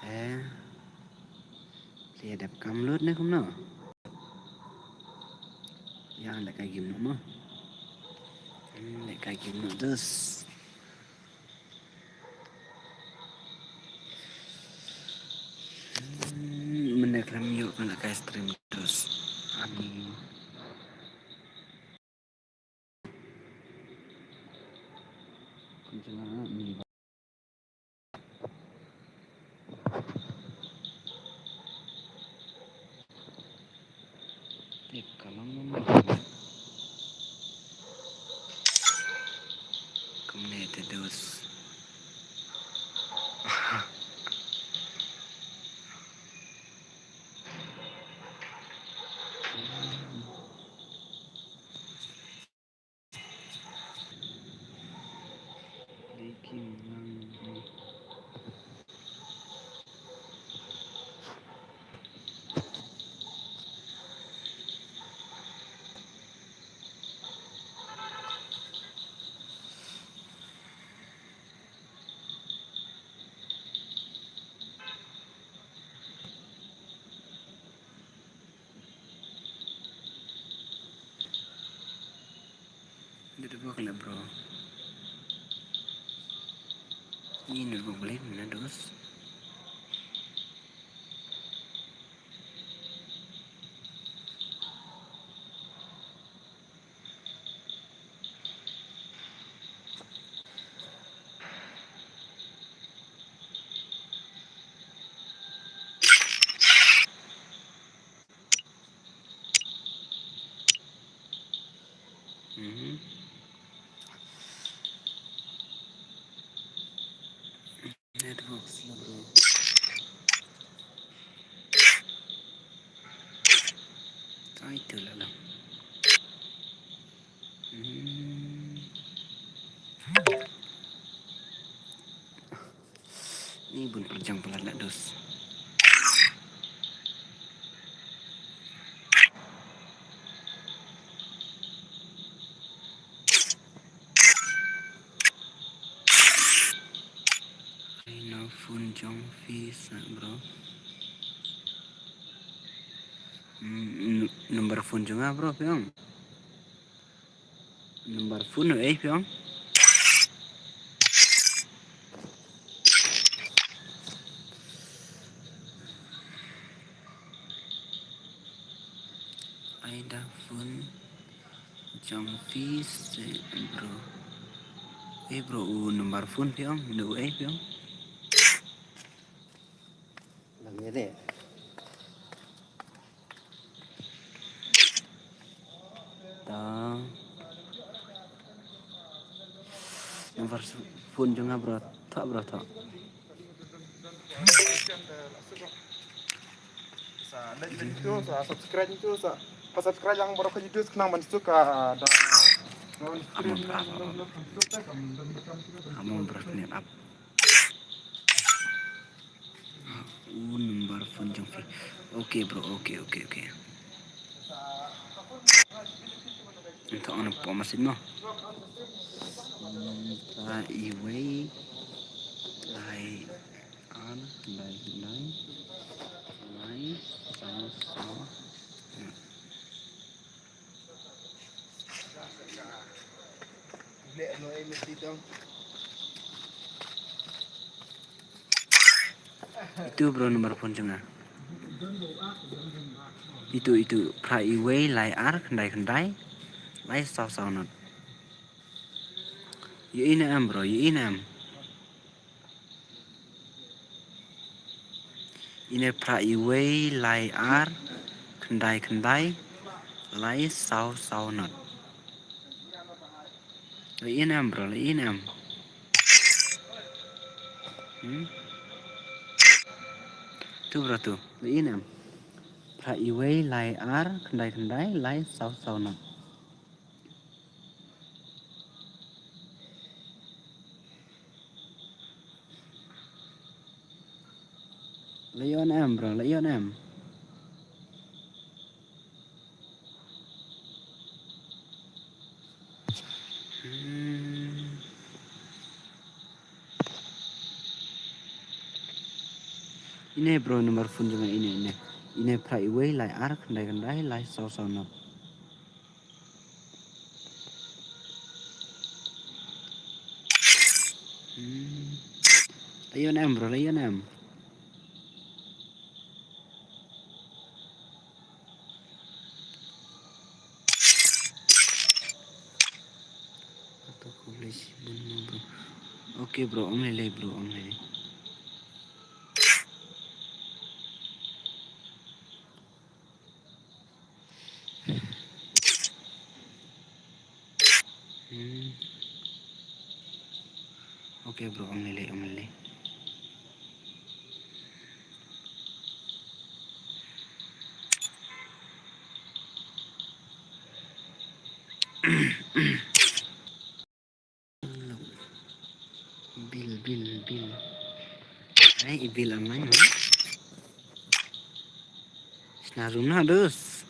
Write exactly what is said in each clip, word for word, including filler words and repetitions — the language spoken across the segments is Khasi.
Eh. Phi dep kam lut ne kumno? Ïa leh kai game noh mo. Hmm, leh kai game noh dus. Hmm, mynne khlem ïoh pynleh kai stream dus. Ani. Kumne te dus. Network la bro. Ini network balik mana dos? Mhm. Network slow bro. Ai tu lah lah. Hmm. Ni bun pynjang palat la dos. Ai na phone jong phi sa bro. Hmm, n-, number phone jong nga bro phi ong. Number phone no ei phi ong. Ai da phone jong phi se bro. Ei bro u number phone phi ong, no ei phi ong. Lang ïa deh. Ta. Number phone jong nga bro. Tha bro tha. Sa like nito, sa subscribe nito, sa pa subscribe lang bro ka YouTube khnang ban suk ka da. Amon bro. Amon bro ni ap. U number phone jong phi. Okay bro, okay, okay, okay. Ento ana pom asit mo. Phra iwei lai ar lai lai lai saw saw. Itu bro number phone jong nga. Itu, itu phra iwei lai ar khyndai khyndai lai saw saw not. Ïohi ne em bro, ïohi ne em. Ine phra iwei lai ar khyndai khyndai lai saw saw not. La ïohi ne em bro, la ïohi ne em. Hmm? Tu bro tu, la ïohi ne em. Phra iwei lai ar khyndai khyndai lai saw saw not. La ïohi ne em bro, la ïohi ne em. Hmm. Ine bro, number phone jong nga ine, ine. Ine phra iwei lai ar khyndai khyndai lai saw saw nop. Hmm. Lei ïoh ne em bro, lei ïoh ne em. Ato ko lei shi bun mo bro. Okay bro, ong lei lei bro, ong lei lei. Hmm. Okay bro, ong lei lei, ong lei lei. Bill, bill, bill. Ai, i bill online mo. Sna runa dus.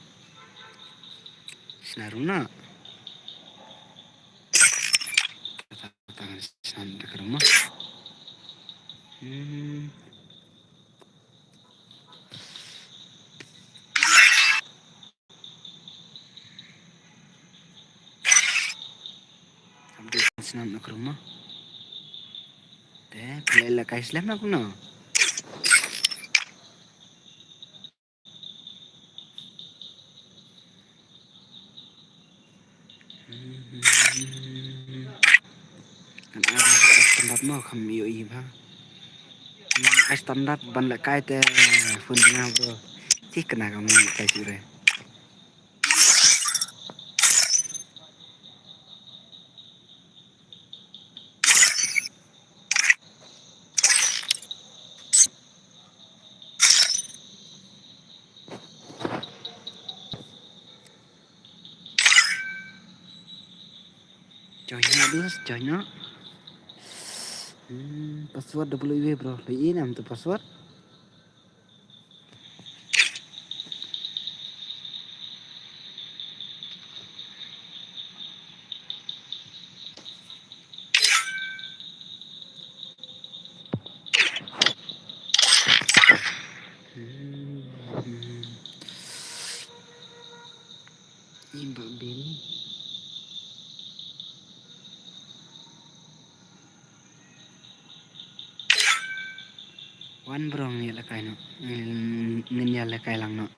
Sna runa. Sna da ka ruma. Hmm. Update snan na kruma. Te pele la kai slem na kuno. Kan ada standard mo kam yo i ba. Ai standard ban la kai te phone jingah bro. Cih kena kam kai sure. Join na dus, join na. Hmm, password double iwe bro. Lei nam tu password. Hmm. Imbak bini. Wan bro, ngin ïa lehkai noh. Ngin, ngin ïa lehkai lang noh.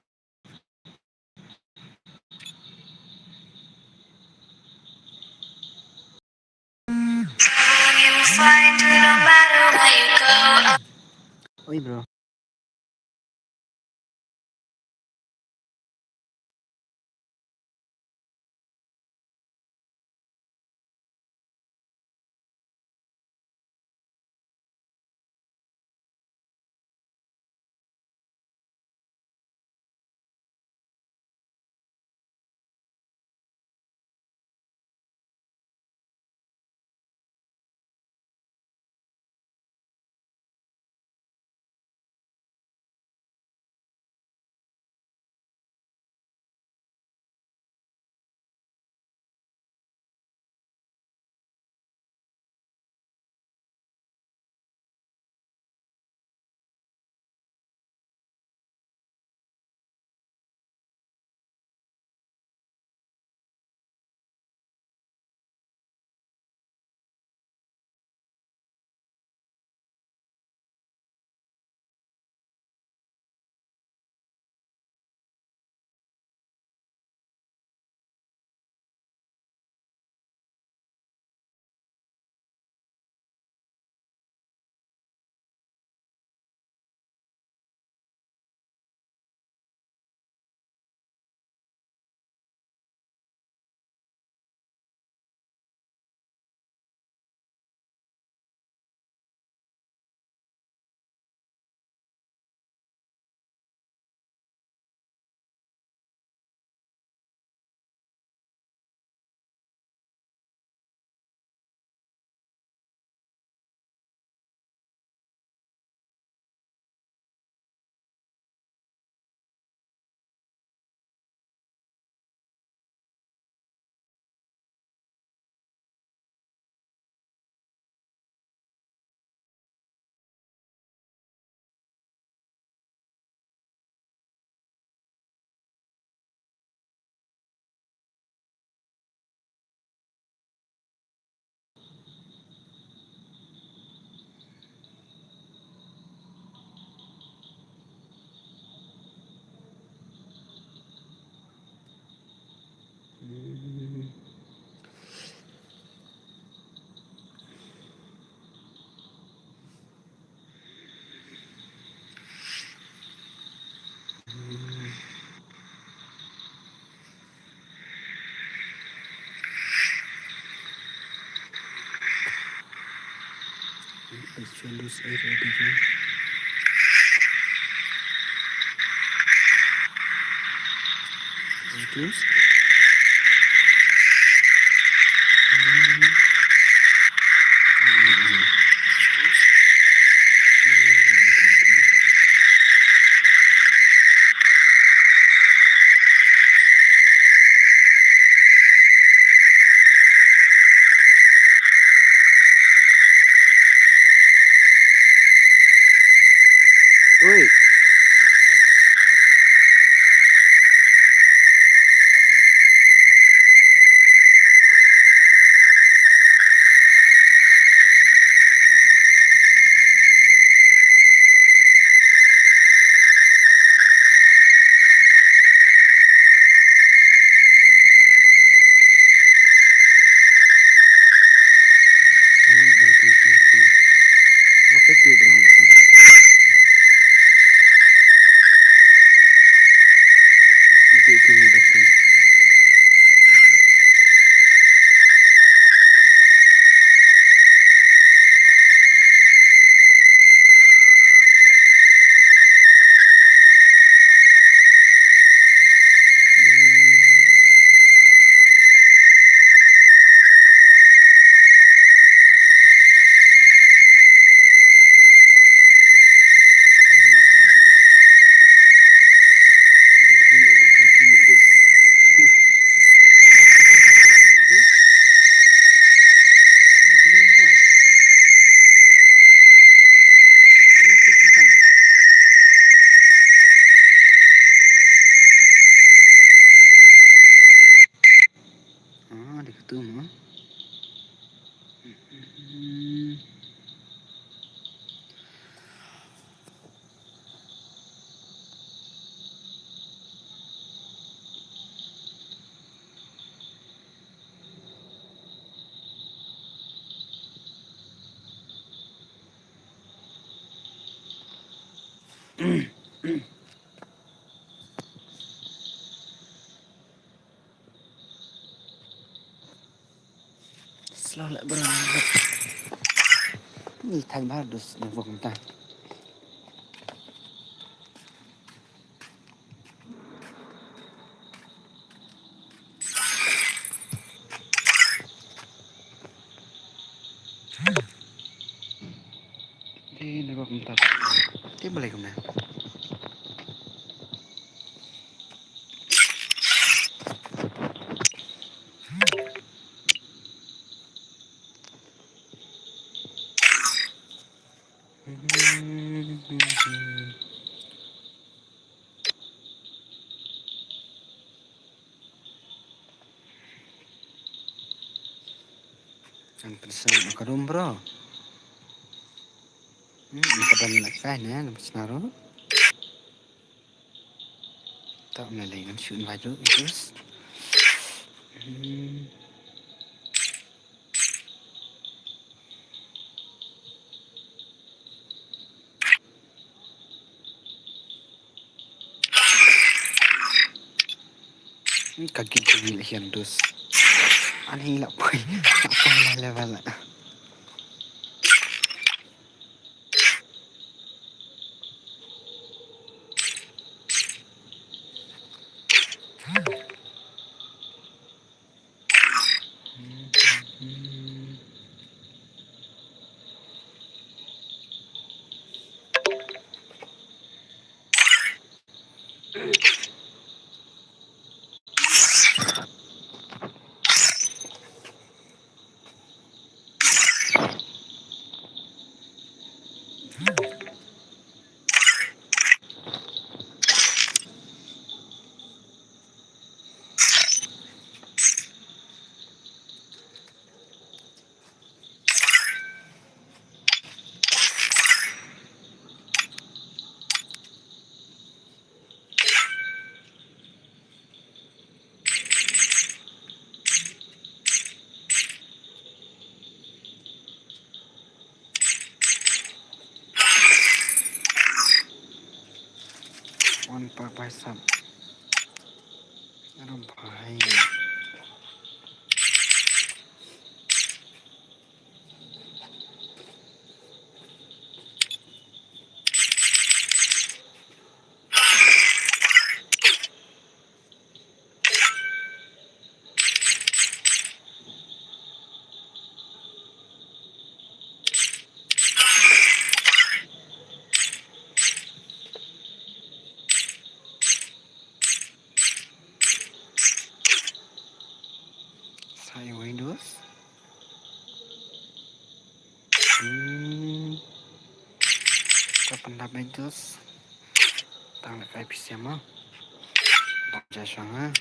Oi bro. Windows eight A P K. Windows. Oi. Ah, dei katu mo. Slow leh bro. Ni thang ba dus na bong ta. Te na bong ta. Te balai kumna. Kan pynsan ka dum bro. Hmm, ka dum lak kai ne, nam sna ro. Ta me lei ngam shu invite ruh, Idris. Hmm. Ka git jingil hian dus. Ani la poi. La poi la level la. One per bicep. Aram bhai. Open up my juice. Tang le kai pisiam ma. Dang ja shang ha.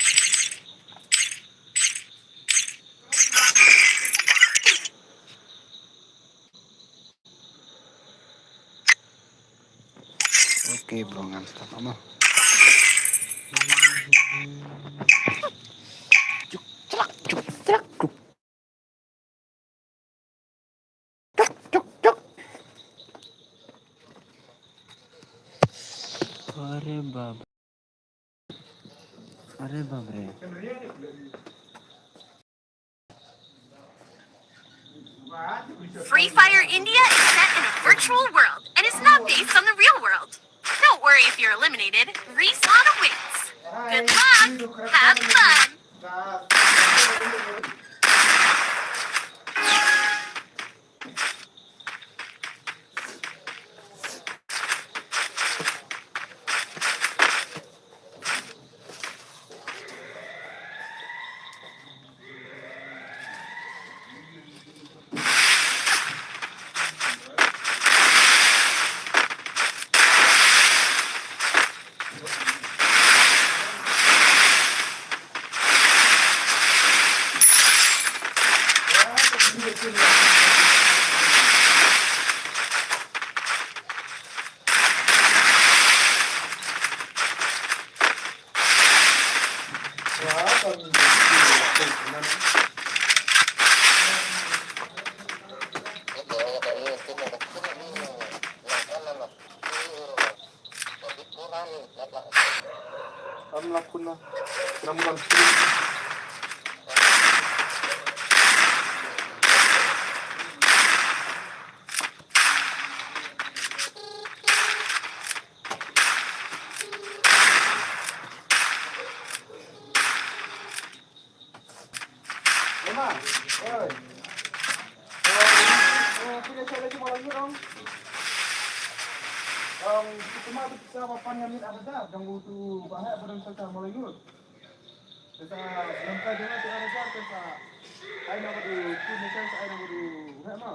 Okay, bro, ngam stop ama. Juk, trak, juk, trak, juk. Tuk, tuk, tuk. Are bab. Are bab re. Free Fire India is set in a virtual world and is not based on the real world. Don't worry if you're eliminated. Respawn awaits. Good luck. Have fun. Emma, oi. Oi, oi, phi dei sa leit sha Mawlai Ngut ong. Ong, phi tuma tu pisa ba pan ngan mit ada da, dang u tu ba heh ba dang sa sha Mawlai Ngut. Pisa lam ka jana tu ada da, pisa. Ai na ba du, tu ni sa ai na ba du, heh ma.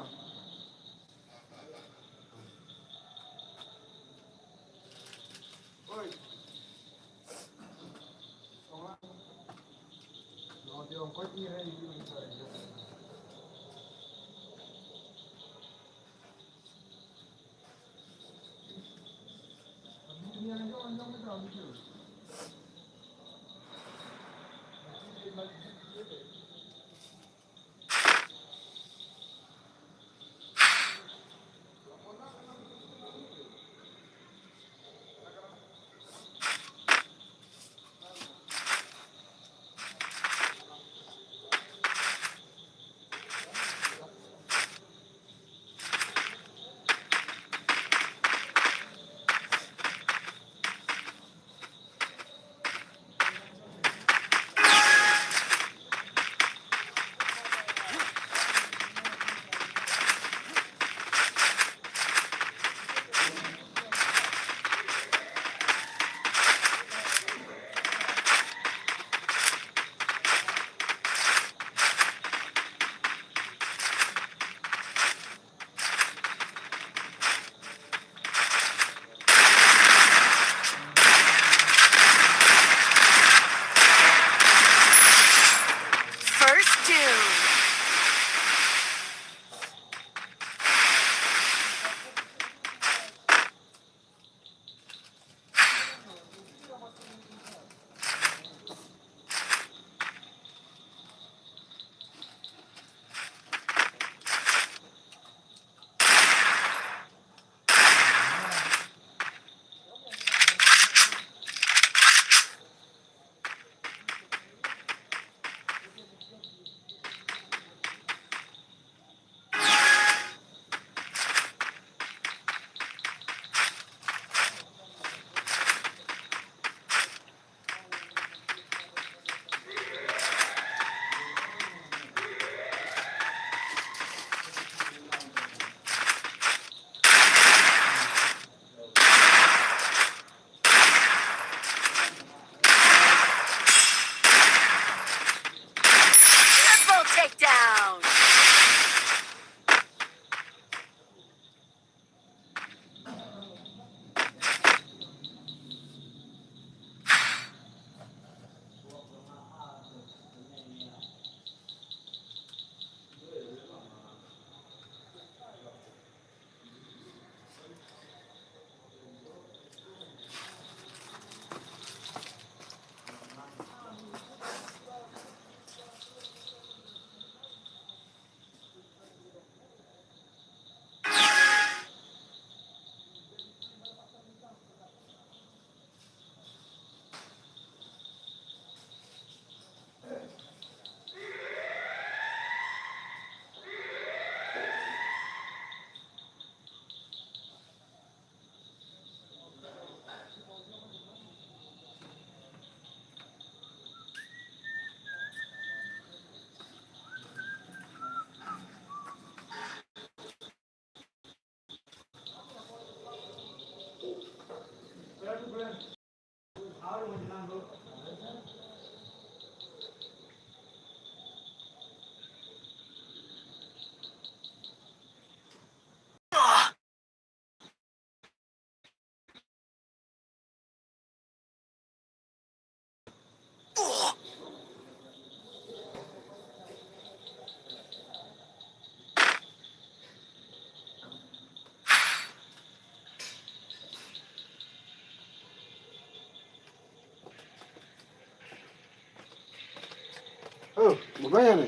Mana ni?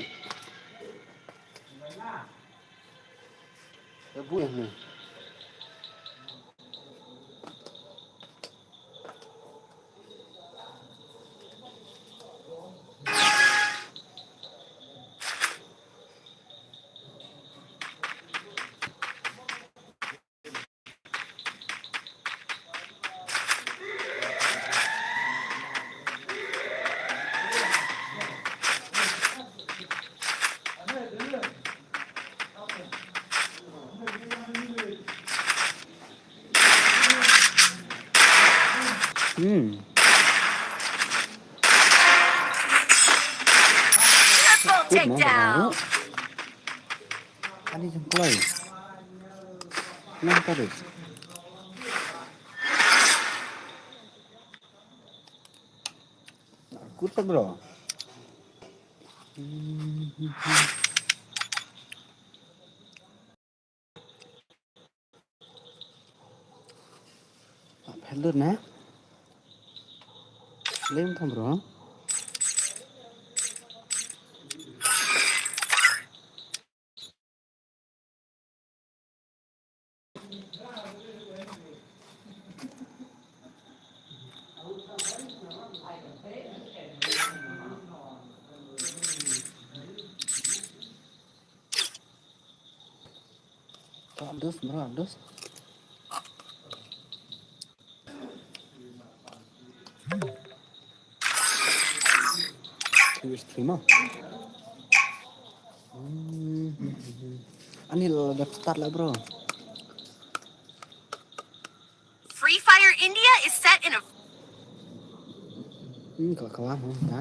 Ibu yang ni. Hmm. Triple takedown. Ani jong kloi. Nang tarik. Good, bro. Hello na. Lem tham, bro. Abdus, bro, Abdus. Streamer. Hmm. Ani la dep start la, bro. Free Fire India is set in a Hmm, ka la kalam, hmm, ha.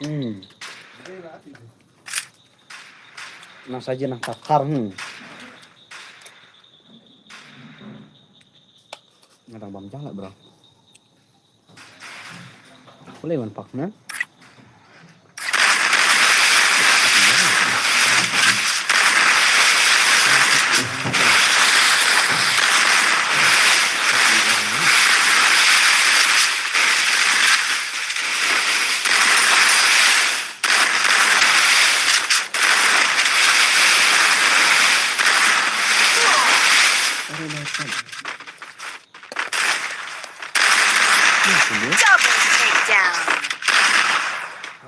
Hmm. Nang sa ji nang thar thar, hmm. Nga dang bam jah lah, bro. Boleh man pak na. Aduh, makan. Double takedown.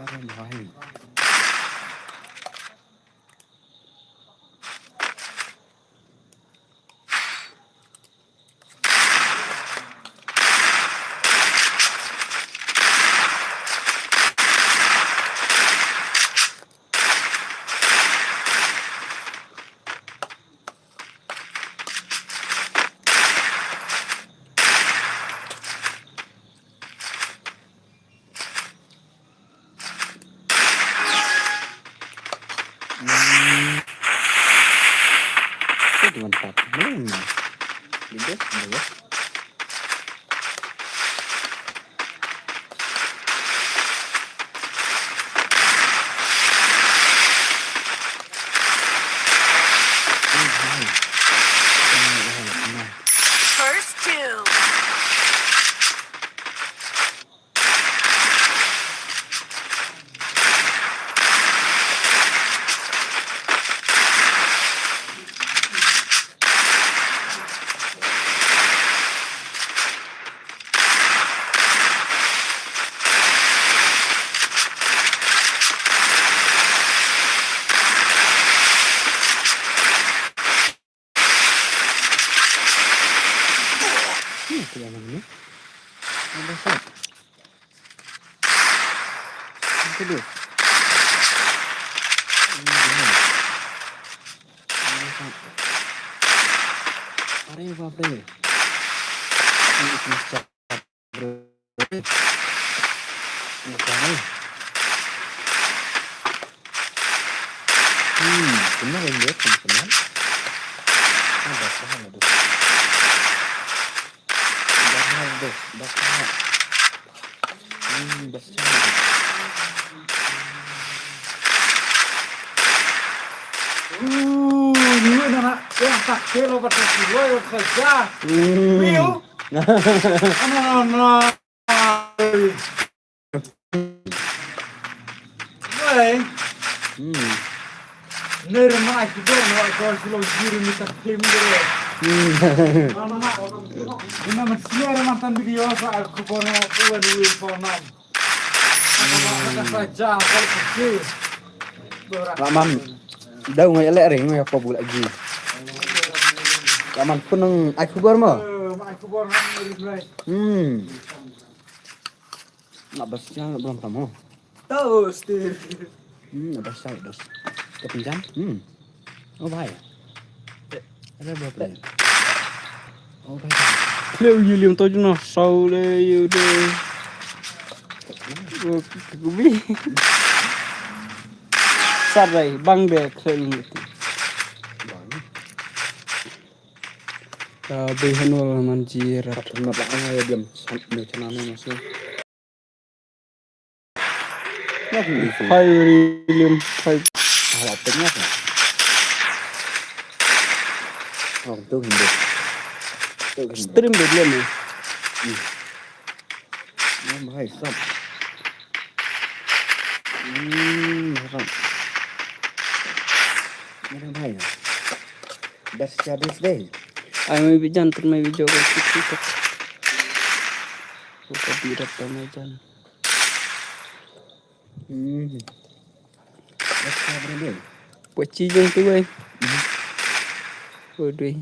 Aduh, main. Hmm. Itu cuma empat. Belum. Di bawah, di bawah. First two. Hmm, tu yang mana ni? Ada sat. Yang kedua. Ini dia. Ada sat. Are bap re. Ini kena sat. Hmm, benar yang dia, benar. Ada salah ada. Best. Hmm, best. Uh, ni na na. Ya, tak kilo ba tak kilo ya saja. Hmm. Piu. Ano na. Wei. Hmm. Nere ma ai kibor ma ai kibor silo jiri mi tak klim dere. Hmm. Mana ma. Ina man sila man tan video sa ai kibor na kuan wi for nam. Kata sa ja kal kecil. Laman. Dau ngai le ring ngai ko bula ji. Laman pun nang ai kibor ma. Eh, ma ai kibor nam ri rai. Hmm. Nga bas siang nga belum tamu. Tahu stir. Hmm, nga bas siang dos. Ke pinjam? Hmm. Oh, bahaya. Ada berapa ni? Oh, bahaya. Kleu yu liam to juna sau le yu de. Oh, kubi. Sarai bang de kleu yu. Bang. Ka bei hanol man ji rat. Mat la ang ya diam san ne chana ne masu. Phai ri lim phai. Hala tengah na. Oh, tu hindi. Tu hindi. Stream de diam ne. Hmm. Oh, bhai sab. Hmm, sab. Mere bhai. Best service deh. Ai mai bijan tun mai bijo ko kit kit. Ko ka birat ta mai jan. Hmm. Best service deh. Buat cijung tu ai. Hmm. Waduh.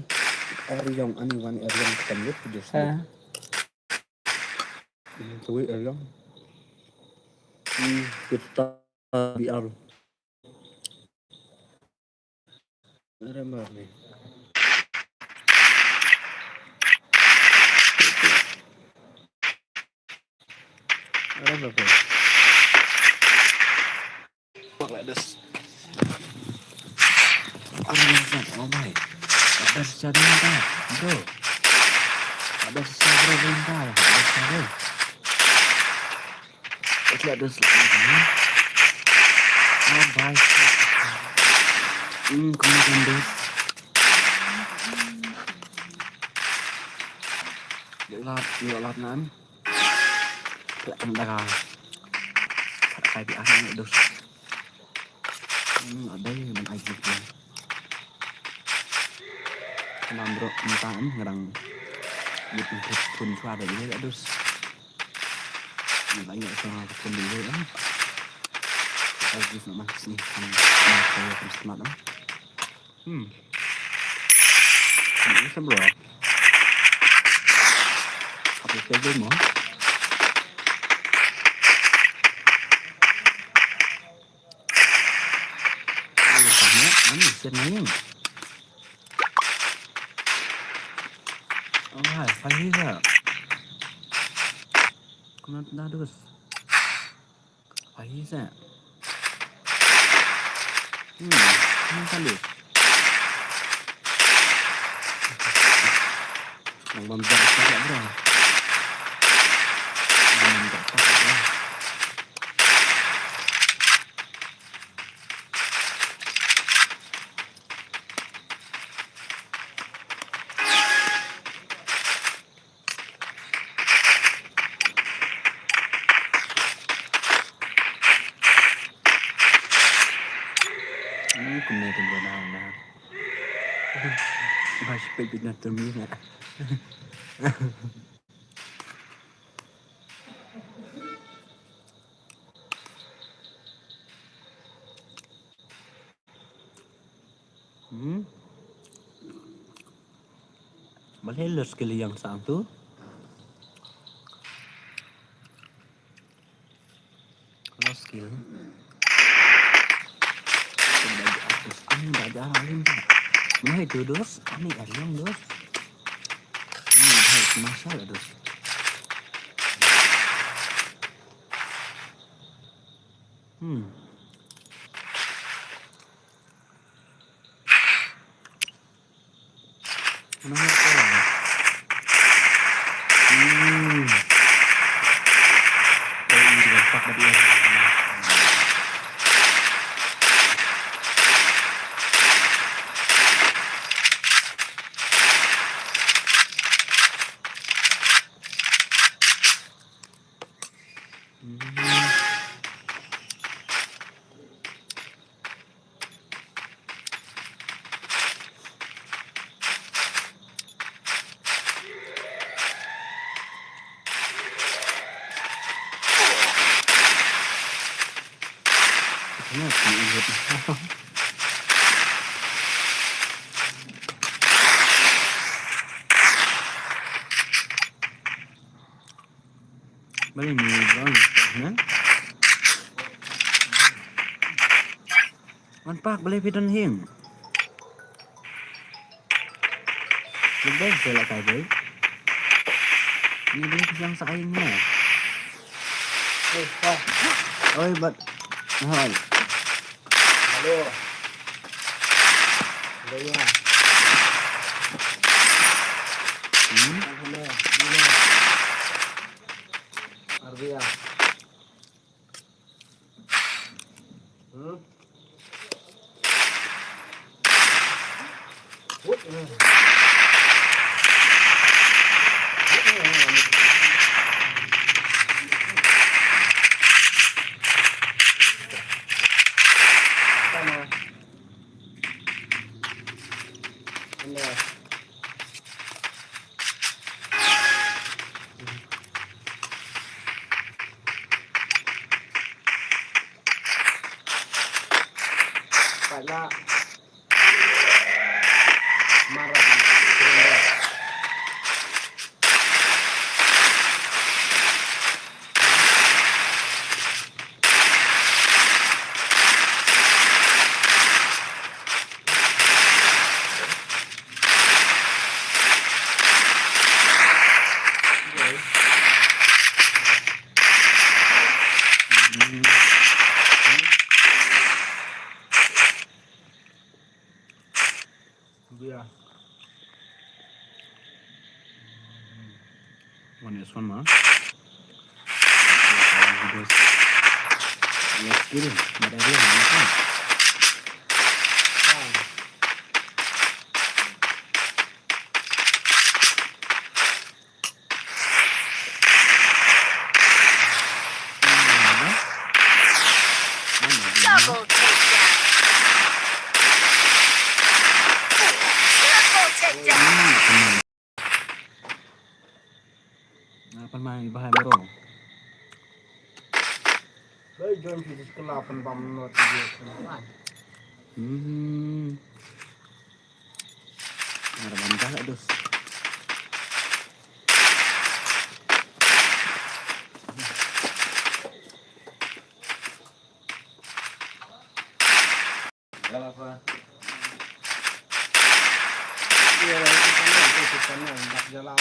Eriong ani wan eriong ketan lut tu. Ha. Hmm, tu eriong. Hmm, kita biar. Remember me. Remember me. Fuck like this. Remember me. Oh my. Ada sesuatu yang tak, bro. Ada sesuatu yang tak. Ada sesuatu. It's like this. Oh, bye. Hmm, come on, this. Lat, lat nan. Lat kan dah. Kai bi asan dos. Hmm, ada yang main aja. Kenapa bro, minta ngerang. Gitu, pun suara ini ya dos. Ni lah ingat sama aku pun dulu kan. Lagi nak makan sini. Hmm. Saya akan semangat kan. Hmm. Ini sebelum. Apa saja mau? Ini sama. Ini sini. Oh, hai, hai, hai. Kena tenda terus. Hai, hai. Hmm, ini kali. Yang bom jam tak ada. Yang bom jam tak ada. Ni kumne tu bro dah dah. Bah, sepet bina termi na. Hmm. Balei lo skill yang sang tu? Lo skill. Ani bagi alim. Mana itu dos? Ani ariang dos. Ini hai masal dos. Hmm. Mana itu? Hmm. Nga shu ihut. Balei ni bro ni, ha? Wan pak, balei phi don hing? Lebih sela kai bai. Ni dia pisang sa aing ni. Oi, pak. Oi, bat. Hai. Halo. Halo, ya. Hmm? Halo, Dina. Arbia. Hmm? Wut, hmm. Sana. Anda. Pat la. Marat. One is one, ma. Yes, kidding. But I really want one. Double takedown. Triple takedown. Apa main bahaya bro? Bai join physical apa bam not dia. Hmm. Ada bantah tak, Dus? Jalan apa? Iya, itu sana, itu sana, ndak jalan.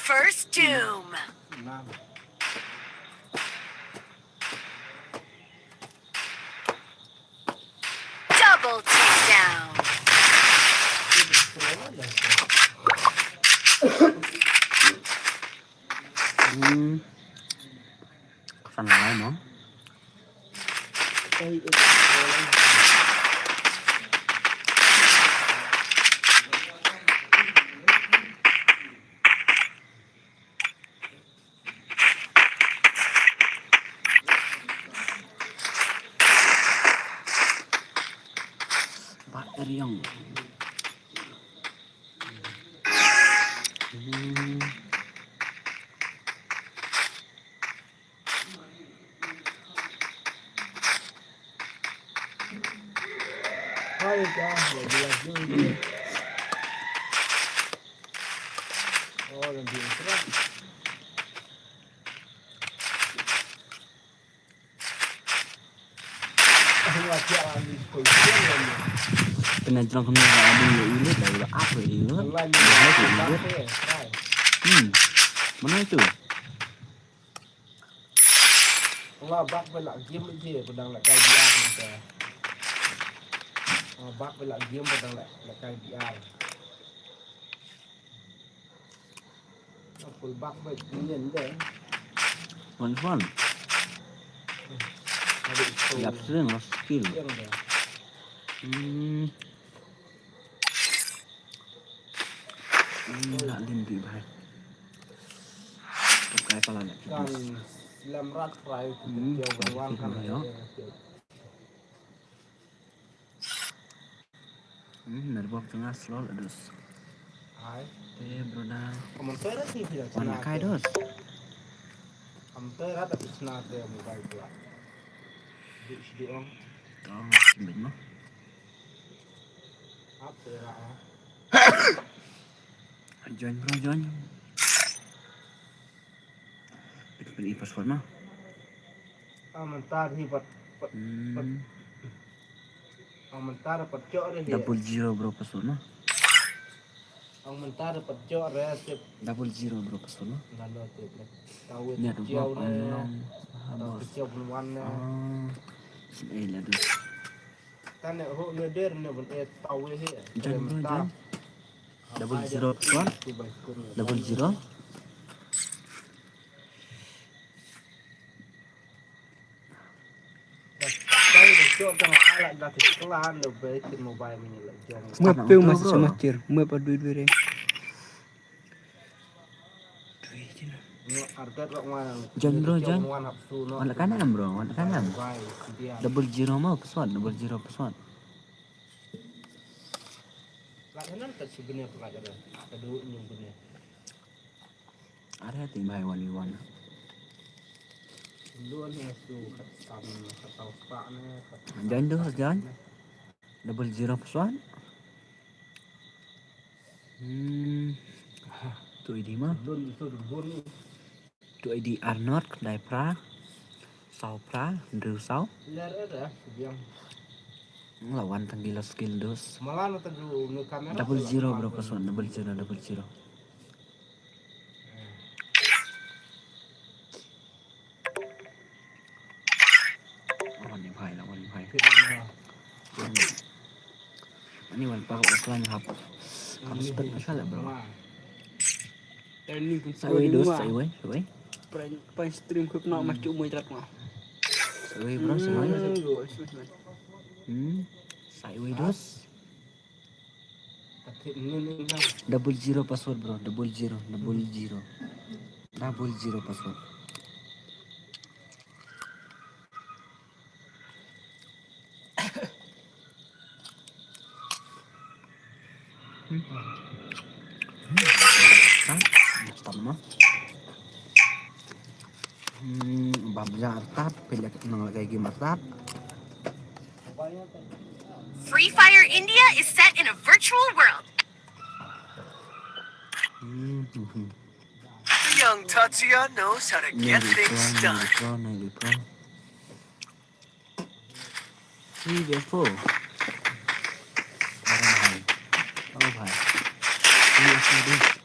First Doom. Double takedown. Hmm. Kesan lah, no? Ba eriang. Hmm. Hai, ka, lagi, lagi. Oh, lagi, lagi. Kena jrong kena ada yang ini, dah ada apa ini? Hmm. Mana itu? Nga bak ba la game je, ba dang la kai B R nte. Nga bak ba la game, ba dang la, la kai B R. Apple bak ba nyen de. One one. Yap sdang, lost skill. Hmm. Hmm, la lim ki bhai. Ka kai pala la ki. Kan lam rat fry. Hmm, wan kan yo. Hmm, network tengah slow la dus. Hai. Eh, brother. Kamu tera sih tidak. Wan kai dus. Kamu tera tapi sna te mobile pula. Di sini ong. Tong, simbit mo. Apa tera ah? Join bro, join. Pin pin i password mo. Ang mentar hi pat pat pat. Hmm. Ang mentar pat jok re hi. Double zero bro password mo. Ang mentar pat jok re sip. Double zero bro password mo. Nano sip. Tahu ni tu jauh ne. Tahu jauh pun wan ne. Ah. Sip eh la dus. Tane ho ne der ne bun eh tahu hi. Join bro, join. Double zero password. Double zero. Map tu masih sama tir. Map apa dua-dua re. Join bro, join. Wan la kanam bro, wan la kanam. Double zero mo password, double zero password. Are te bhai one v one. Join tu, join. Double zero password. Hmm. Tu I D mo. Tu I D Arnold, khyndai phra, saw phra, hynriew saw. La wan tang ki la skill dus. Double zero bro, password double zero, double zero. Wan ni bhai, la wan ni bhai. Ani wan pa offline hap. Kam spek pasal bro. Training pun sa wei dos, sa wei, sa wei. Prank, prank stream kuk nak masuk mui trat mah. Sa wei bro, sa wei. Hmm. Sa wei dos. Double zero password bro, double zero, double zero. Double zero password. Hmm. Hmm, bam ja artat, pelek nang lagi game artat. Free Fire India is set in a virtual world. Hmm, hmm, hmm. The young Tatsuya knows how to get things done. Three v four. Oh bhai. Oh bhai. Three v four deh.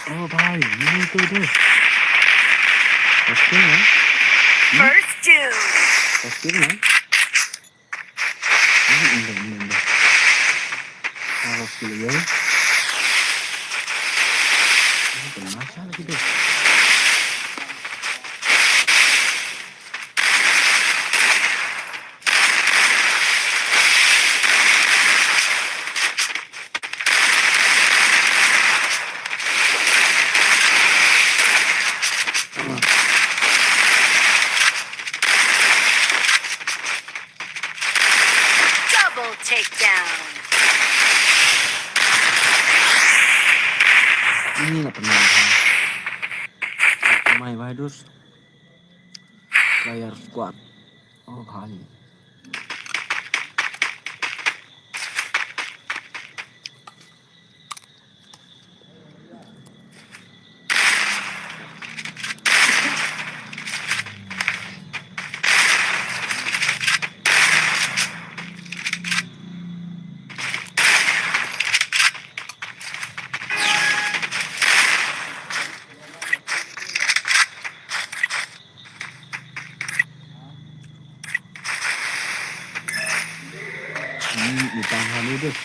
Oh bhai, mane tu tu. First kill, eh? Hmm? First kill. First kill, eh? Hmm, indah, indah, indah. Awas dulu, ya. Ini kena masalah gitu. Double takedown. Ini lah pernah. My virus player squad. Oh, bhai. Hmm, itang ha ni dus.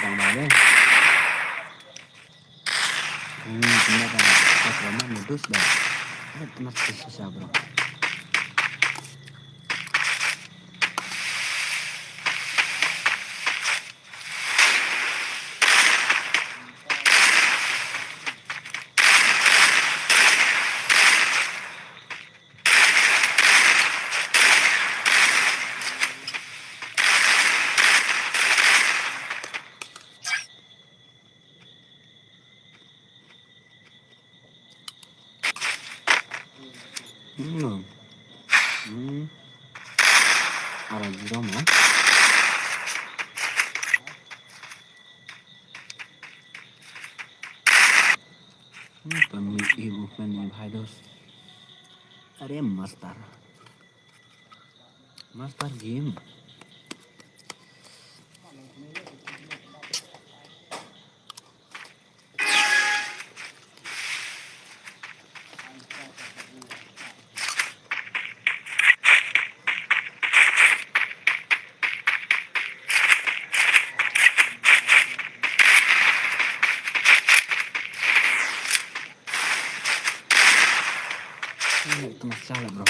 Itang ba de. Hmm, kena ba, ba kena ni dus ba. Eh, kena sisa, bro. Hmm. Hmm. Ara jiro mo. Hmm, pami ibu pami bhai dos. Are master. Master game. Ini itu masalah, bro.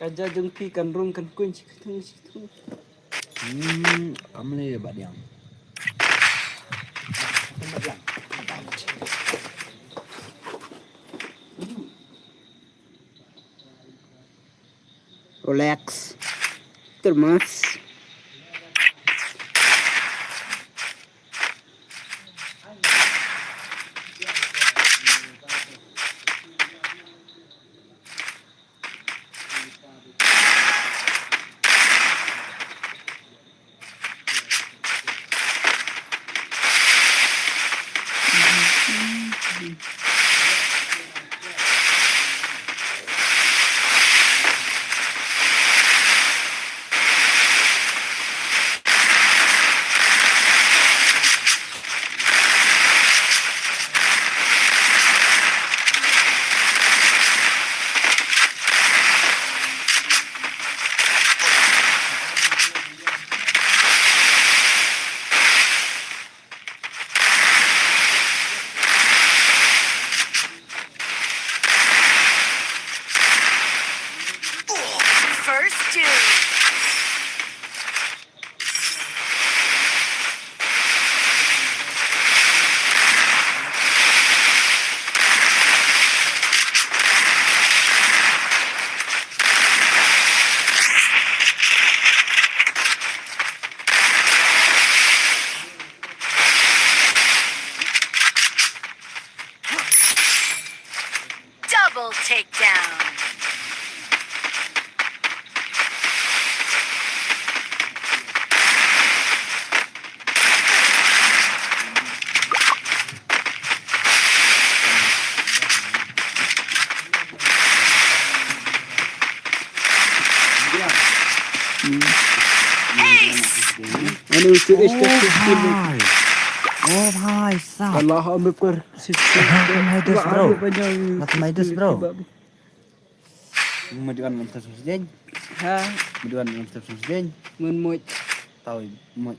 Ka ja jong phi kan rung kan kuñ shi kthung shi kthung. Hmm, kam le ba diang. Rolex. Thermos. First two. Double takedown. Ace. Anu, tu Oh, bhai. Oh, bhai, sab. Allah, Amir Kar. Nothing like this, bro. Nothing like this, bro. Madu an lam tas masjid. Ha? Madu an lam tas masjid. Mun muj. Tahu muj.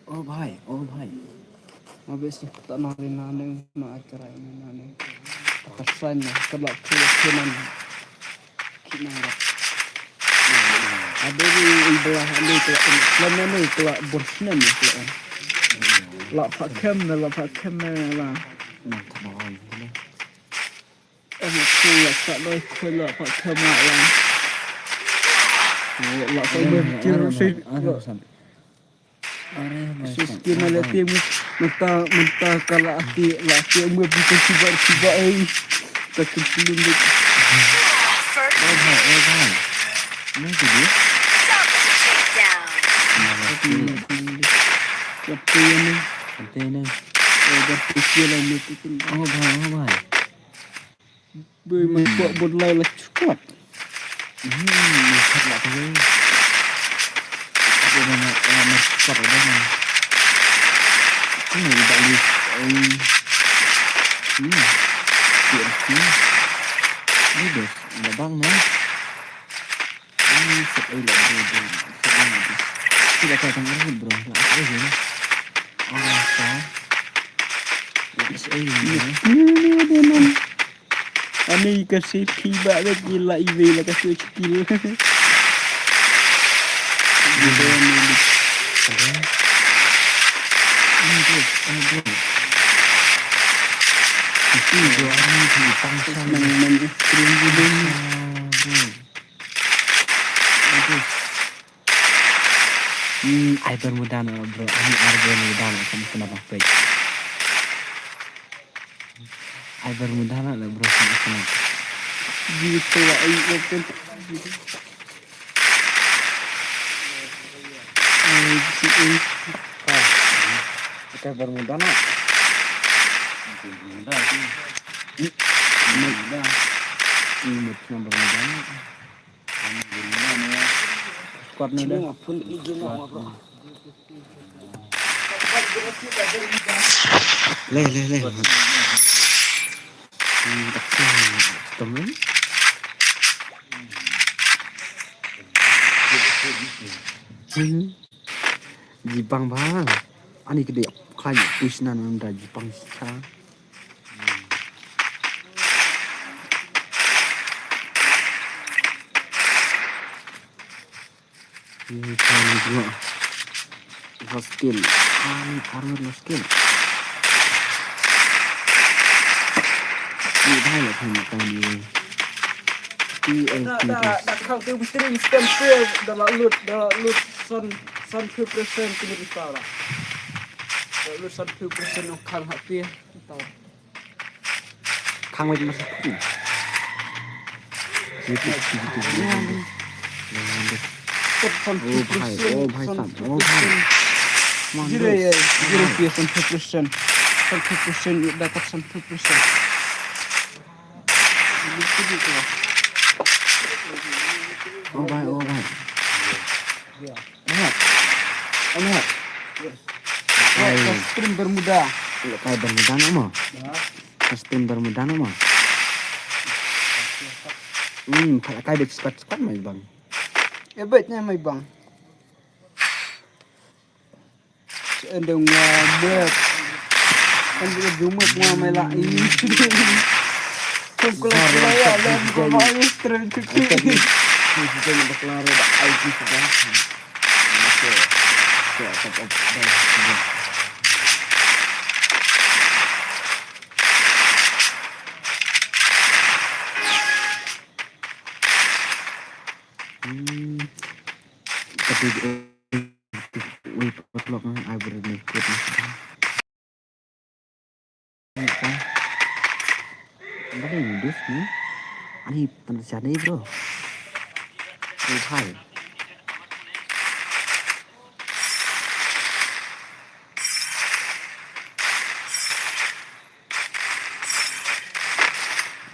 Oh bhai, oh bhai. Habis tu tak nak rin nanu, nak acara ini nanu. Terkesan lah, kelak ke kenan. Kinang dah. Ade ni i bela ande kela, kela ni kela borsnen ni kela. La pakem la pakem la. Aku la sa doi kela pakem la. La sa berkir si. Are, mai Sis, san, kena mai. Lati mu, menta, menta kala ati, lati mu bukan sibak, sibak, eh. Takut belum dek. Oh, bhai, oh, bhai. Mana tu dia? Mana tu? Lati ni. Lati ni. Oh, dah kecil lah ni tu. Oh, bhai, oh, bhai. Bui, hmm, ma kwah bud lai la chukwat. Hmm, ni chat la tu. Ada nama, nama chat ada nama. Kena idak list, eh. Hmm. P R C. Ni bos, ada bang ni. Ini set ai lah, bro, bro. Set ai lah, bro. Tidak kau tengah ni, bro. Lah, set ai ni. Ah, sa. Lah, set ai ni, bro. Ni, ni, ni, ni. Ani ka safety ba da ki la iwe la ka safety skill. Ni, ni, ni. Ada. Ini, bro. Ini, bro. Ini, bro. Ini, bro. Ini, bro. Ini, bro. Aduh. Hmm, ai Bermuda na, bro. Ani ar Bermuda na, kamu kena bapet. Ai Bermuda na, bro, kamu kena. Gitu, ai, open. Ai, si, ai. Ah, kita Bermuda na. Bermuda, sih. Bermuda. Ini, Bermuda na. Squad ni dah. Leh, leh, leh. Hmm, tak tahu. Temen. Hmm. Jibang bang. Ani kedek. Khlaiñ push nan da jibang cha. Ni kan ni dua. Lost skill. Ah, ni armor lost skill. Ni dah lah kan makan ni. T L T. Da, da, da khang tu bitrin stem tu da la lut, da la lut san, san phew percent tu ni tara. Da lut san phew percent no khang hati. Tara. Khang wei masa. Gitu, gitu, gitu. Oh, bhai, oh, bhai, sam, oh, bhai. Zero, ya, zero, ya, san phew percent. San phew percent, ya, dapat san phew percent. Oh, bhai, oh, bhai. Mahat. Oh, Mahat. Ai. Ka stream Bermuda. Ka stream Bermuda nama? Ya. Ka stream Bermuda nama? Hmm, ka, ka bet squad, squad mai bang. Eh, bet nya mai bang. Endeng wa bet. Kan dia jumpa semua mai la ini. Kau kalau ya, dan kau mau ini terus. Hmm. Tapi, eh, wait, what lock, eh? I will make it. Ano ba yung dos, no? Ani, pantay siya na, bro. Oh, hi.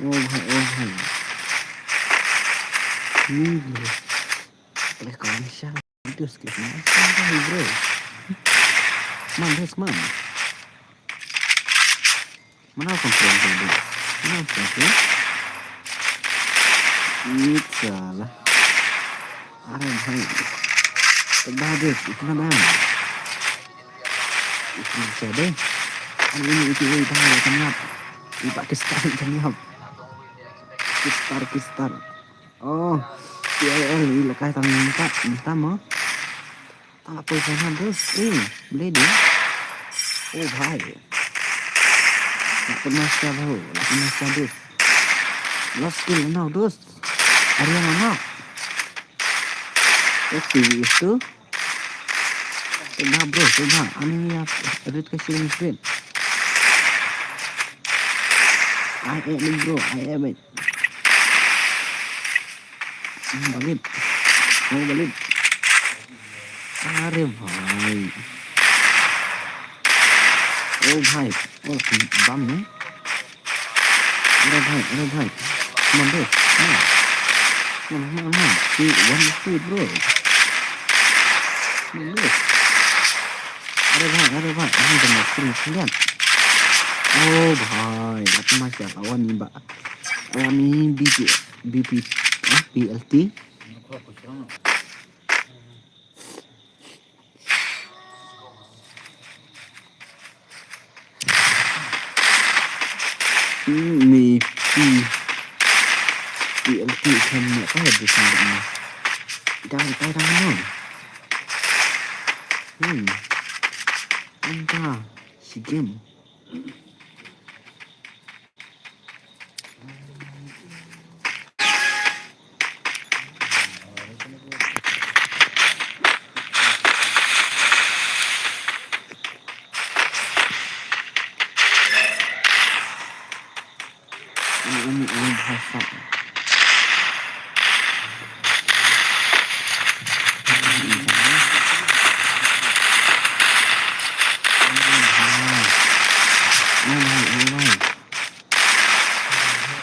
Oh, hi, oh, hi. Hmm, bro. Boleh kawan siya. Dos, guys, man. Hi, bro. Man, dos, man. Mana confirm tu, bro? Mana confirm tu? Ni salah. Arre bhai. Tebak deh, itna dam. Itna se deh. Ani ni iti wei bhai, kanyap. I Pakistan kanyap. Kistar, kistar. Oh. T I L i la kai tang mynta, mynta mo. Tang la poi sana dos. Eh, boleh dia. Oh, bhai. Nak pernah siap, bro. Nak pernah siap, dos. Last kill now, dos. Arya mana? Let's see, itu. Tengah, bro, tengah. Ani ya, edit ke sini, sini. I am it, bro. I am it. Hmm, balik. Oh, balik. Are bhai. Oh, bhai. Oh, bam ni. Are bhai, are bhai. Come on, bro. Come on. Come on, come on, come on. See, one is two, bro. Come on, bro. Are bhai, are bhai. Are bhai, kena screen, screen. Oh, bhai. Aku masih lawan ni, Mbak. Lawan ni B P, B P, ah, P L T. Hmm, ni P, P L T kan nak kaya di sini ni. Dah, dah, dah, no. Hmm. Entah, si game.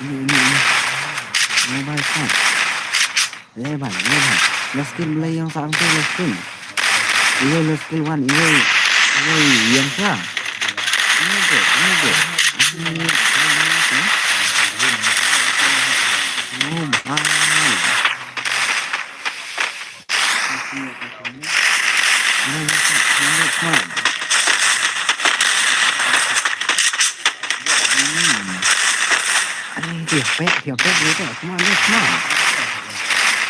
Ini, ini, ini. Ini, bhai, stop. Eh, bhai, eh, bhai. Last kill, mulai yang sang tu, last kill. Ini last kill one, ini, ini yang sa. Ini tu, ini tu. Ini, ini, ini. Oh, bhai. Aduh, dia pek, dia pek, dia pek. Come on, come on.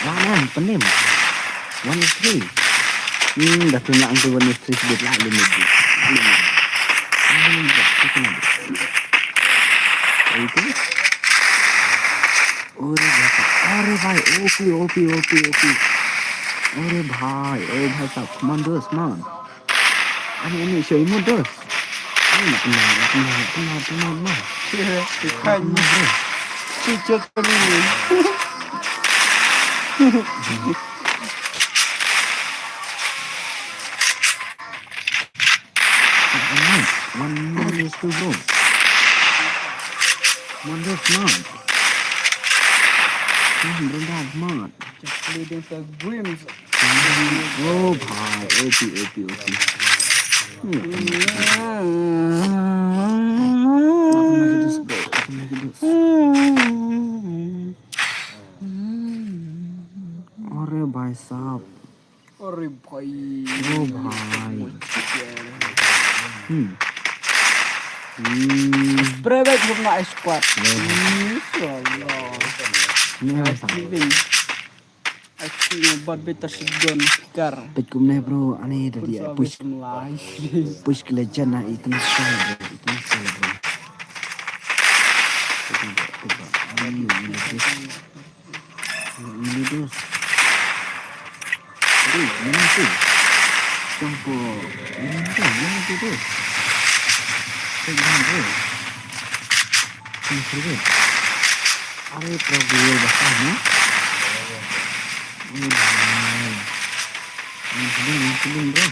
One, one, penim. One is three. Hmm, dah tu nak tu one is three sebut lah, limit tu. Limit. Hmm, dah tu kena. Itu. Ore bhai sahab. Ore bhai, O P, O P, O P, O P. Ore bhai, ore bhai sahab. Come on, dos, come on. Ani, ani, show mo, dos. Ani, nak kena, nak kena, nak kena, nak kena, nak kena. Kan. Nak kena, bro. Cucuk ni. One minute is too, bro. One is not. One, bro, that's not. Just leading the dreams. Oh, bhai, O P, O P, O P. Hmm. Aku lagi dus, bro. Aku lagi dus. Ore bhai sahab. Ore bhai. Oh, bhai. Hmm. Hmm. Private room na squad. Inshallah. Ni apa? Kidding. I think about better shotgun car. Pet kumne, bro, ani dah dia push. Push ke legend na international, bro. International, bro. Ini, ini, ini, bro. Aduh, ini tu. Siapa? Ini tu, ini tu, tu. Pegang, bro. Ini, bro. Are, bro, gue bakal, ha? Oh, bhai. Ini, ini, ini, bro.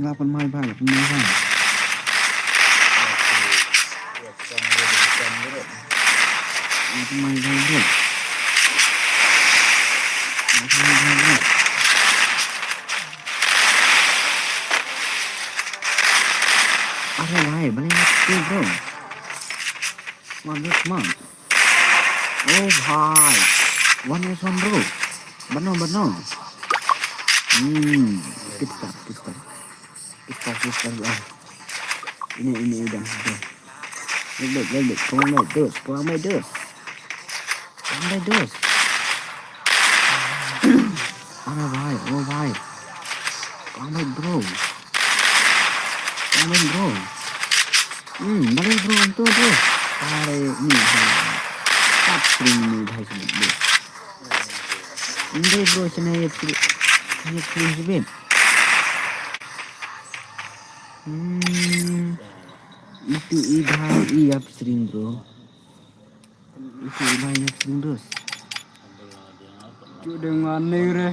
Lapan mai bhai, lapan mai bhai. Lapan mai bhai, bro. Lapan mai bhai, bro. Are bhai, balik tu, bro. One is one. Oh bhai. One is one, bro. Bano, bano. Hmm. Good stuff, good stuff. Stop, stop, stop. Ini, ini udah. Udah. Left back, left back. Come on, back, dos. Come on, back, dos. Come on, back, dos. Aduh, bhai, oh, bhai. Come on, back, bro. Come on, back, bro. Hmm, balik, bro, itu, bro. Aduh, ini, bhai. Stop screen ini, bhai, sini, bro. Ini, bro, sini, ya, sini. Sini, sini, sini. Hmm. Itu i bhai i ap sring, bro. Itu i bhai i ap sring, bro. Cu deng ane re.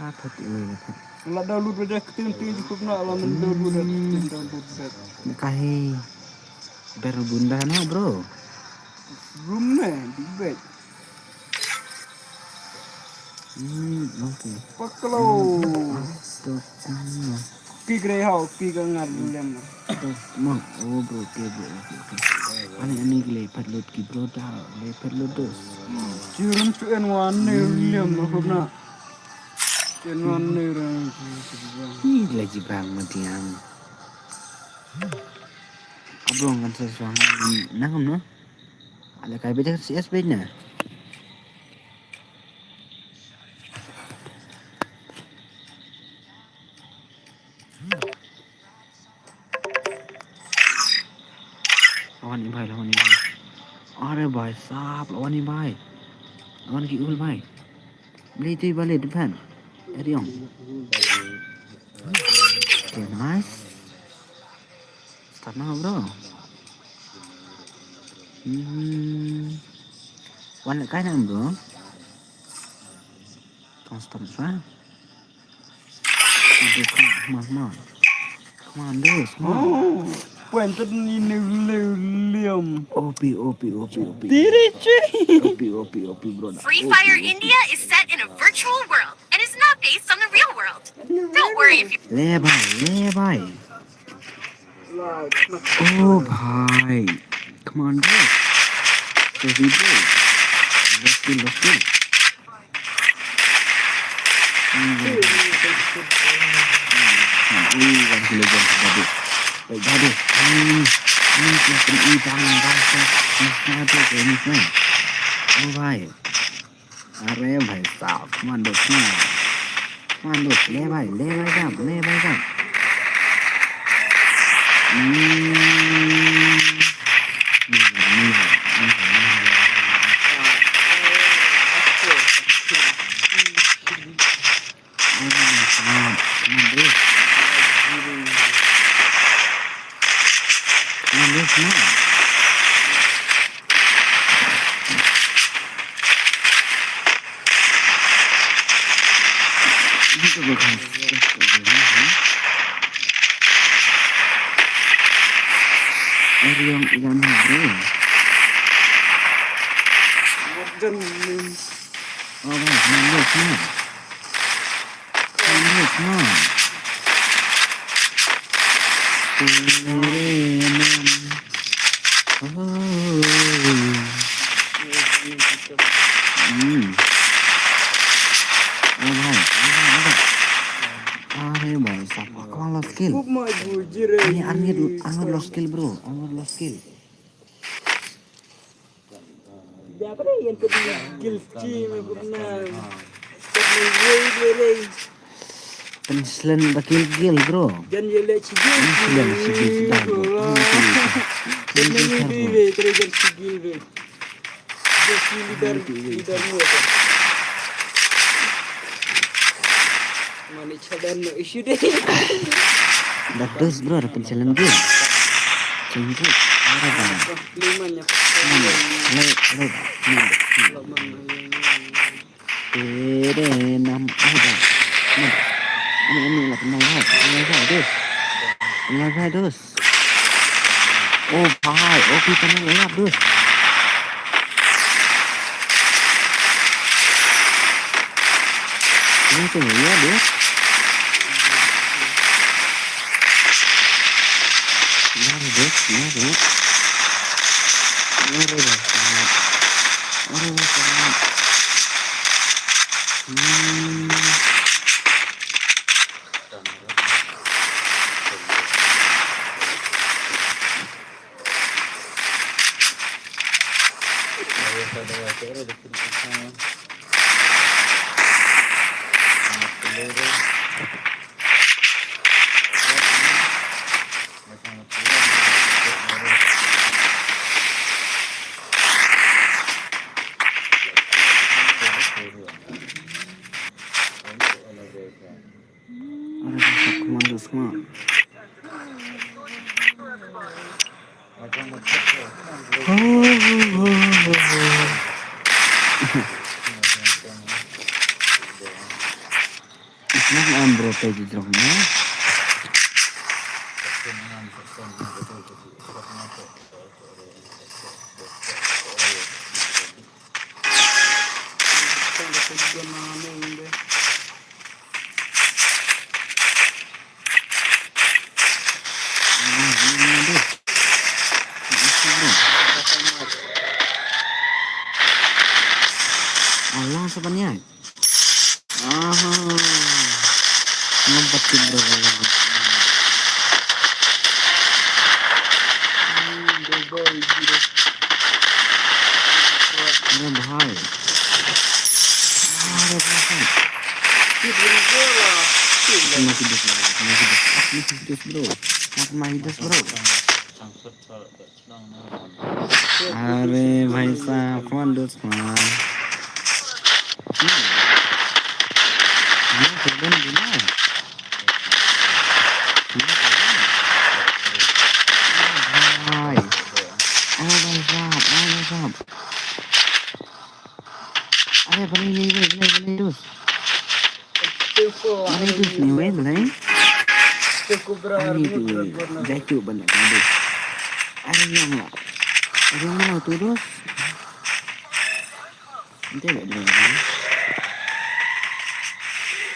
Ah, phet i oi na phet. La download ba dah ketin tin cukup nak la men download dah ketin download dah. Nakahi. Ber bunda no, bro. Room ne, di bed. Hmm, okay. Paklo. Astaga. Pi grey hau, pi ka ngar lem. Astaga. Oh, bro, okay, bro, okay, okay. Ani, ani, le phet lut ki bro da, le phet lut dos. Chirum chu en wan ne lem, aku na. Chu en wan ne rang. Hi, le jibrang matiang. Abro ngan sa suang nangam no. Ala kai beda C S beda. Lawan ni bhai, lawan ni bhai. Are bhai sahab, lawan ni bhai. Lawan ki ul bhai. Beli tu balik depan. Eriong. Okay, nice. Start now, bro. Hmm. Wan leh kai na, bro. Tong start sa. Aduh, come on, come on, come on. Come on, dude, come on. Oh, puan tu ni ni liam. O P, O P, O P, O P. Diri cuy. O P, O P, O P, bro. Free Fire India is set in a virtual world and is not based on the real world. Don't worry if you Le bhai, le bhai. Oh bhai. Come on, bro. So we go. Let's go, let's go. Hmm, oh, one kilo, one kilo, babe. Babe, babe. Hmm, hmm, hmm, hmm, hmm, hmm, hmm, hmm, hmm. Oh bhai. Are bhai sahab, come on, dos, come on. Come on, dos, le bhai, le bhai jump, le bhai jump. Hmm. Come on, come on, come on, bro. Come on, bro, come on. Ini coba, guys. Eriong ikan, bro. Modern. Oh, bro, come on, bro, come on. Come on, bro, come on. Oh. Hmm. Oh, bhai, oh, bhai, oh, bhai. Are bhai sahab, aku lost kill. Ini army, army lost kill, bro. Army lost kill. Penslen bakil gil, bro. Penslen sigi sida, bro. Mani chadan no issue deh. Dak dos, bro, dak pen challenge game. Challenge game. Ara bang. Liman ya. Mana? Mana? Mana? Mana? Tere nam. Ara bang. Mana? Ini, ini lah, kenal lah. Kenal lah, dos. Kenal lah, dos. Oh bhai, oh kita ni ya, bro. Ini tu ya, bro. Ya, bro, ya, bro. Ya, bro. Aduh, sangat. Come on, come on. It's not on, bro, page drop, no? Alah, siapa niat? Aha. Ngumpat, bro. Aduh, bahaya. Aduh, bahaya. Masih hidup, bro. Masih hidup, bro. Masih hidup, bro. अरे भाई साहब, come on, dudes, come on. Hmm. ये problem भी ना है। भाई। अरे भाई साहब, अरे भाई साहब। अरे, balei, balei, balei, balei, dudes. Balei, dudes, ni wei, balei. Ani tu, jaku benda tadi. Are yang lah. Are yang mana tu, dudes? Nanti ada dia.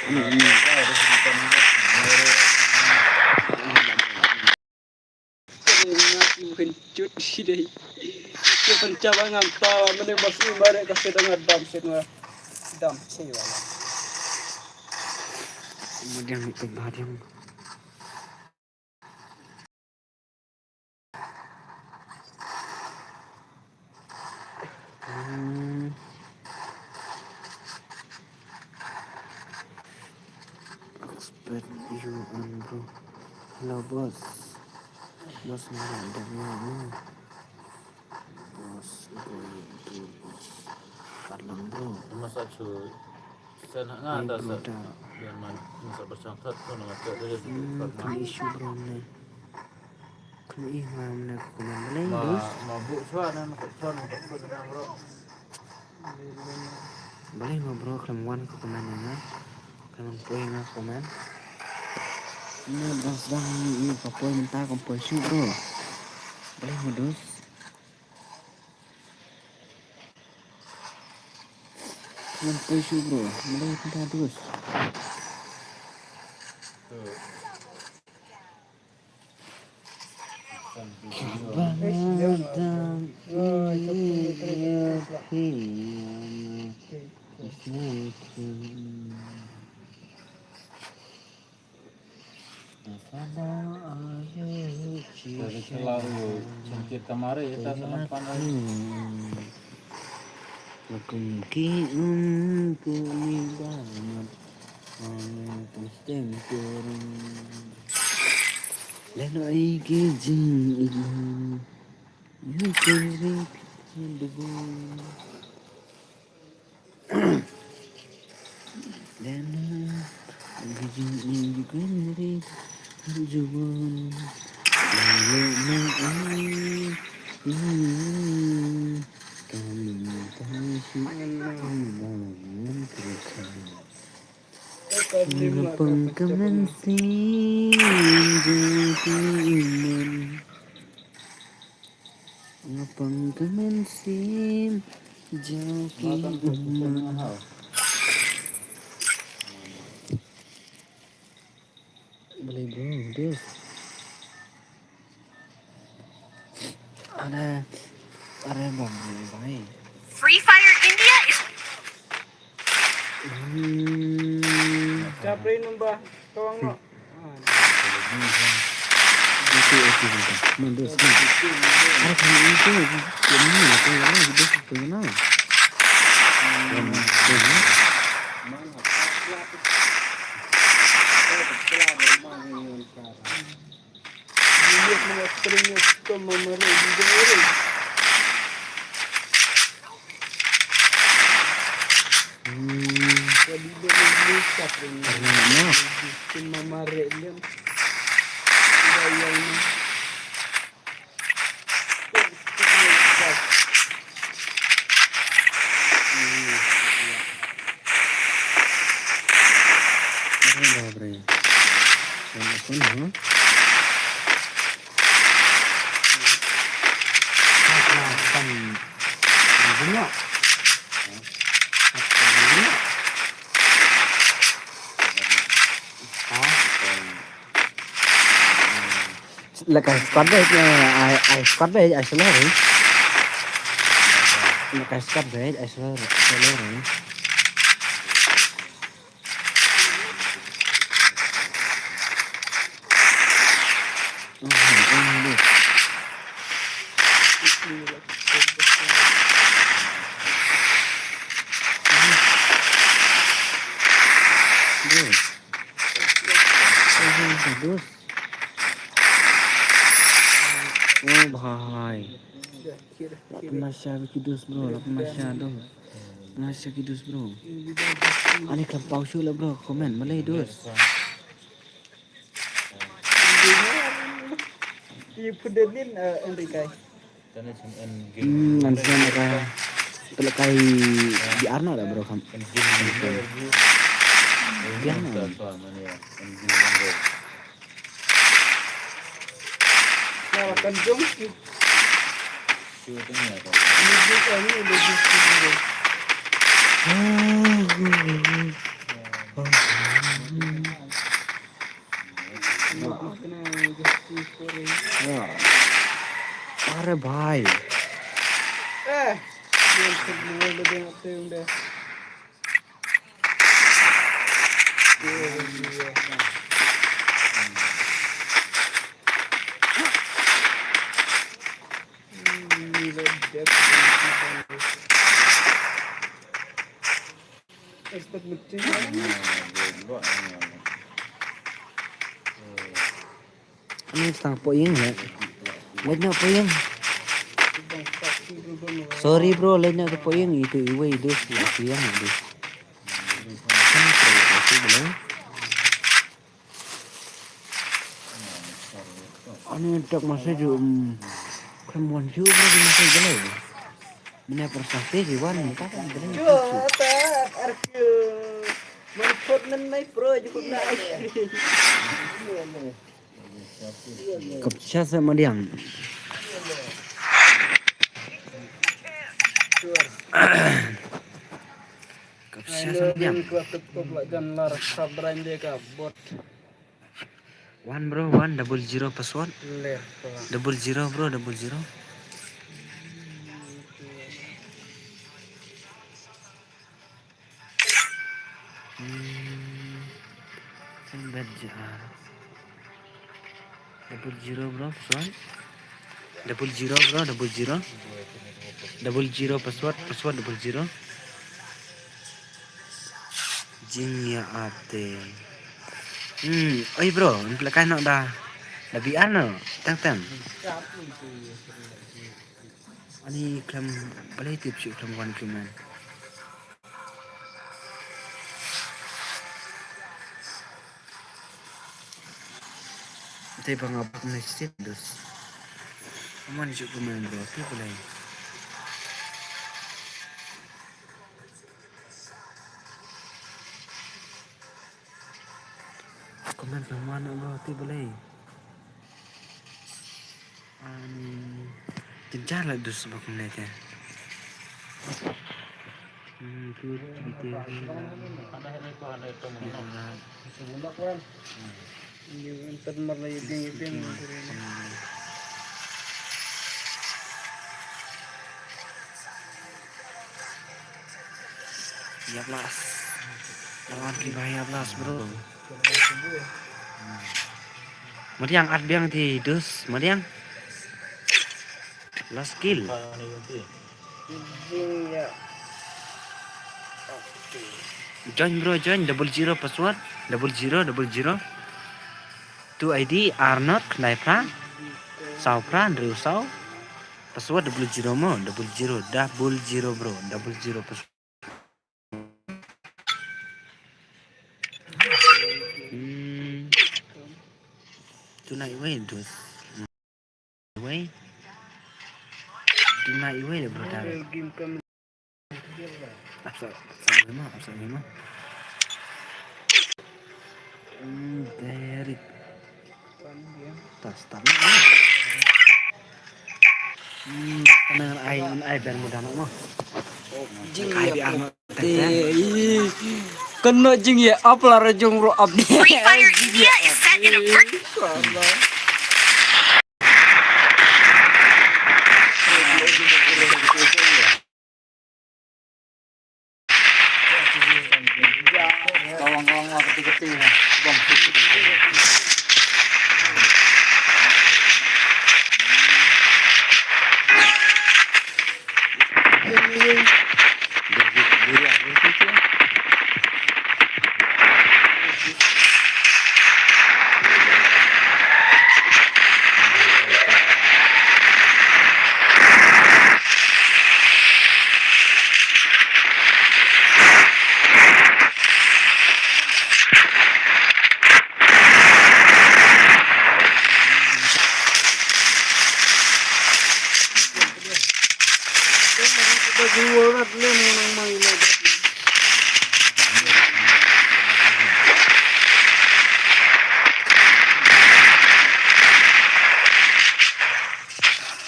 Ani ni. Nga kynjut shi dei. Ki pynjah ba ngam ta, mynne ba shu bare ka shu dang dam shu nga. Dam shi wala. Kemudian itu barang. Hmm. Expect you on, bro. Hello, boss. Boss, mana ada ni? Boss, boy, itu, boss. Kadang, bro. Masa cu sen nga ta sa. Biar man, masa bercangkat tu nama tak ada. Hmm, kena issue, bro, ni. Kena ih, mana aku mana boleh, bos? Ma bu cuba dan aku cuba, aku cuba, bro. Balei mo bro, khlem wan ka comment ïa nga. Khlem poi ïa nga ka comment. Ine ba sdang ïa ka poi mynta kam poi shuh bro. Balei mo dus. Khlem poi shuh bro. Balei mynta dus. Lehnohei ki jingïaid lynti, ïa ki ri ki jingdubun. Lehnohei ki jingïaid lynti, ïa ki ri ki jingdubun. Lehnohei, ïa ki jingïaid lynti. Nga pang ka mynsiem jong ki ummat. Nga pang ka mynsiem jong ki ummat. Balei bro, this? Are, are bang, bang. Free Fire India is Chapri number. Tawang no. Oke, oke, oke. Mandos, man. Are kami itu, ini, ini, ini, ini. Abre, abre. Abre, abre. Laka squad bait, ai, ai squad bait, ai solo ri. Laka squad bait, ai solo, solo ri. Oh bhai. La pynmasa ki dos bro, la pynmasa dos. Pynmasa ki dos bro. Ani klam pau shu la bro, comment malai dos. Ki phudenin Enrique. Hmm, ngan sngewbha ka pelekai di arna da bro kam. Di arna. Nah, kan jom. Ini dia kan ni dia. अरे भाई। Ani tang poing le. Leit noh poing. Sorry bro, leit noh poing itu iwei dus ya siang dus. Ani tak masa ju, um, khlem wan ju bro di masa jalai. Mene persate di wan mata kan jalai. Ju ta arke. Man khot nan nai pro ju khot nai. Kapcha sa madiang. Kapcha sa madiang. One bro, one double zero password. Double zero bro, double zero. Hmm. Sing bad J R. Double zero bro, password. Double zero bro, double zero. Double zero password, password double zero. Jingïa ate. Hmm, oi bro, yn pynlehkai noh da. Da B R noh, tang tang. Ani khlem balei tip shu khlem wan khlem man. Te ba nga bak ne sip dus. Aman shu khlem man bro, te balei. Comment pynban bro, te balei. Ani, jynjar la dus ba kumne te. Hmm, tu, tu, tu, tu. Ïa, plus. Ar ki bhai, at last, bro. Madiang, at biang ti dus, madiang. Last kill. Join, bro, join. Double zero password. Double zero, double zero. Tu I D, Arnold, khyndai phra, saw phra, hynriew saw. Password double zero mo, double zero, double zero, bro, double zero password. Hmm. Tonight, wait, dude. Wei. Duna iwei le, brother. Apsa, apsa iwei ma, apsa iwei ma. Hmm, Derek. Tas, tas. Hmm, tenang, ai, ai, biar mudah nak mah. Jing ai, ya, biar mudah. Te, ih, kano jingïa ap la ra jong ruh ap. Free Fire India is set in a ver- Salah. Kawang-kawang lah keti-keti lah. Bang.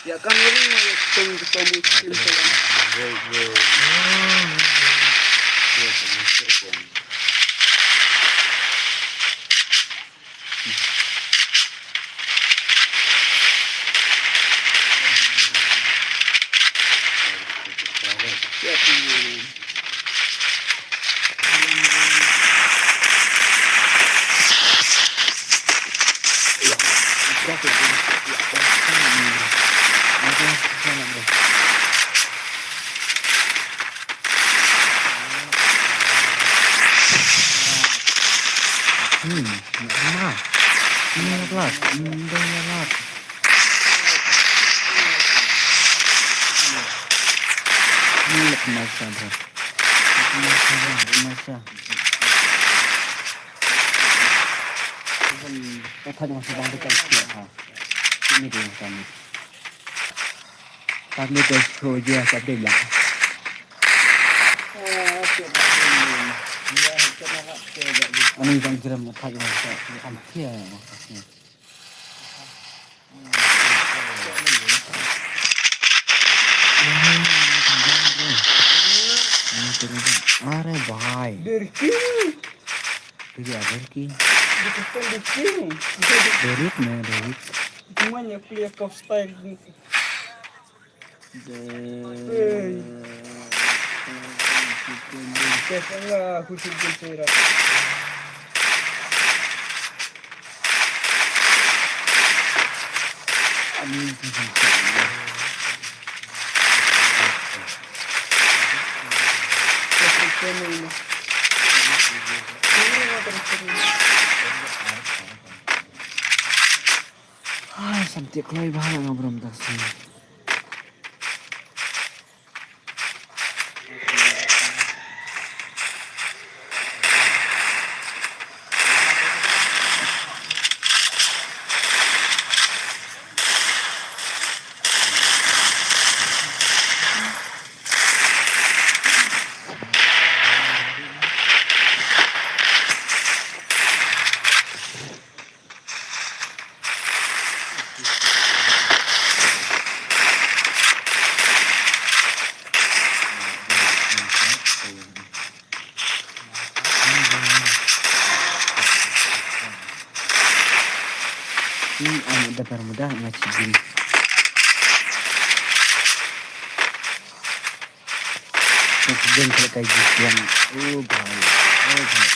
Ya kan, orang yang tong tong musim. Hmm, nak sama. Ini nak kelas. Hmm, dah nak kelas. Ini nak kelas, bro. Nak kelas, bro. Nak kelas. Kan, kan masih bang dekat sikit, ha. Sini dia, kami. Kami guys, pro je, tak ada lah. Ani bang jeram, tak ada. Am, ya, maksudnya. Are bhai. Derki. Derki, derki. Derki. Derki, no, derki. Cuma nya clear kau style. Hey. Kes Allah, aku sujud serak. Amin. Ai, samtiek kloi bha nga brum tak sien. Hmm, anak datar muda ngaji gini. Presiden kalau kayak gitu yang, oh, bahaya, oh, bahaya.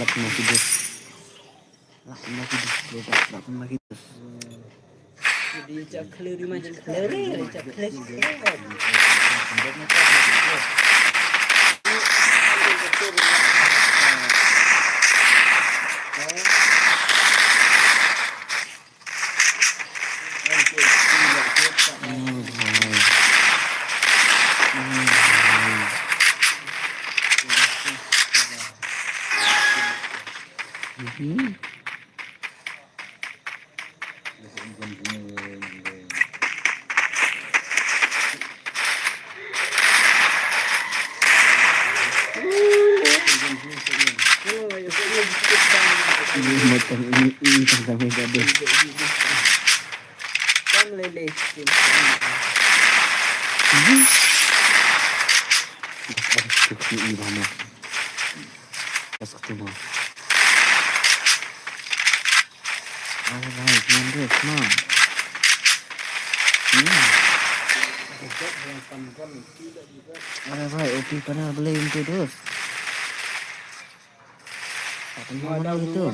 Lak na ki dus. Lak na ki dus, bro. Lak na ki dus. Di chak clear, di ma chak clear, di chak clear. Ini motong ini, ini tentang mega deh. Kan lele. Ini. Ini, ini, ini. Kas ketemu. Alright, man, come on. Hmm. Alright, O P panel beli untuk terus. Tak kenal mana itu.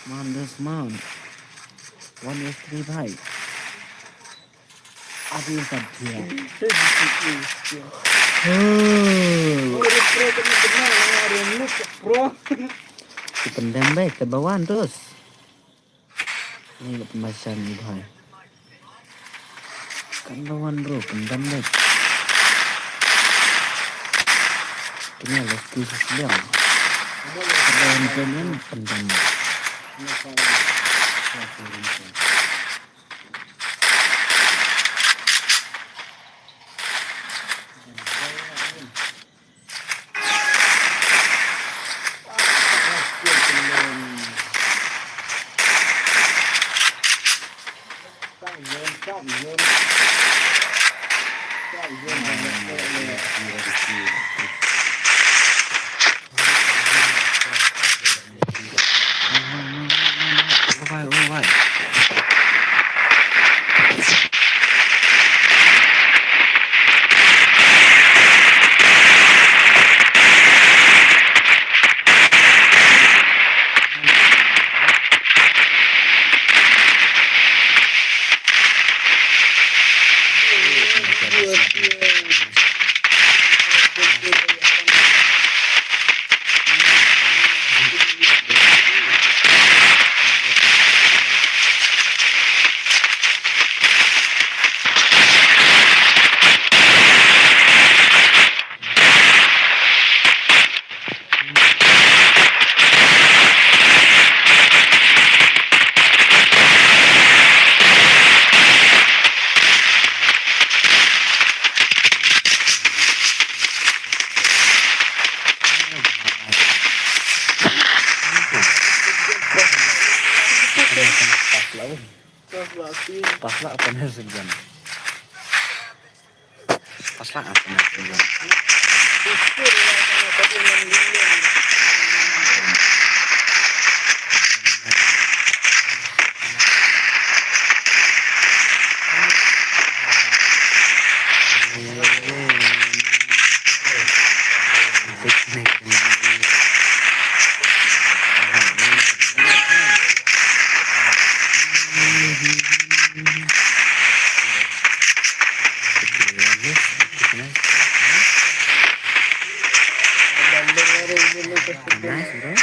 Mount, there's mount. One is three bhai. Aduh, tak dia. Oh. Pro, kena, kena, kena, kena, pro. Ki pyndem bhai, kat bawah terus. Ni kat pembahasan ni bhai. Kan lawan bro, pyndam deh. Kini lah tu sesedang. Lawan kini pyndam deh. Bye, bye, bye. Pas lah apa ni segan. Pas lah apa ni segan. Nice, bro.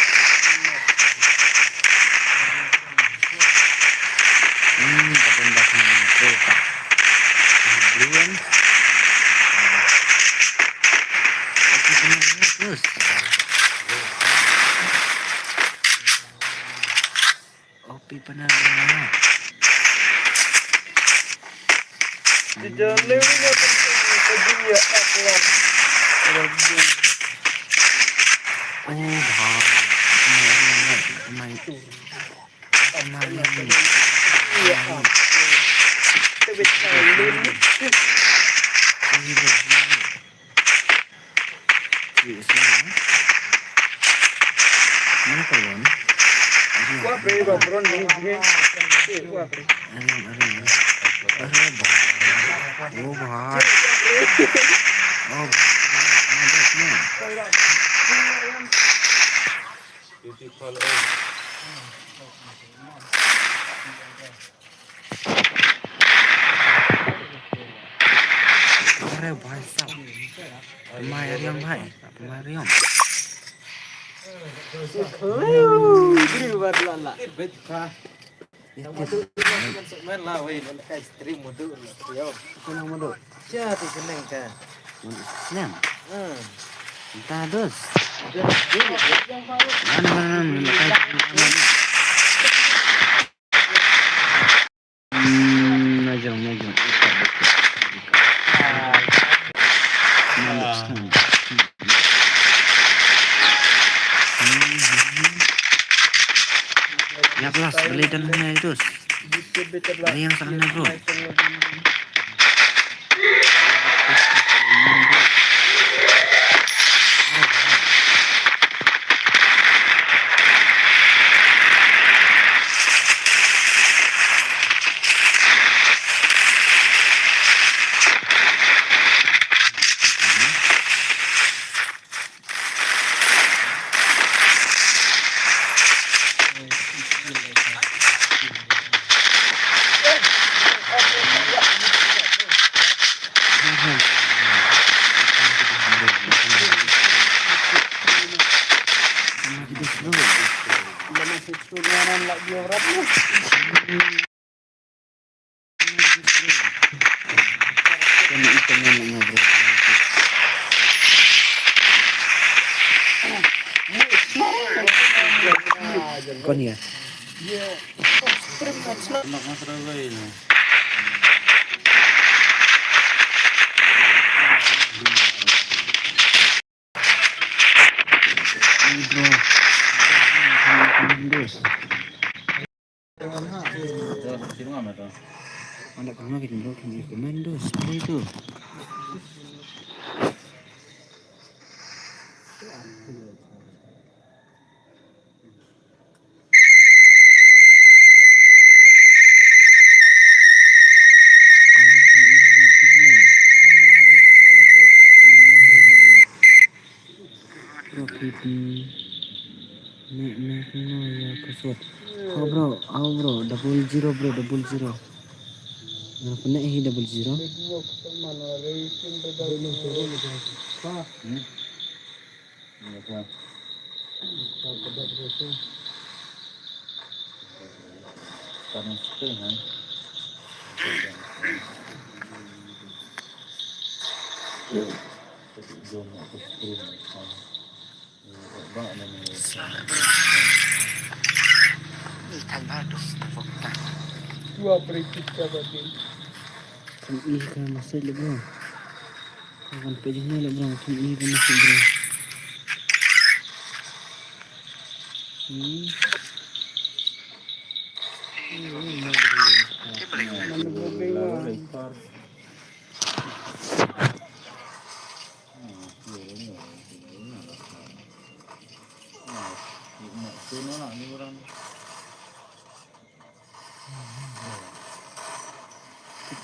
Hmm, kapon dah kena muncul, Pak. Brilliant. Oke, kena terus. Opi benar, benar. Di dalam ni apa tu? Tadi ya, apa? Oh, bah. Mai, mai, mai. Mai, mai. Iya, apa? Tebet kali. Ini, bah. Mana kawan? Wah, pre, bang, bro, ni, ni. Eh, wah, pre. Aduh, aduh, aduh. Aduh, bah. Oh, bah. Oh, bah. Beautiful, eh. अरे भाई साहब, तुम्हारे अरियम भाई, तुम्हारे अरियम। Grill bad lala. Main lah, weh, nak kai stream muduk lah, yo. Senang muduk. Siapa senang kah? Senang. Hmm. Entah, dus. Mana, mana, mana, mana, mana. Hmm, najong, najong. Ya, plus, beli dan terus. Beli yang sana, bro. Kon ya. Anak kena kita bro, kita commandos, apa itu? Profit ni. Ni, ni, ni, ya, kasut. How, bro? How, bro? Double zero, bro, double zero. Nga pyneh hi double zero. Hmm? Selamat, bro. Ni kan baru. Dua free kick ka batin. Thung i ka message le, bro. Ka kan pe jingno le, bro. Thung i ka message, bro. Hmm. Kut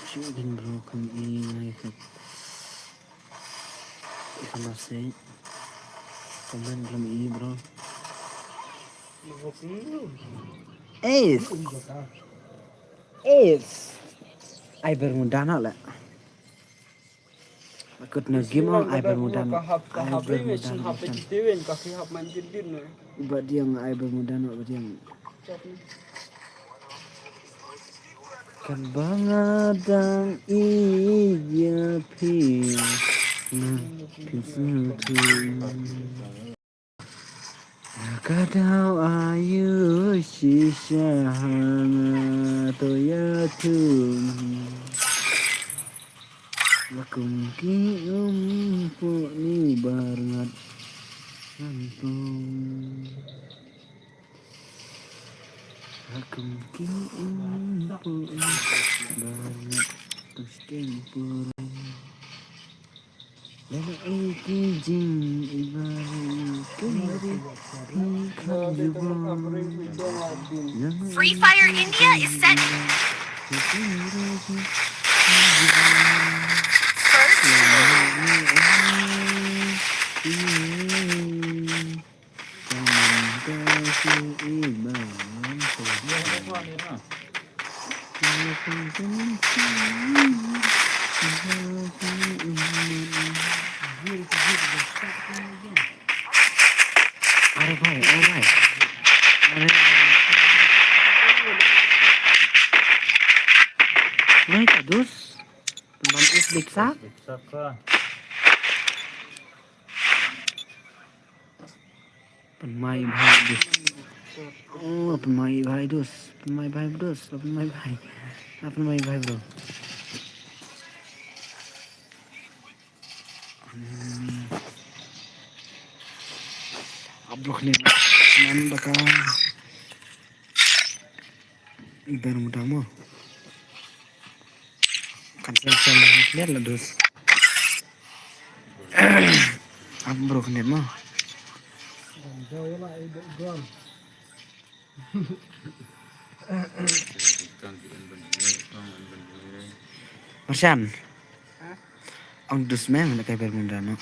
shuh din bro, kam i ngai kut. I kam ase. Comment lam i bro. Ace. Ace. Ai Bermuda na le. Kut na game ai Bermuda na. Ai Bermuda na. Ba diang ai Bermuda na ba diang. Kan ba nga dang ïa phi. Na phi sngewthuh. Ka daw ayu shisha ha nga to ïa thung. La kum ki um pu ni bar ngat ngan pung. La kum ki um pu ni bar ngat to stem pu. Free Fire India is set. First. Are bhai, are bhai. Are. Nai ka dus. Ban is biksa. Pynmai bhai dus. Oh, pynmai bhai dus. Pynmai bhai dus. Pynmai bhai. Ah, pynmai bhai bro. Hmm. Abruk ni. Nan baka. Ibar muda mo. Kan sel sel net la dus. Am bro net mo. Marsan. Ang dus mem na kai Bermuda no.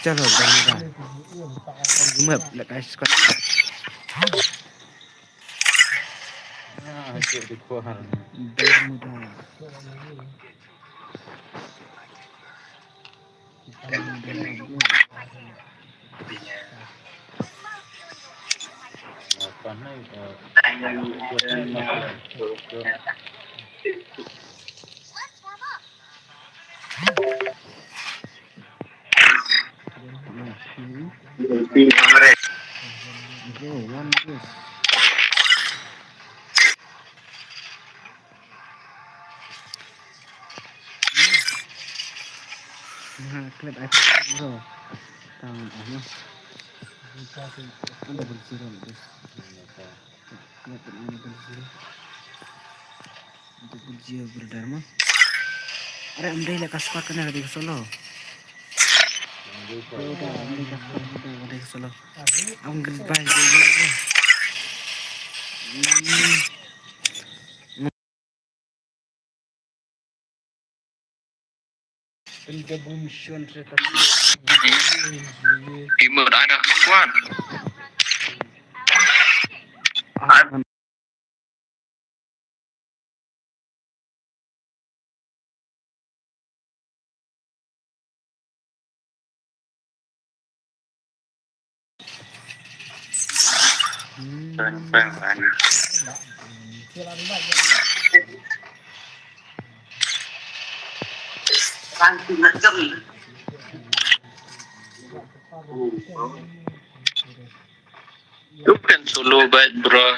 Chalo, Bermuda. Map, la kai squad. Ah, cik di kuah. Bermuda. Nga klet ai bro. Tang ano. Anda bersih kan, bro. Klet ai bersih. Untuk bersih, brother mo. Are, am dei la ka squad kane ka dei ka solo. Brother, am dei ka squad, brother, ka dei ka solo. Am grid by, bro. Hmm. Team Mode ada squad. You can solo back, bro.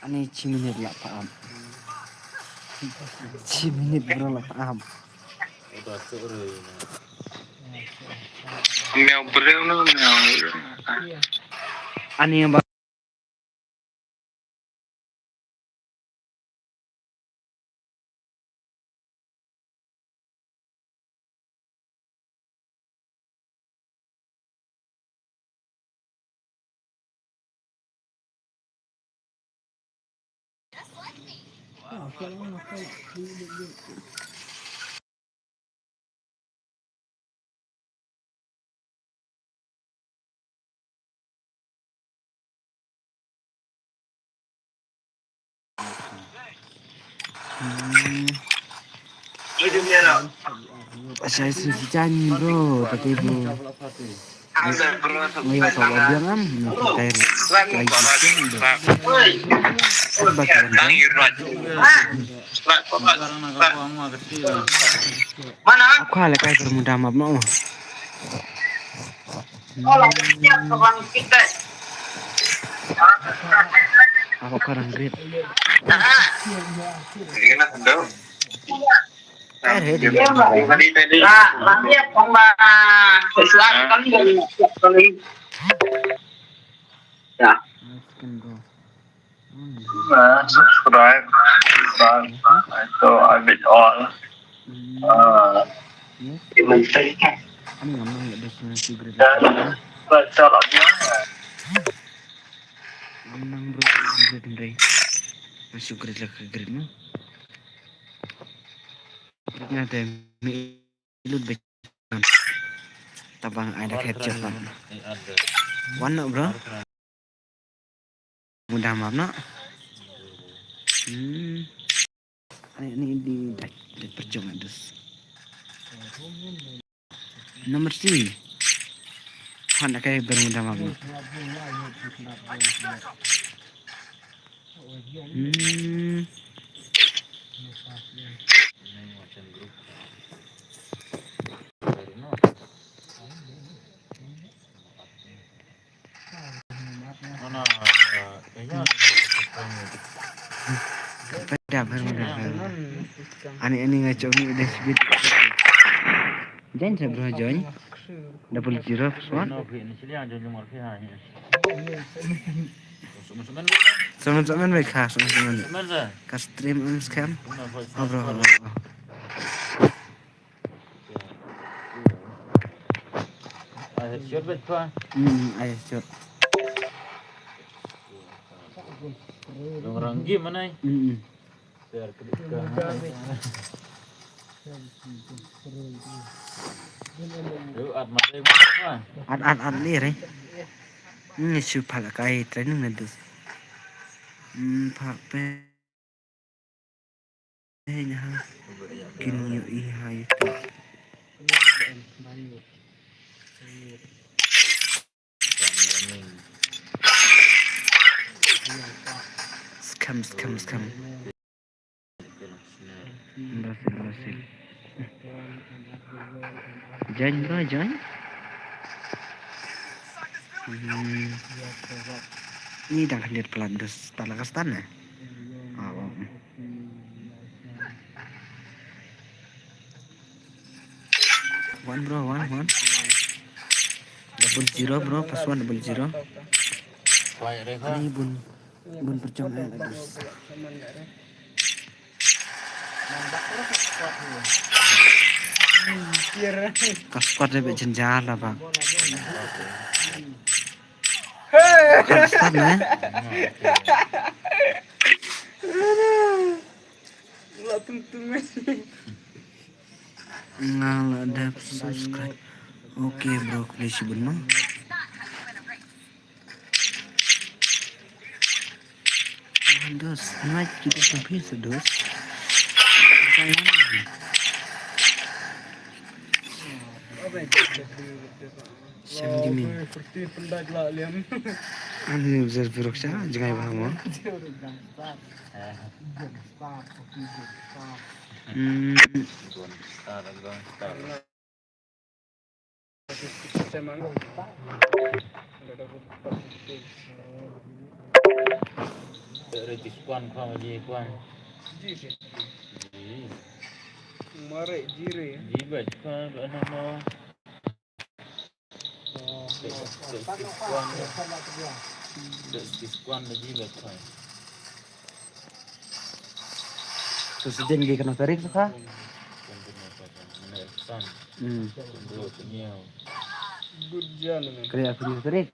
Ani chi minit la pa am. Chi minit bro la pa am. Meow bro no meow. Ani ba Asai si jan bro, tapi bro. Ayo, kalau biang am, nanti kayak lagi biang bro. Bakaran kan. Aku hal kayak bermuda map no. Ako ka rang grit. Kare de. Let's go. Subscribe, subscribe. So I bid all. Uh, yes. Even say. Ani ngam nang da sini si grid. But salah dia. Ngam nang bro grid ndai. Masuk grid lah ke grid no. Grid na dai mi. Lut bej. Tabang ada capture pan. Wan no bro. Mudah map no. Hmm. Ani ani di dai dai perjong adus. Nomor si. Han akai bermudah map no. Hmm. Pada baru dah. Ani ani ngaco ni udah sebit. Join sa bro, join. Double zero plus one. Semen semen baik kah, semen semen. Ka stream em scam. Oh bro, oh bro. Hmm, ai shot. Long rang game mana? Hmm. At at at lir eh. Ni shu phak kai training na dus. Hmm, phak pe. Hey, ha. Kin yu i ha yu. Scam, scam, scam. Berhasil, berhasil. Join bro, join. Hmm. Ni dang hadir pelan dus. Tak lekas tan eh. Oh, oh. One bro, one, one. Double zero bro, plus one double zero. Ani bun, bun percong eh adus. Ka squad de bit jynjar la ba. Ka start ne. Nga la dep subscribe. Okay bro, khublei shibun mo. Dos, night kita sampai sedos. Siam gimi. Ani ujar buruk sa, jangai bahama. Hmm. Mare jire. Ji ba ji ba ji ba. So sejeng gi kena tarik saka. Hmm. Good job, man. Kena aku tarik.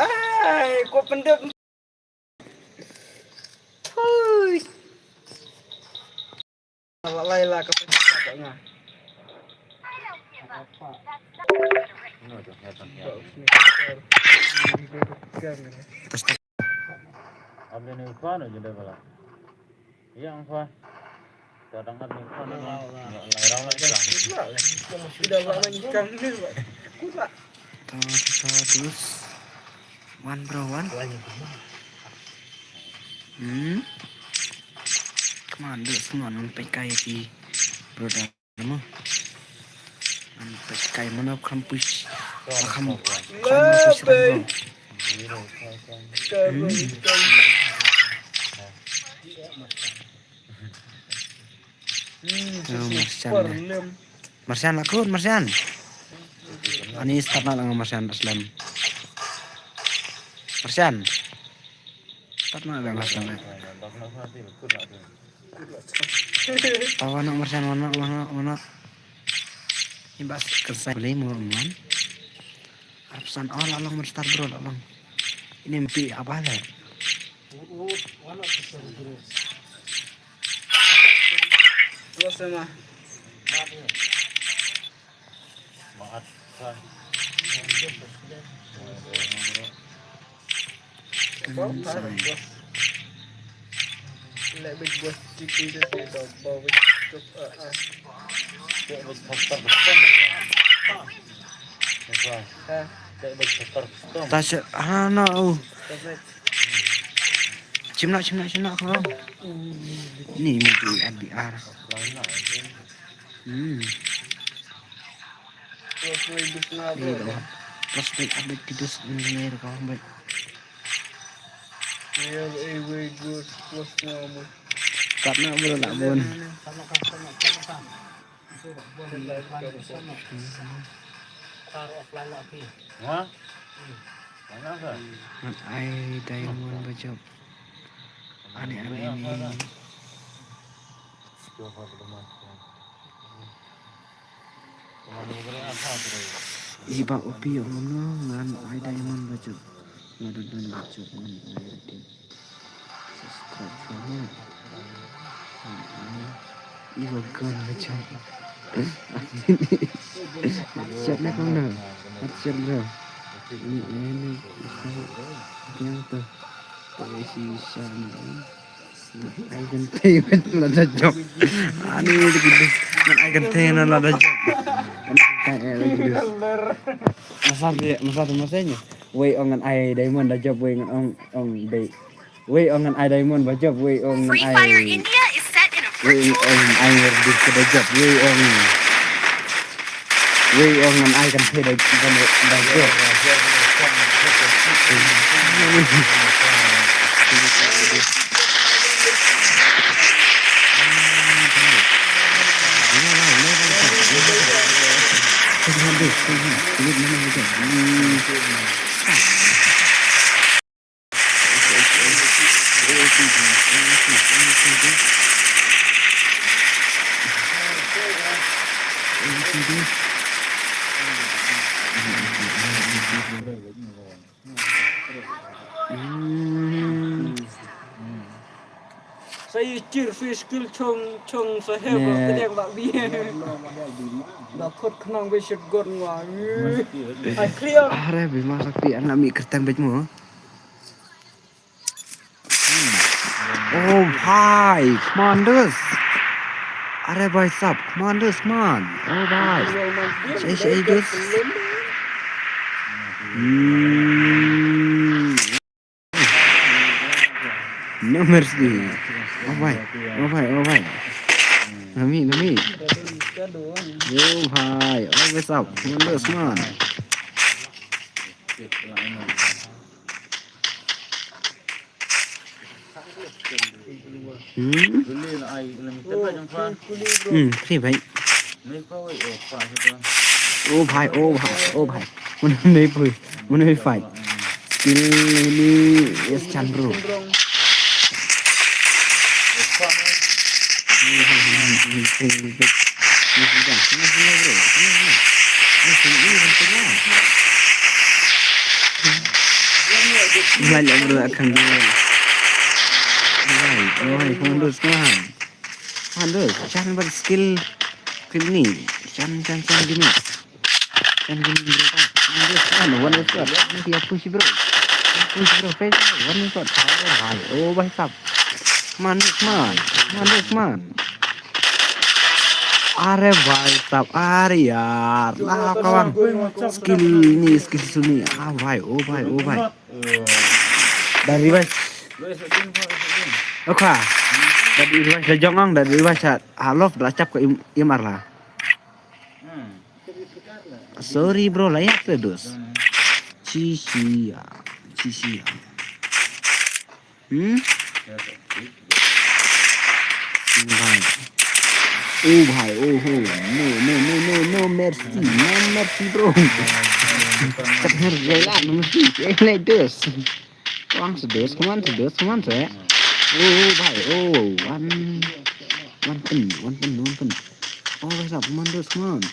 Ai, kau pendek. Hui. Lalai lah kau pendek apa nga. Terus. Apa ni kau nak jadi bala? Ïa, ang khwa. Ka dang ngat ni khwa na. Lai rau la jang. Sudah lah main ikan ni, Pak. Kula. Ta ta ta dus. Wan bro wan. Hmm. Come on, dus, come on, wan peit kai ki. Bro da. Mo. An peit kai mano kham push. Kham. Kham push ram. Hmm. Hmm, Marsian. Marsian lakun Marsian. Ani start na lang Marsian Aslam. Marsian. Start na lang Marsian. Tawa nak Marsian, mana, mana, mana. Ini bas kersai beli mau man. Arpsan, oh, la long, start bro, la long. Ini mesti apa dah? Lo sama. Maat. Bau parah, bos. Lek big boss chicken tu sih, bau, bau big boss, ah, ah. Lek big boss custom. Apa? Hah? Lek big boss custom. Tasha, ah, no, oh. Chimna, chimna, chimna, kau. Ni, ni tu N B R. Hmm. Ni dah. Plus baik update kita sebenarnya kau baik. Katna bro nak bun. Ha? Mana ka? Ngan ai diamond bajop. Ani ani ni. Iba upi ong no ngan ai diamond bajop. Ngan don bajop ngan ai diamond. Subscribe channel. Iba gun bajop. Headshot na kong na. Headshot bro. Ni ni ni. Yang tu. Tu isi sana. Ai kynthei wei lada jop. Ani de kidus. Ai kynthei na lada jop. Ai kidus. Masa de, masa de masa ni. Wei ong ngan ai diamond da jop, wei ong ong dei. Wei ong ngan ai diamond ba jop, wei ong ngan ai. Wei ong ngan ai ngar dis da jop, wei ong. Wei ong ngan ai kan the da da da jop. Hmm. Sa i chir fish kill chong chong sa he ba. Ne. Kdeng ba bi. Da khot khnang be shit gon wa. Ai clear. Are bi ma sakti an la mi kyrteng bej mo. Oh bhai, commanders. Are bhai sab, commanders man. Oh bhai. Shai shai dus. Hmm. No mercy. Oh bhai, oh bhai, oh bhai. Nami, nami. Oh bhai, oh bhai sab, commanders man. Hmm. Hmm, free bhai. Oh bhai, oh bhai, oh bhai. Mano nei pui, mano nei fight. Skill ni yes chan bro. Bhai, bro, akan dia. Bhai, bhai, commandos, man. Commandos, chan bad skill. Kini, chan, chan, chan, gini. Chan, gini, bro. Commandos, man, one shot. Nanti aku si, bro. Aku si, bro. Face, one shot. Oh, bhai. Oh, bhai, sab. Commandos, man. Commandos, man. Are bhai sab, are yaar. Lah kawan. Skill ni, skill suni. Ah bhai, oh bhai, oh bhai. Da revive. Oka. Da revive da jong ang, da revive sa. Alof da chap ko im, imar la. Sorry bro, la yak te dos. Chi chi ya. Chi chi ya. Hmm? Bhai. Oh bhai, oh ho. No, no, no, no, no mercy. No mercy, bro. Kat her gela, no mercy. Eh, like this. Come on, dos, come on, dos, come on, sir. Oh, bhai, oh, one, one pin, one pin, one pin. Oh, bhai sab, come on, dos, come on.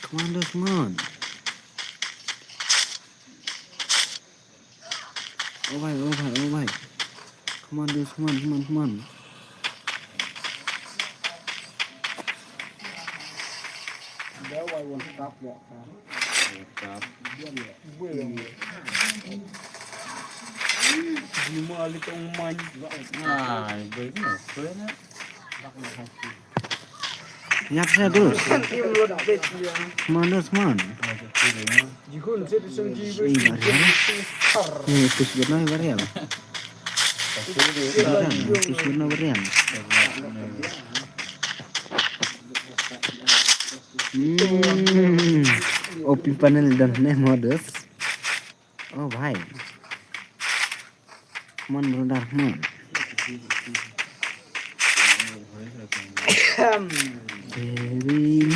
Come on, dos, come on. Oh bhai, oh bhai, oh bhai. Come on, dos, come on, come on, come on. Ai, bhai, no, bhai na. Yap sa, dos. Come on, dos, come on. Ei, bariam. Ni, kus guna bariam. Bariam, kus guna bariam. Hmm. O P panel don ne modus. Oh, bhai. Come on, brother, come on. Baby, baby.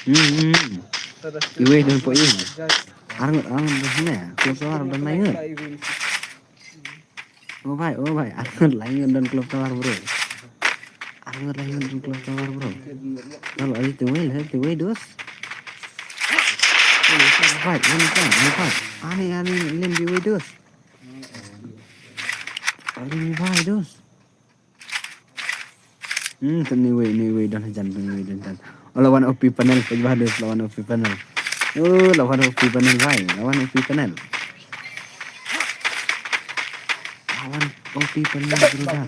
Hmm, hmm, hmm. Iwei don po iwei. Arang, arang don ne. Close door don ne. Oh bhai, oh bhai, arngut lai ngut don close tower, bro. Arngut lai ngut don close tower, bro. Lalo, ari te wei, ari te wei, dos. Fight, one fight, one fight. Ani, ani, lim di wei, dos. Ari wei, dos. Hmm, tu ni wei, ni wei, don jan, ni wei, don jan. Oh, lawan O P panel, pejbah dos, lawan O P panel. Oh, lawan O P panel, bhai, lawan O P panel. Lawan O P panel, brother.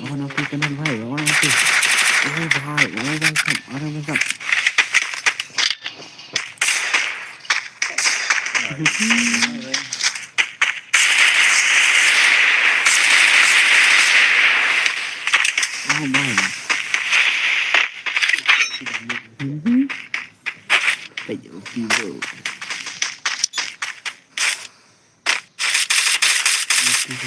Lawan O P panel, bhai, lawan O P. Oh, bhai, oh, bhai, sab, arang, bhai, sab. Oh, bhai. Mhm. Peit O P, bro. Hmm.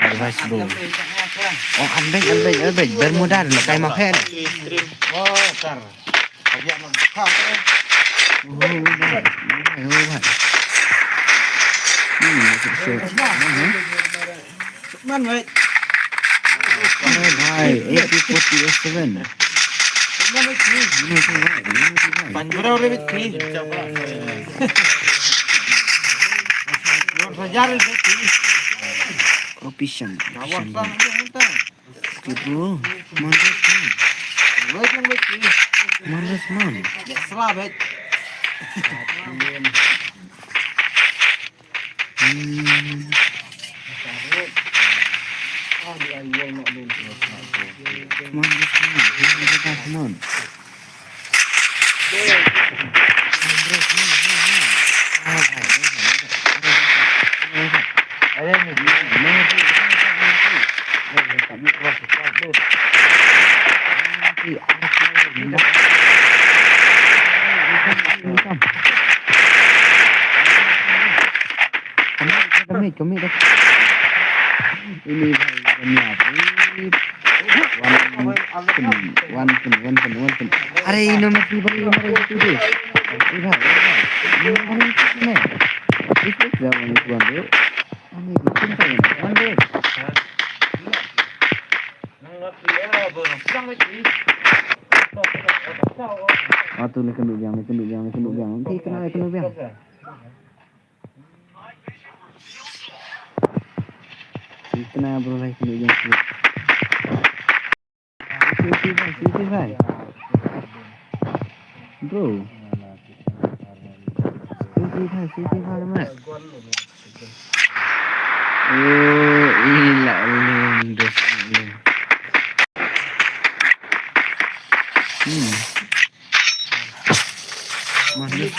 Advice, bro. Oh, anbej, anbej, anbej. Bermuda na kai ma phen. Oh, sir. Oh, bhai, oh, bhai, oh, bhai. Hmm, masuk shoot. Hmm. Man, mate. Aray bhai, A K forty-seven. Man, mate. Mana tu, bhai? Mana tu, bhai? Panjra re, mate. Lor sajar, mate. Kopi shan, kopi shan, bhai. Ki bro, man das man. Wajang beti. Man das man. Ya, selamat. Hmm. Man das man. Man das man. Kami, kami, kami dah. Ini bhai, kami apa? One pin, one pin, one pin, one pin. Are, ini mati bhai, ini mati tu. Ini bhai, ini bhai. Ini bhai, ini bhai. Ini bhai, ini bhai. Ini bhai, ini bhai. Ah, tu le kynduh biang, le kynduh biang, le kynduh biang. Nanti kena le kynduh biang. Kena bro, lai kynduh biang. Siti bhai, siti bhai. Bro. Siti bhai, siti bhai, mat. Oh, ila ulun, dos ulun. Hmm. Mana sih?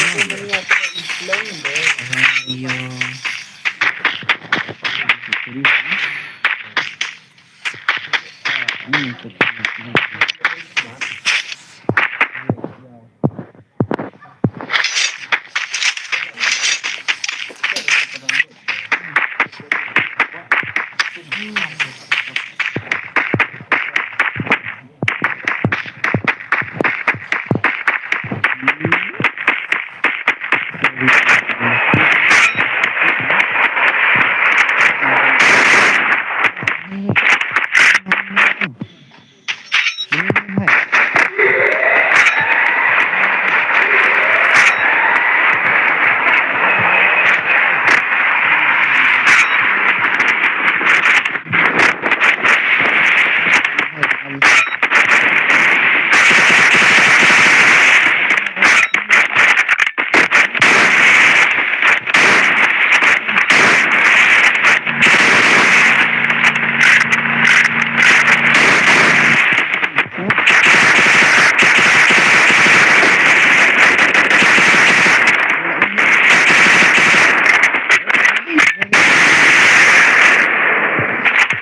Ayo. Hmm, betul, betul, betul.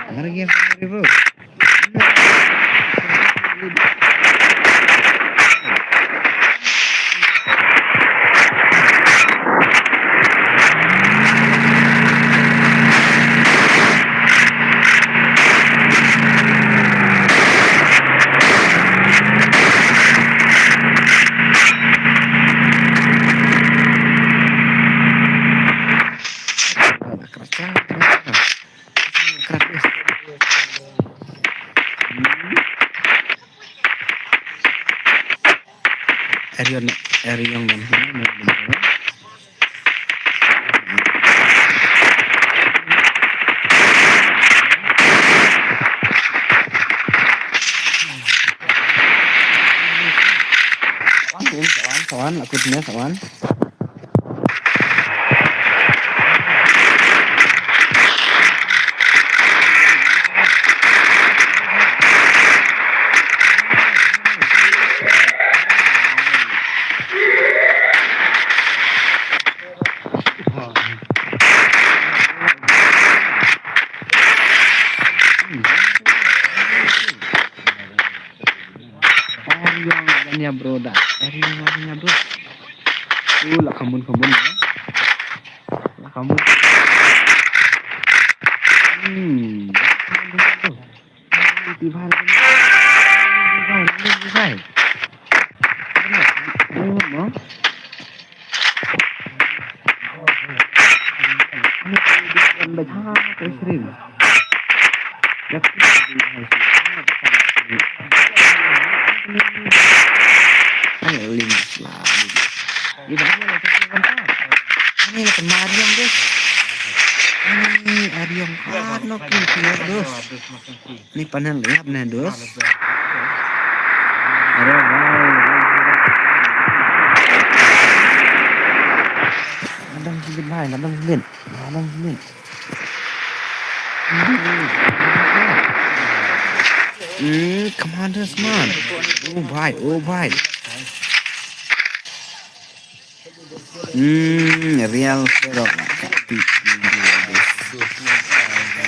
Another game for you, bro. Arion, Arion dan Sawan, sawan, sawan, aku tanya sawan. Bro, da. Dari mana, bro? Uh, la kamun, kamun, ya. La kamun. Hmm. Di bhai, di bhai, di bhai. Oh, no. Ani la kena ariong, dus. Ani ariong, ah, no, kena, dus. Ni panel liap ne, dus. Aduh, bhai. Ladang sibit, bhai, ladang sibit. Ladang sibit. Hmm, come on, dus, man. Oh, bhai, oh, bhai. Hmm, Real Ferok.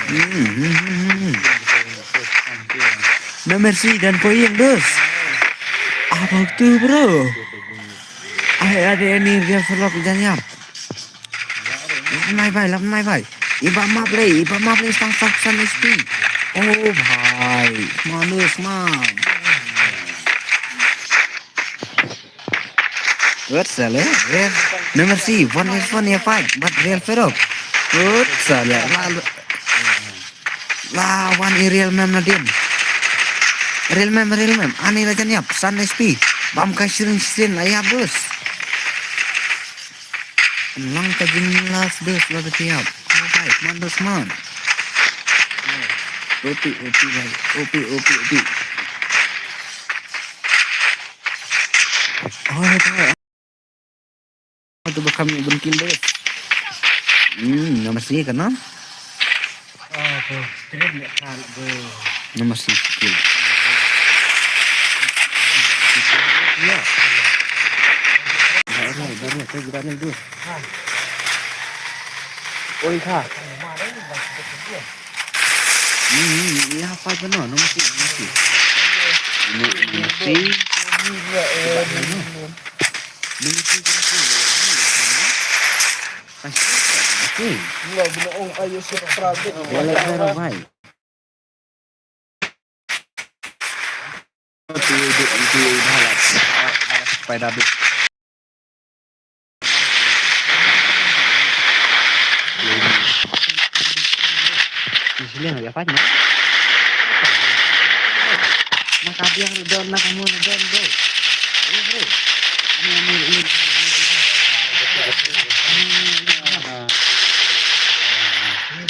Hmm, hmm, hmm, hmm. No mercy, dan poi ïeng, dus. Apa tu, bro? Ai, ada ni Real Ferok jan ïap. Lap mai bai, lap mai bai. Iba map lei, iba map lei, stang stang san S P. Oh, bhai. Manus, man. What's the le? Real. No mercy, one is one, ya fight, but Real Ferok. What's the le? La, la, one i Real Mem nadien. Real Mem, Real Mem. Ani la jan ïap, san S P. Bam ka shrin shrin, la ïap, bus. Lang ka jinglas, bus, la jan ïap. Oh, bhai, man, bus, man. Opi, opi, bhai. Opi, opi, opi. Oh, bhai. Tu ba kam ïa ban kill, bes. Hmm, no mercy kan, no? Ah, tu. Krim ïa khan, bro. No mercy kill. Ïa. Dah, dah, dah, dah, dah, dah, dah. Oi, kha. Hmm, hmm, ïa, fight kan, no? No mercy, no mercy. No, no mercy. Boleh, boleh, bhai. Spider. Ni sini lagi apa ni? Nak kau biar don, nak kamu don, bro. Ini, bro. Ini, ini, ini. Ini, ini, ini. Ini, ini, ini. Ini, ini, ini. Ini, ini, ini.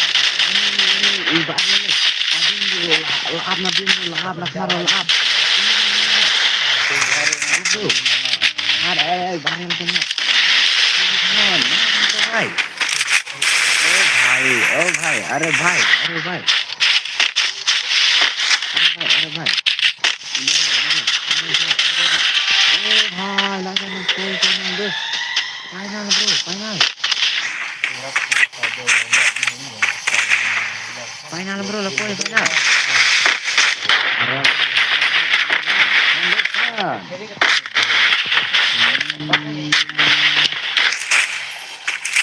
Ini, ini, ini. Ini, ini, ini. Lahap na bin, lahap na karo, lahap. Aduh. Aduh, aduh, aduh, bareng tengok. Oh bhai. Oh bhai, oh bhai, aduh bhai, aduh bhai. Aduh bhai, aduh bhai. Oh bhai, la ka nang koi ka nang bus. Final, bro, final. Final, bro, la poi final.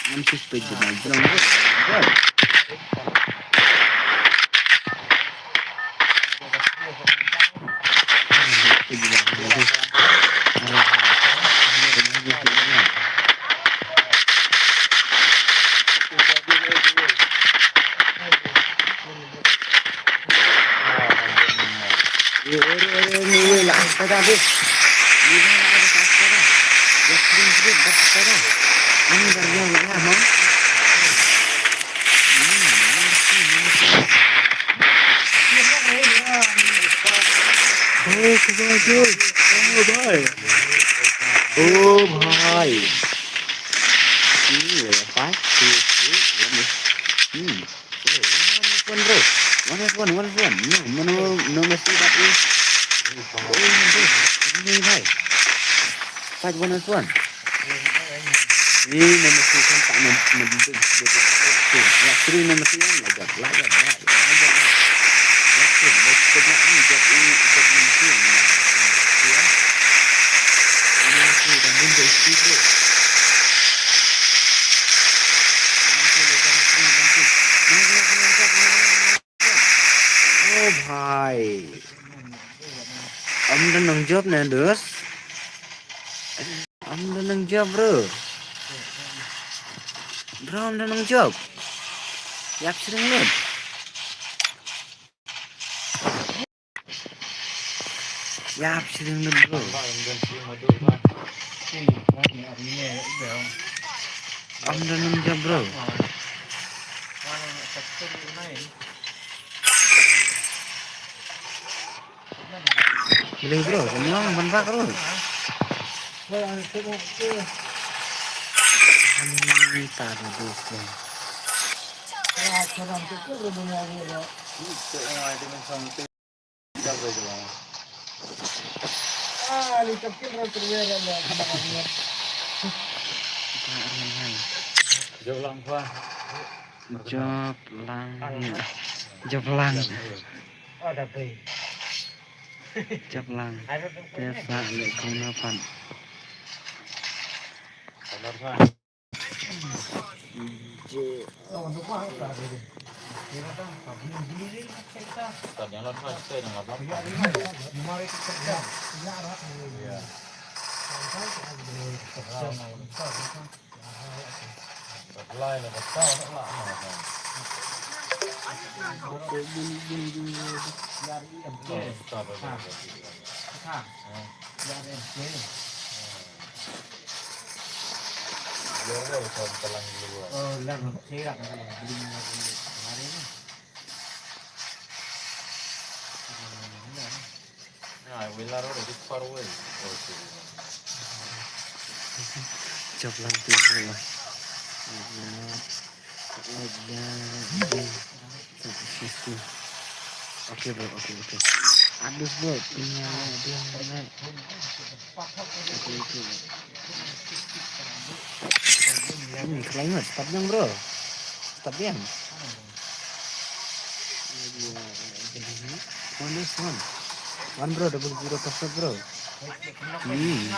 Anticipate the ball. Oh, come on, dude. Oh, bhai. Oh, bhai. Hmm, five, two, three, one. Hmm. One is one, bro. One is one, one is one. No, no, no, no mercy, that is. Oh, bro. Ini, bhai. Fight one is one. Ini no mercy, kan, tak no, no, no, no, no, no mercy, kan, lajat, lajat, bhai. Lajat, bhai. Lajat, bhai. Tengok ni, jab ini, jab no mercy, no mercy, kan. Oh bhai. Ym don nang jop ne, dos? Ym don nang jop, bro. Bro, ym don nang jop. Ïap shring lut. Ïap shring lut, bro. Ym don nang jop, bro. Beli, bro, kenyang ban bak, bro. Ani ta du du, bro. Job lang. Job lang. Job lang. Te sa le kong na pan. Job lang tu, bro. Okay, bro, okay, okay. Abis, bro, punya dia, bro. Okay, okay. Hmm, khlaiñ, start biang, bro. Start biang. One is one. One, bro, double zero password, bro. Hmm.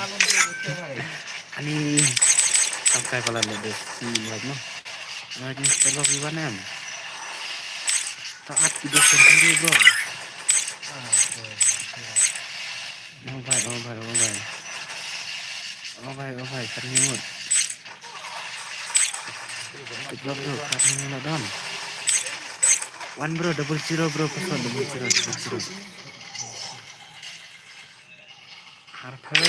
Ani. Tang kai pala le de. Hmm, like, no. Like, ni, start lagi one em. Taat video sendiri, bro. Oh bhai, oh bhai, oh bhai. Oh bhai, oh bhai, kat ni mut. Good job, bro, kat ni mut don. One, bro, double zero, bro, password double zero, double zero. Harper,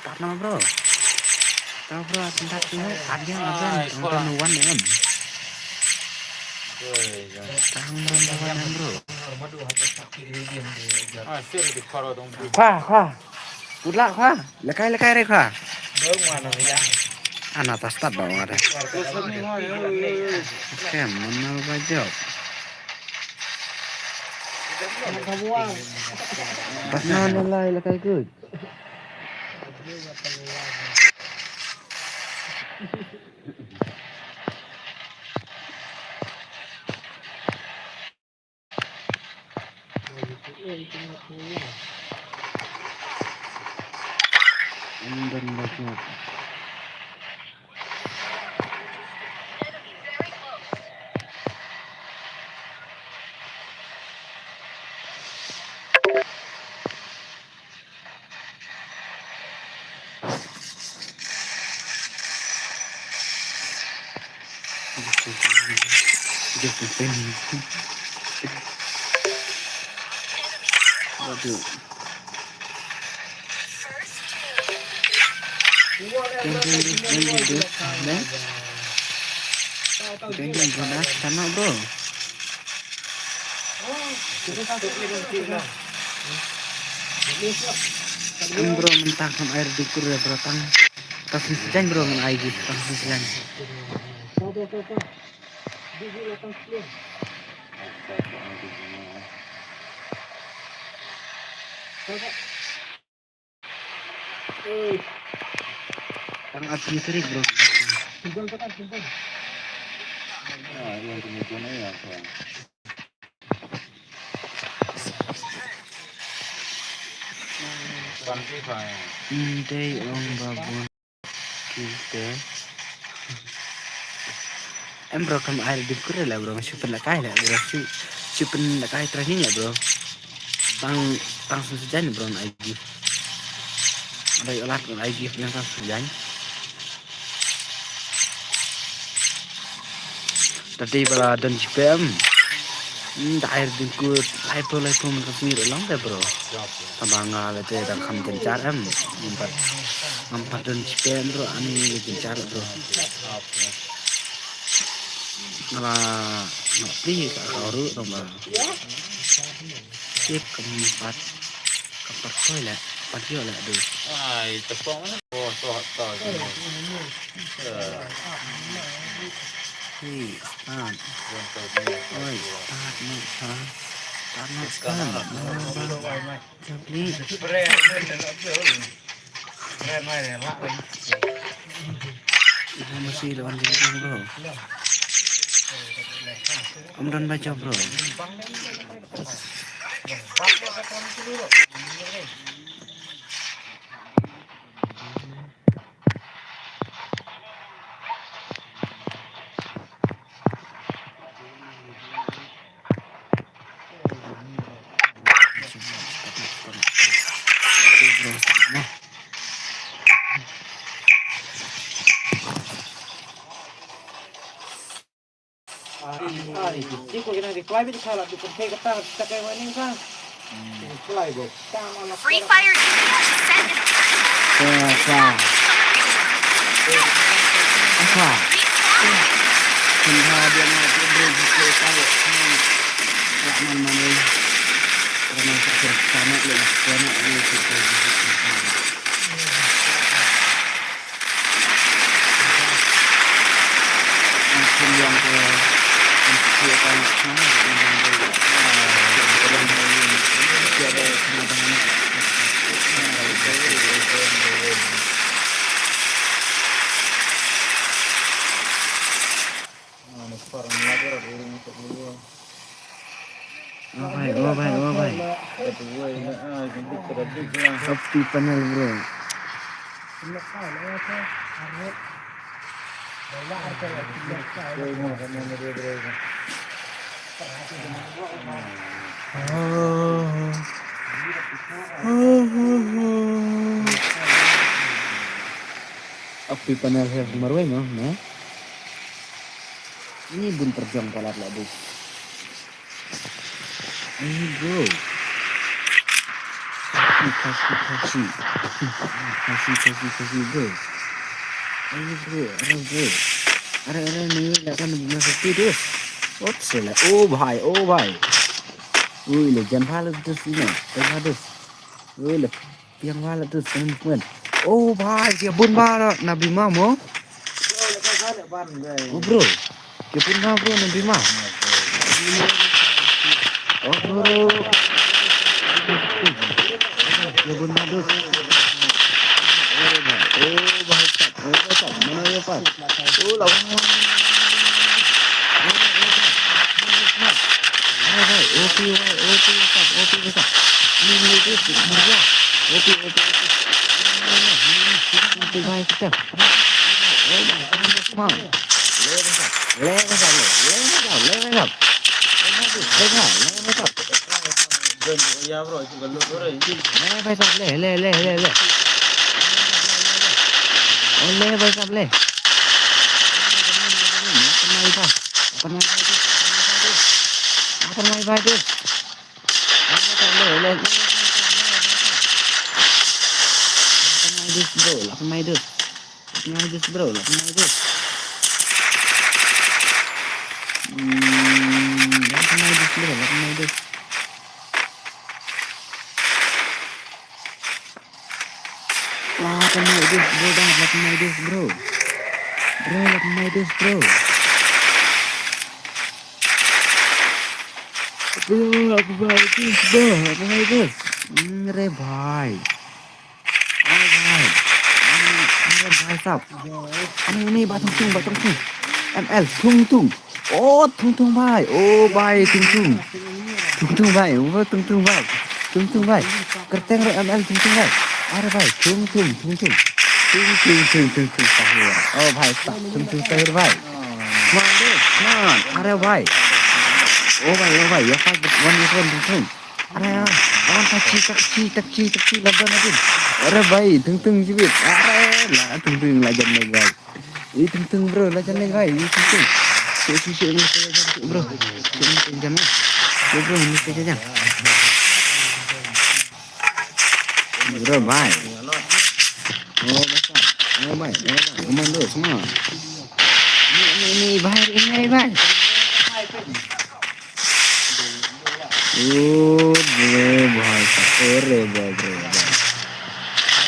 start nama, bro. Start, bro, atin tak sini, atin atin, untuk one em. Tang, bro, one em, bro. Khwa, khwa. Good luck, khwa. Lekai, lekai re, khwa. Ana ta start ba wa da. Scam, mana ba job. Pas na, na lai, lekai good. Waduh. Sana, bro. Em, bro, mynta kam ai ready kur, bro, tang. Tang sing sing, bro, ngan ai gi, tang sing sing. Tang at ni serik, bro. Ah, yang punya zona ya, apa? Ndei ong ba bun kinte. Em bro, kam ai dip kur la bro, shu pynlehkai la bro, shu, shu pynlehkai training la bro. Tang, tang sum sajan bro, ai gift. Ada olat ai gift yang tang sum sajan. Tadi bala don jipem. Hmm, da ai dip kur, lai phew, lai phew, man ka sngir long de bro. Tang ba nga la te dang kham jynjar em. Ngam pat, ngam pat don jipem bro, ani jynjar bro. Nga la, nga pli ka ka ru tang ba. Tip kam pat, kam pat poi leh, pat ïoh leh du. Ai, tepong na. Oh, so hot to. Hey, start. Oi, start no, start. Start no, start. Jabli. Ina masi lawan jingkong bro. Om don ba job bro. Free Fire. Oh bhai, oh bhai, oh bhai. Up to panel bro. Up to panel he marwei mo ne. Ini bun terjang palat lah deh. Ini bro. Ini kasi kasi. Kasi kasi kasi bro. Ini bro, arre bro. Arre arre, ini lah kan masa tu. Oops, lah. Oh bhai, oh bhai. Ui, le jan phala dus ini. Jan phala dus. Ui, le piang phala dus kan men. Oh bhai, dia bun ba na bima mo. Oh bro. Dia bun ba bro na bima. Oh bro. Dia bun ba dus. Oh bhai, oh bhai. Oh, what's up? Mana ye pa? Oh, la. Arre bhai, O P bhai, O P what's up? O P what's up? Ini, ini, ini, ini, ya. O P, O P, O P. Ini, ini, ini, ini, ini, bhai, kita. Oh, bhai, come on. Le, what's up? Le, what's up? Le, le, what's up? Le, what's up? Le, what's up? Le, bhai sahab, le, le, le, le, le. Oh, le, bhai sahab, le. Open my bhai. Open my bhai. Open my bhai. Le, le, le. Open my bro, open my. Like my this, bro, like my this. Mm, like my this, bro, like my this. Like my this, bro, like my this, bro. Bro, like my this, bro. Bro, like my this, bro, like my this. Mm, re bhai. Ayo bhai. Ayo bhai sahab. Ani, ani, ba Tung Tung, ba Tung Tung. M L Tung Tung. Oh, Tung Tung bhai. Oh bhai, Tung Tung. Tung Tung bhai. Oh, Tung Tung bhai. Tung Tung bhai. Kyrteng ruh M L Tung Tung bhai. अरे भाई, थुंग थुंग, थुंग थुंग। थुंग थुंग, थुंग थुंग, थुंग, सही है। ओ भाई साहब, थुंग थुंग, सही है भाई। Come on, dude, come on. अरे भाई। ओ भाई, ओ भाई, ये फाइव वन, वन, वन, थुंग थुंग। अरे यार, वन, टच, टच, टच, टच, लग गया ना, dude। अरे भाई, थुंग थुंग, जीवित। अरे, ला, थुंग थुंग, ला, जब मैं भाई। Ih, teng teng, bro, la jan leh, bhai. Ih, teng teng. Shu, shu, shu, mesti la jan, bro. Shu, mesti jan leh. Shu, bro, mesti jan. Bro, bhai. Oh, basta. Oh, bhai. Oh, bhai. Komando, semua. Ini, ini, ini, bhai. Ini, bhai. Oh, bro, bhai, satu re, bro, bro, bro.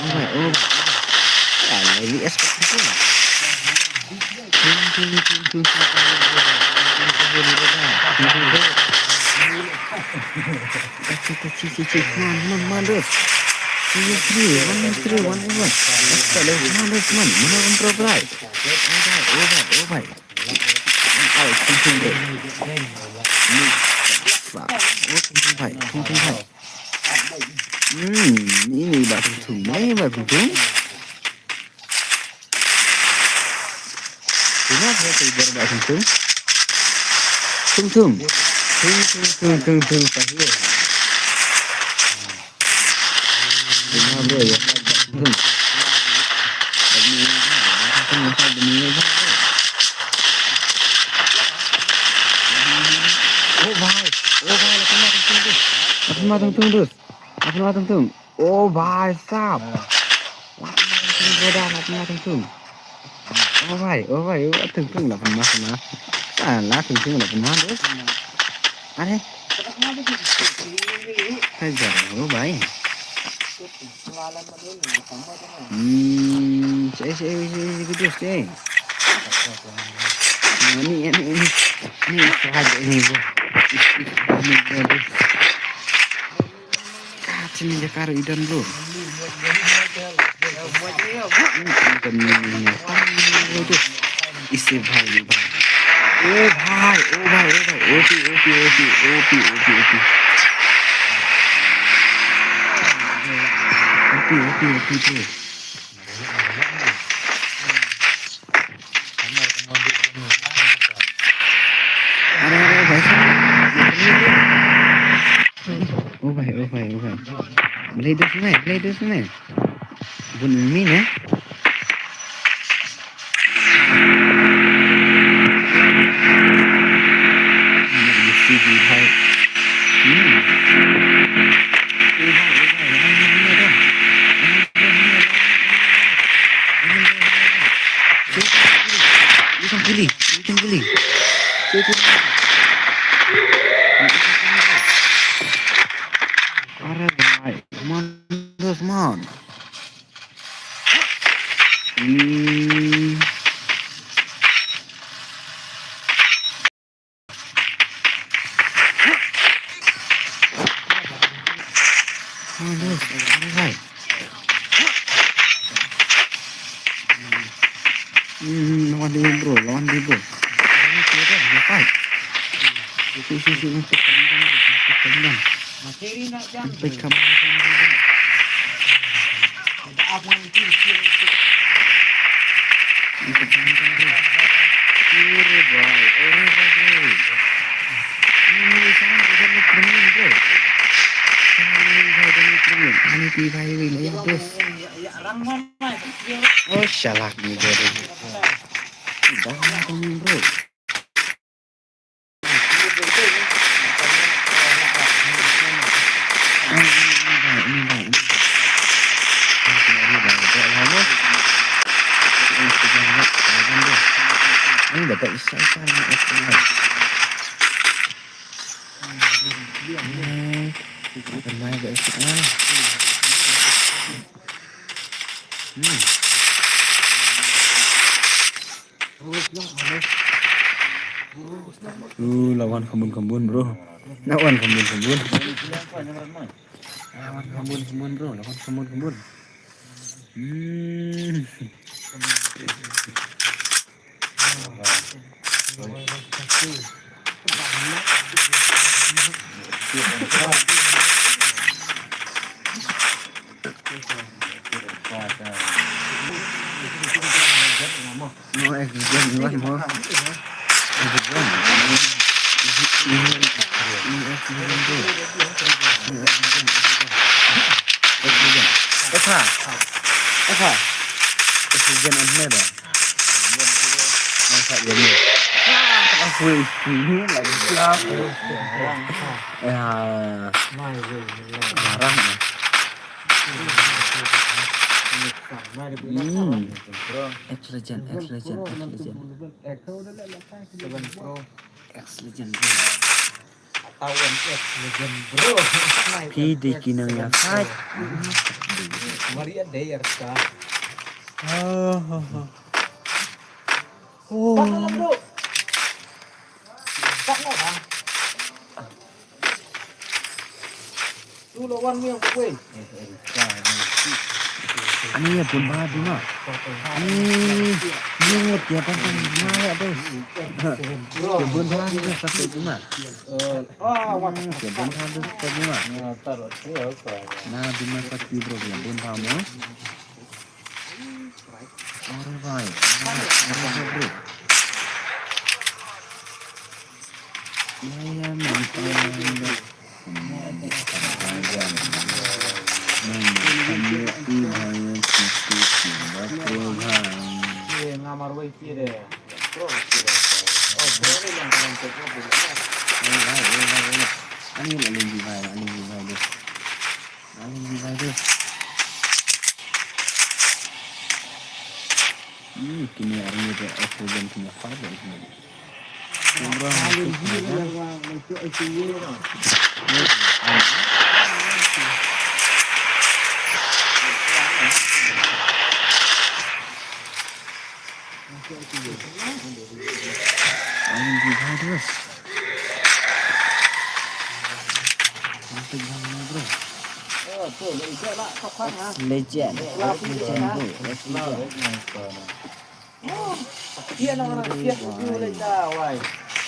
Oh, bhai, oh, bhai. Alah, V S pakai tu. Tung, tung, tung, tung, tung, tung, tung, tung, tung, tung, tung, tung. Kecil, kecil, kecil. Man, man, man, terus. Serious, serious. One, one, three, one, one. Let's go, let's go, man, terus, man. Mana orang pro, bro? Oh, bhai, oh, bhai, oh, bhai. Ai, tung tung deh. Sa. Oh, tung tung bhai, tung tung bhai. Hmm, ini bah tung tung, ini bah tung tung. Ini apa tu, bah tung tung? Tung tung. Tung tung tung tung tung, pahit. Oh bhai, oh bhai, la pynma teng teng dus. La pynma teng teng dus. La pynma teng teng. Oh bhai sahab. La pynma teng teng, brother, la pynma teng teng. Oh bhai, oh bhai, oh, teng teng la pynma, pynma. Ah, la teng teng la pynma dus. Are. Hajar, oh bhai. Hmm, cek, cek, cek, cek, cek, cek. Ni, ni, ni. Ni, ni, ni, bro. Ni, bro, bro. Kat sini je karo idan, bro. Ni, idan ni, ni. Bro, bro. Isi bhai, bhai. Oh bhai, oh bhai, oh bhai. O P, O P, O P, O P, O P, O P. O P, O P, O P, bro. Are, are, bhai. Oh bhai, oh bhai, oh bhai. Blai dus nai, blai dus nai. Bun mi ne. Are bhai, come on, come on. Hmm. Aduh, aduh, hai. Hmm, lawan dia, bro, lawan dia, bro. Lawan dia, bro, dia fight. Sini, sini, sini, tekan, tekan, tekan, tekan. Sampai kamu. Oh, shalak ni, bro. Dah, bro. Uh, lawan khambun khambun, bro. Lawan khambun khambun. Lawan khambun khambun, bro. Lawan khambun khambun. Hmm. No, X Legend, you want more? X Legend. X Legend, bro. X Legend. X Legend. Epha. Epha. X Legend on here, bro. Epha, yeah, yeah. Ah, tak apa, ini lagi. Ya. Ngarang, eh. Hmm. X Legend, X Legend, X Legend. X Legend, bro. P D ki nang ya fight. Oh, oh, oh. Oh. Ani ya bun ba bima. Ani ya ngut ya bun ba bima ya bos. Ya bun ba bima satu bima. Ya bun ba bima satu bima. Na bima satu bro ya bun ba mo. Alright, alright, alright, bro. Ya, ya, man, man, man. Ani la ling di bai, la ling di bai, la ling di bai. Ani la ling di bai. Hmm, kine army de aku dan punya father ini. Army de virus. Cantik banget, bro. Legend. Legend, bro. Legend.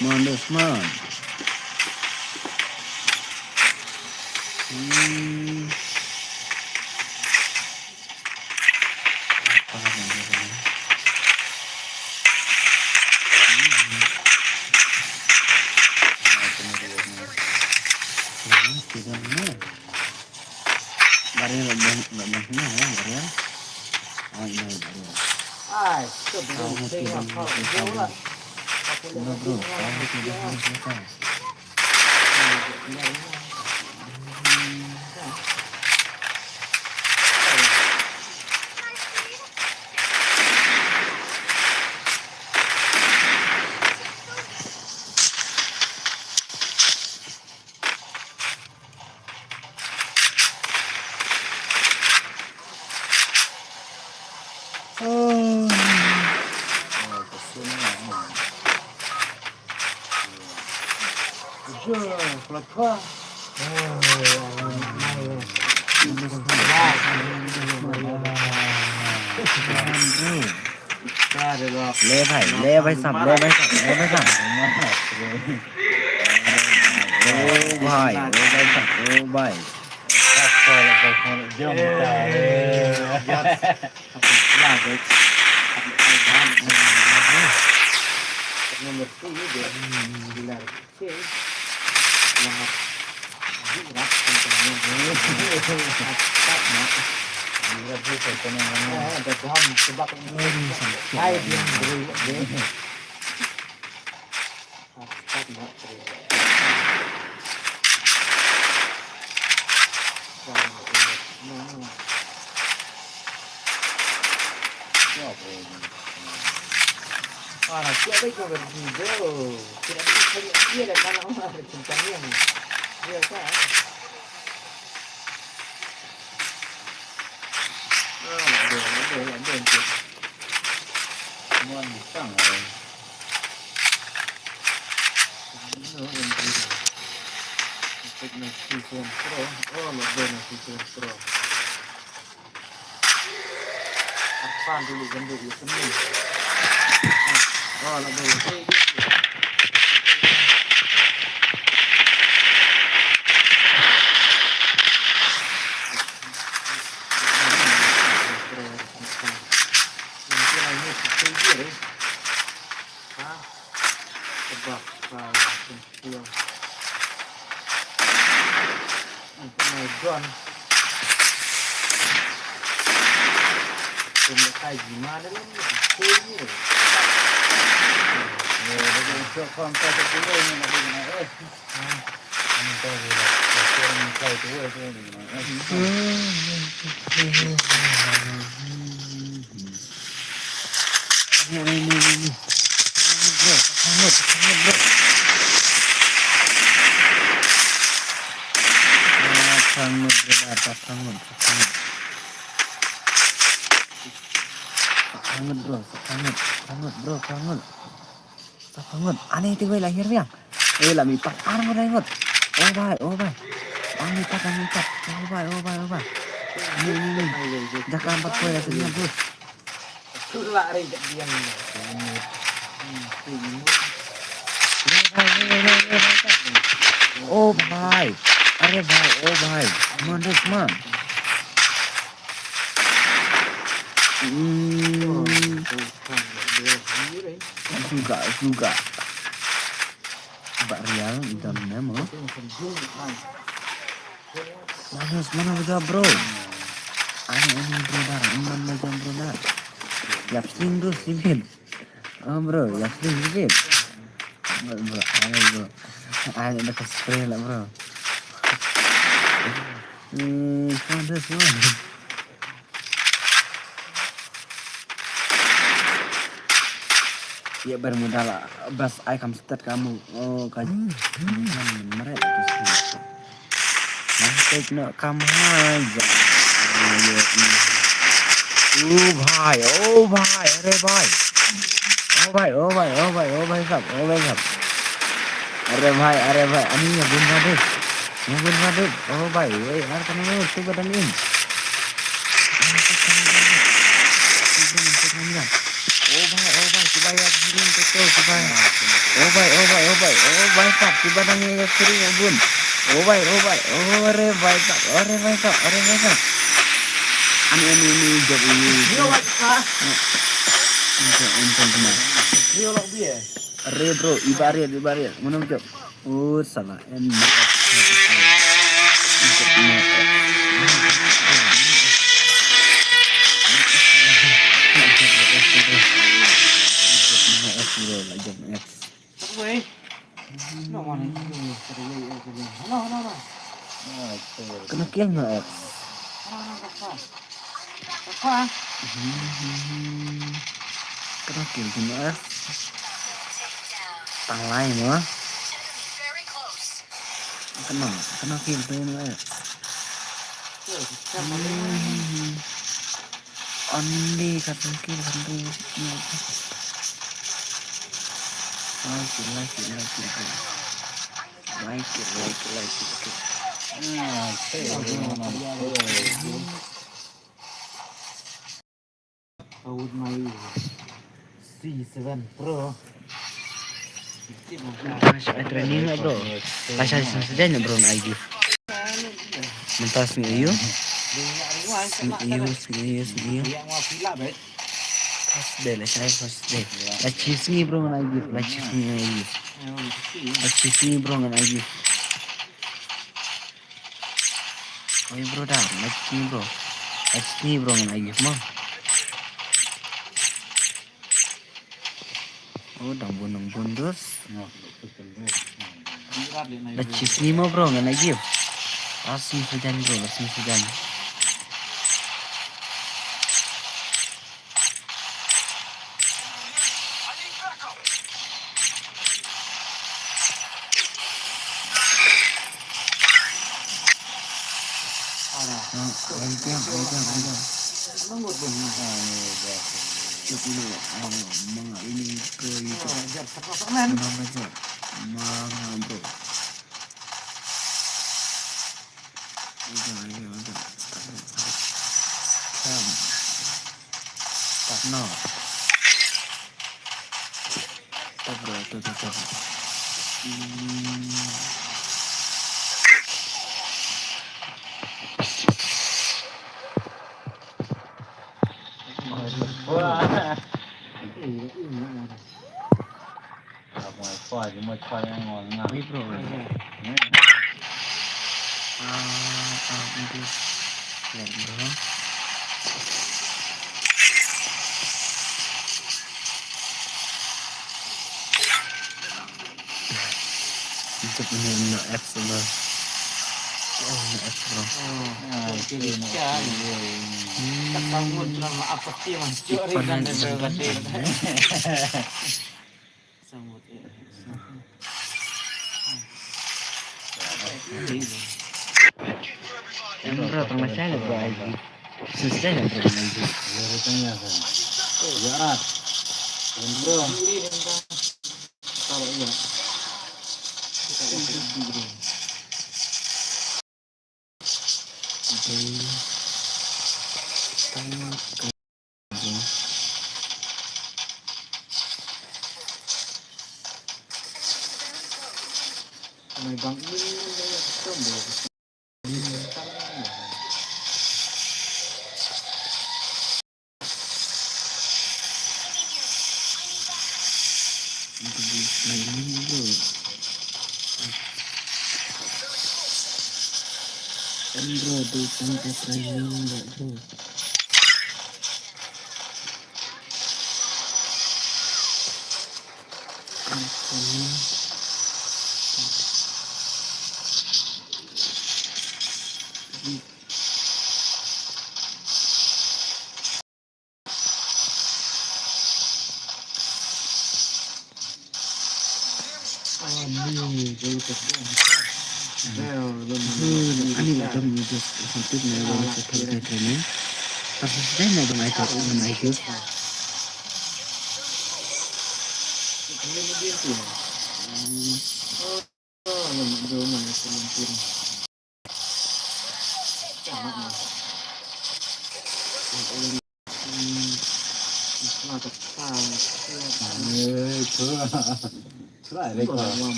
Come on, this man. Hmm. Barrel, barrel, barrel, barrel. Ai, barrel. Ai, tu barrel. Bro, ले भाई, ले भाई साहब, ले भाई साहब, ले भाई साहब। ओ भाई, ओ भाई साहब, ओ भाई। Number two, Bak, bak, bak. Ang kumai don. Kumai kai jima dalam ni. Kumai. Ya, dia tu kau kau tu kumai ni nak kumai. Eh. Kumai tu dia. Kumai tu dia. Sangat, sangat, brother, sangat, sangat. Sangat, bro, sangat, sangat, bro, sangat. Sa phangut. Ani te wei la hiar biang. Eh, la mi pat ar ngut, ngut. Oh bai, oh bai. Ang mi pat, ang mi pat. Oh bai, oh bai, oh bai. Ni, ni, ni. Jaka empat poin la senyap, bro. Oh bai. Are bai, oh bai. Come on, Desmond. Hmm. Juga, juga. Ba real itam ne mo. Manus mana ba jawab, bro? Ani, ani, bro, dar. Iman ba jawab, bro, dar. Yap sling, bro, sling. Oh, bro, yap sling, sling. Bro, bro, ani, bro. Ani dah ke spray lah, bro. Hmm, manus, man. Ïa Bermuda la bas ai kam stet kamu. Oh, ka mare. Nantek no kam haja. Oh bhai, oh bhai, are bhai. Oh bhai, oh bhai, oh bhai, oh bhai sab, oh bhai sab. Are bhai, are bhai, ani ya bun badut. Nungguin badut. Oh bai, wei, ar kana tu badan in. Oh bai, oh bai, kiba ya kirim tu tu kiba. Oh bai, oh bai, oh bai, oh bai, tak kiba dang ya kirim bun. Oh bai, oh bai, oh re bai tak, oh re bai tak, oh re bai tak. Ani ani ni jab ini. Yo bai tak. Ini tu ini tu kena. Yo lok dia. Are bro, ibarat, ibarat. Mana jap? Oh, salah. N. Wei. No, mana ini? Hello, hello, hello. Kena kill no X. Kena kill no X. Tang lai mo. Kena, kena kill no X. Only ka tang kill kan tu. Like it, like it, like it, like it. Like it, like it, like it, like it. Ah, okay. With my C seven Pro. Training lah, bro. Pasal sejajar bro nak I G. Mentas ni ayu. Ni ayu, ni ayu, ni ayu. First day lah, saya first day. Lah chief ni bro ngan agi, lah chief ni ngan agi. Lah chief ni bro ngan agi. Oi bro dah, lah chief ni bro. Lah chief ni bro ngan agi mo. Oh, dang bun, dang bun dus. Lah chief ni mo bro ngan agi. Lah chief sejan bro, lah chief sejan. Udah, udah, udah. Stop, stop. Stop. Stop, no. Stop, bro. Stop, stop, stop. Hmm. Wah. Wi, bro. Ah, ah, bro. Untuk ini no apps, bro. Oh, no apps, bro. Oh, jadi kan. Hmm. Tak sanggup drama apa sih, Mas? Curi dan dan. Sambut, ya. Bro, tengah sana, bro, lagi. Susah, ya, bro, lagi. Ya, bro. Taruh, ya. Kita kasih dulu. Bro, do tanpa training, bro. Ani ba dam ni just sentut na ba sa thal kai training. Pas sa dai na dam ai thal dam ai just.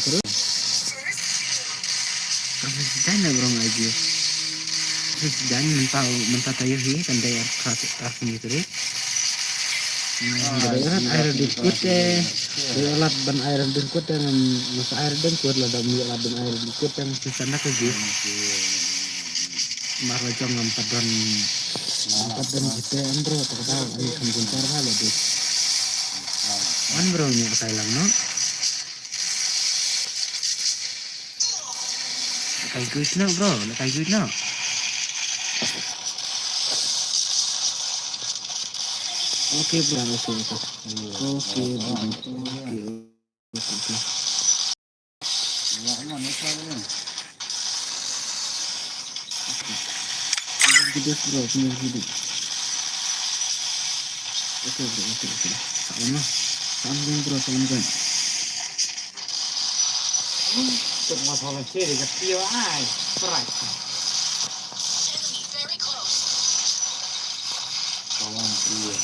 Bro. Ka sdang na bro ngaji. Sdang mynta mynta tayo hi kan dei ar khat ar kuni tadi. Dei ar dei kut eh. Dei alat ban ar dei kut eh ngan masa ar dei kut la dam alat ban ar dei kut eh sdang na ka ji. Mar la jong ngam padon ngam padon jite em bro, ta ka dau ani kham jin tar ha la dei. Wan bro ni akai lang no. Lekai guys no bro, lekai guys no. Okay bro, okay, okay. Okay bro, okay, okay. Video bro, video, video. Okay bro, okay, okay. Sama, sama bro, sama. Tut ma thong che de ka pio ai. Strike. Kawan dia.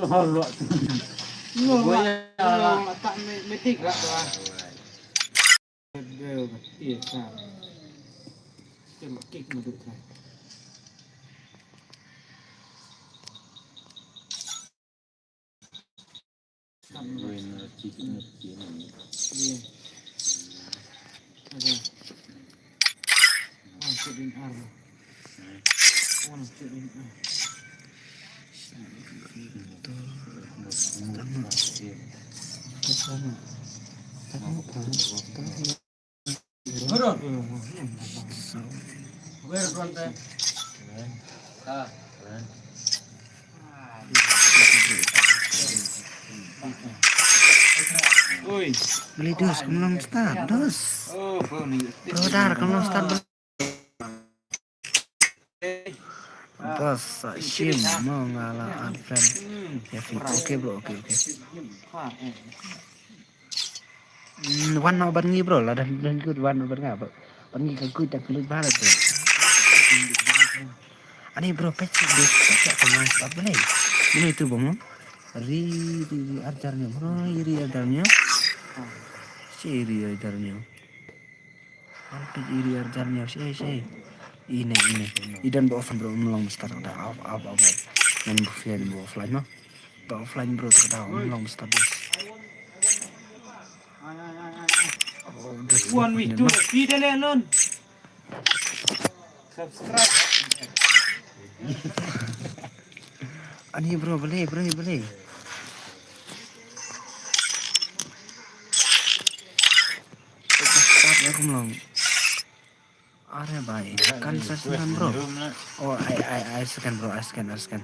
Ngor lah. Ngor lah. Ngor lah tak me-, medik lah tu ah. Dia, dia, dia, dia, dia, kick madu tu. Oi. Beli dus, kam long start, dus. Oh, bro, ni. Bro, dar, kam long start, bro. Bos, sa shim mo nga la unfriend. Ya, fit. Okay, bro, okay, okay. Hmm, wan noh bad ngi, bro, la dang, dang good, wan noh bad nga, bro. Bad ngi ka good, dang good bha, bro. Ani, bro, pet sik, bro, pet sik, bro, stop, bro. Ini itu, bro. Ri, ri, ri, arjar ni, bro, ri, ri, arjar ni. Si, ri, arjar ni. Alpit iri arjar ni, si, si. Ine, ine. Idan ba offline, bro, melong start da. Off, off, off, off. Nan bu offline, bu offline, no. Ba offline, bro, da melong start da. Oh, this one week, two, three, dale, alone. Subscribe. Ani, bro, bele, bele, bele. Start ya, aku melong. Are bhai, kan sa scan, bro. Oh, I, I, I scan, bro, I scan, I scan.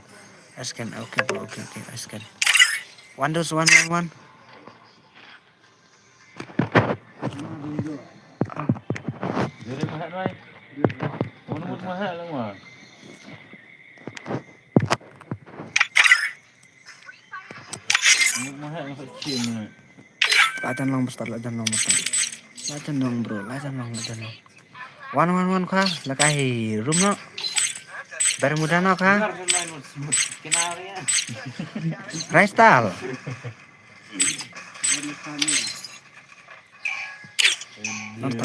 I scan, okay, bro, okay, okay, I scan. One, dos, one, one, one. Jere mahal, bhai. Ono mut mahal lang, bhai. Mut mahal, masa chin, bhai. La jan long bastard, la jan long bastard. La jan long, bro, la jan long, la jan long. One, one, one kha, la ka hi room no. Bermuda no kha. Rai style. Nonton.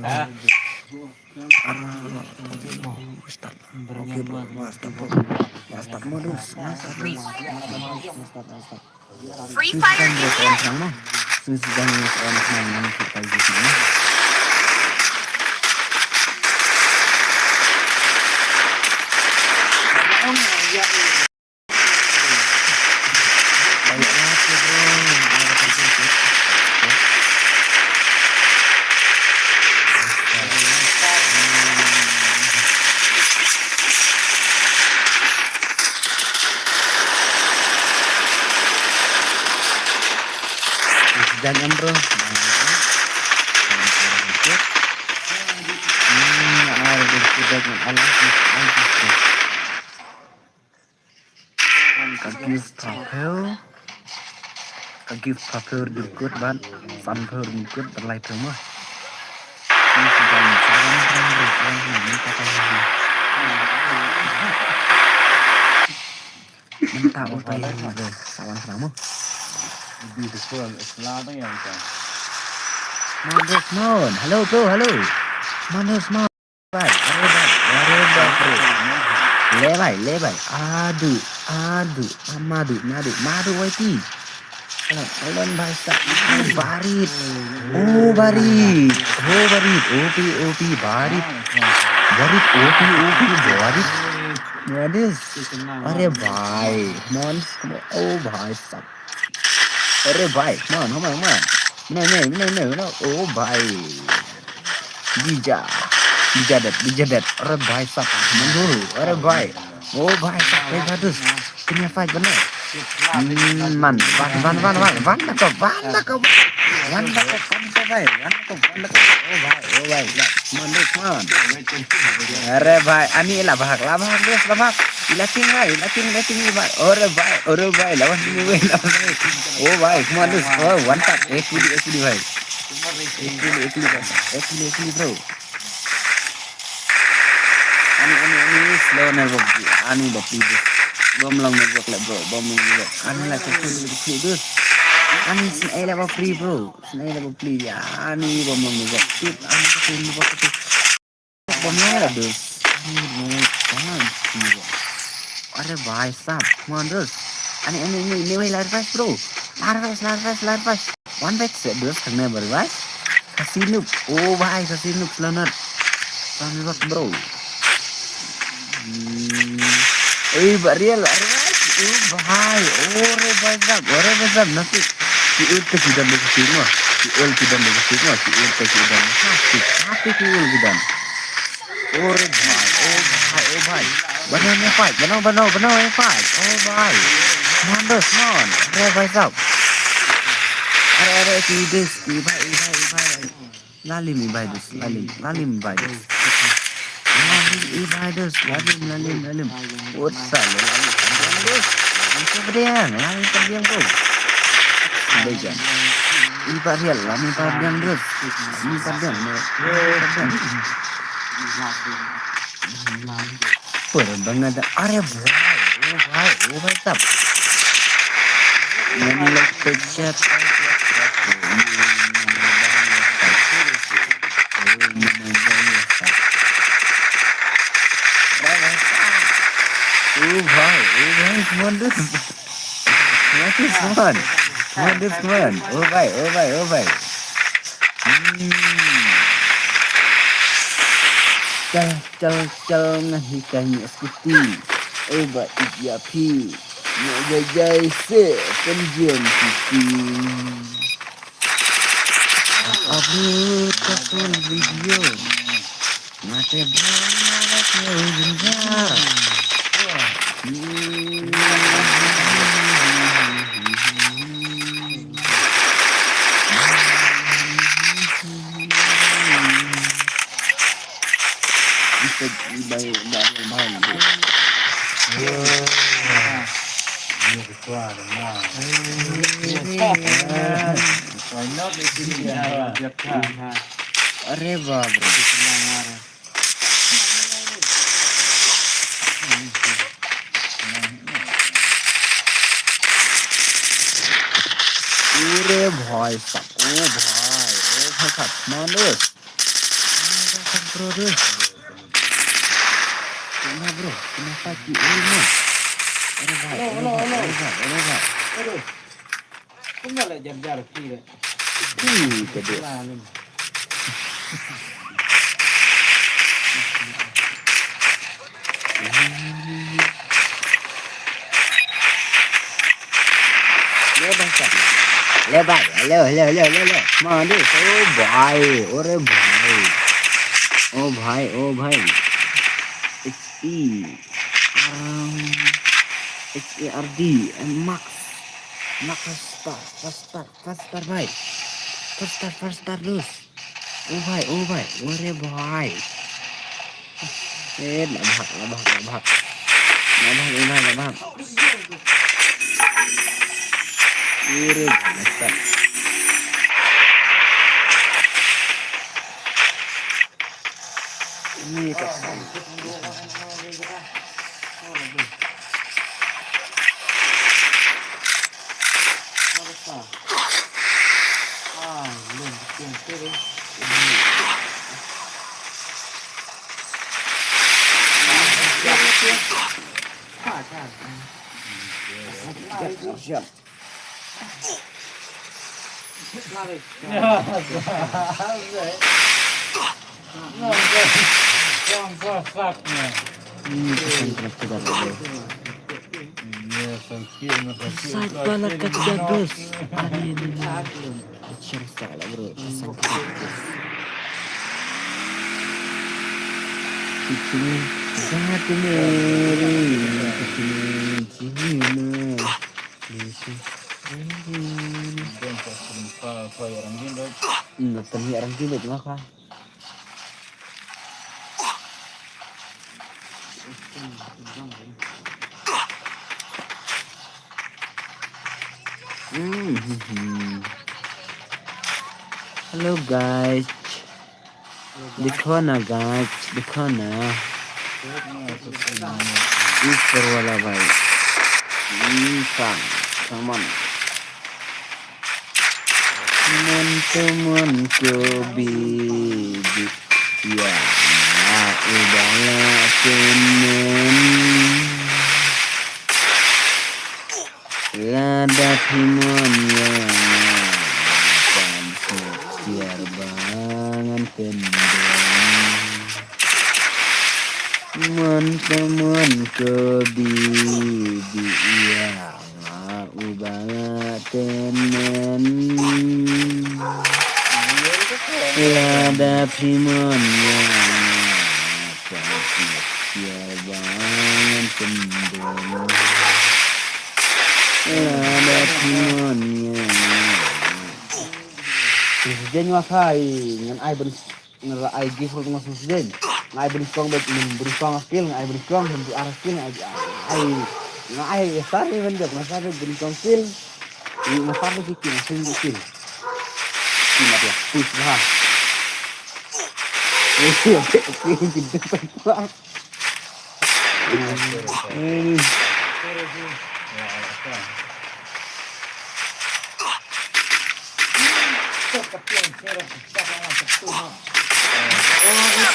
Ah, oh, start. Okay, bro. Wah, start, bro. Wah, start modus. Wah, start, modus. Wah, start, wah, start. Free Fire game. Sini sedang ni seorang senang kita di sini. Dan Amro. Hmm, ada di sini dengan Allah. Ka gift papel. Ka gift papel dukut ban. San papel dukut berlai pema. Minta utai bro. Sawan kenapa? Beautiful. It's loving everything. Mandos Mon. Hello bro, hello. Mandos Mon. Bhai, अरे भाई, अरे बाप रे। ले भाई, ले भाई। आदु, आदु, आ, मादु, मादु, मादु वाइटी। Alon, alon भाई साहब, ओ बारित, ओ बारित, ओ बारित, ओपी, ओपी, बारित, बारित, ओपी, ओपी, बारित, बारित। अरे भाई, मॉन्स, ओ भाई साहब। अरे भाई, come on, come on, come on। Mana, mana, mana, mana, mana? Oh भाई। बीजा, बीजा डेड, बीजा डेड। अरे भाई साहब, मंजूर। अरे भाई। Oh भाई साहब, भाई बादुस। Kena fight benar। Hmm, man, wan, wan, wan, wan, wan, lako, wan, lako, wan, lako, wan, lako, wan, lako, wan, lako, wan, lako। Oh भाई, oh भाई, man, come on। अरे भाई, ani la bahak, la bahak, bes, la bahak। Ila ting, bai, ila ting, ila ting, bai। Ore bai, ore bai, lawan sini bai, lawan sini। Oh bai, come on, dus। Oh, one tap। Eh, kuli, eh, kuli, bai। Eh, kuli, eh, kuli, bai। Eh, kuli, eh, kuli, bro। Ani, ani, ani, slow na, bro। Ani, bro, please, dus। Bom long na jok le bro, bom long na jok. Ani la check tu dulu dulu dus. Ani snei le ba free bro. Snei le ba free ya. Ani bom long na jok. Tip ani ka tu ni ba ka tu. Bom long le dus. Ani mo kan bro. Are bhai sahab, come on dus. Ani ani ni ni wei la advice bro. La advice, la advice, la advice. One back se dus hangne ba advice. Khasi noob. Oh bhai, Khasi noob selamat. Selamat bro. Hmm. Oi, Bariel, are, oh bhai, ore bhai sahab, ore bhai sahab, nasi. Ki ut te ki dam de ki mo, ki ul ki dam de ki mo, ki ut te ki dam. Nasi, nasi ki ul ki dam. Ore bhai, oh bhai, oh bhai. Bano ne fight, bano, bano, bano ne fight. Oh bhai. Come on, bro, come on. Ore bhai sahab. Are, are, ki des, ki bhai, ki bhai, ki bhai. Lalim i bhai dus, lalim, lalim i bhai dus. Lalim i bhai dus, lalim, lalim, lalim. What's up, lalim, lalim dus. Lalim padiang, lalim padiang tu. Bejan. I Bariel, lalim padiang dus. Lalim padiang, lalim padiang. Por bangada, are bhai, oh bhai, oh bhai sahab. Mani like to chat. Oh bhai, oh bhai, come on, dude. Come on, dude, come on. Come on, dude, come on. Oh bhai, oh bhai, oh bhai. Hmm. Chal, chal, chal nga hi ka ngi scooty. Oh ba ik ya phi. Nga jai jai se penjem phi. Upload ka full video. Nga te bang nga te jinjar. Hmm. Are bap re. Are bhai sahab, oh bhai, oh bhai sahab, manus. Are bhai sahab, bro, bro. Kena bro, kena paki, oh no. Are bhai, are bhai, are bhai, are bhai. Kumba la jar jar phi le. Phi ke dia. Le bhai, le bhai, hello, hello, hello, hello, hello. Ma de, oh bhai, ore bhai. Oh bhai, oh bhai. H E R, H A R D, Max. Max Faster, Faster, Faster bhai. Faster, Faster dus. Oh bhai, oh bhai, ore bhai. Eh, la bhag, la bhag, la bhag. La bhag, la bhag, la bhag. Ore bhai, Faster. Ni ka. Sait bala ka jabus. Ani ni. Sala bro. Sait bala ka jabus. Na tani arang jin dai tengah ka. Hello guys. Dikhona guys, dikhona. ऊपर वाला भाई। Sang, sang mon. Mon to mon ko bibi, ïa nga u ba la tymmen. Lada phi mon ïa nga, kan sngewsih ba ngan tymmen. Mon to mon ko bibi, ïa nga u ba la tymmen. Lada phi mon ïa nga, kan sngewsih ba ngan tymmen. Lada phi mon ïa nga. Sdang wa khai, ngan ai ban Nga la ai gift ruh nga sngewsih. Nga ai bun kong bad bun kong skill, nga ai bun kong bun ar skill, nga ai, ai, nga ai sar ni bun jop, nga sar bun kong skill. Nga sar ni skill, nga sar ni skill. Skill apa? Push ha. Eh, okay, okay, kita tak kuat. Eh.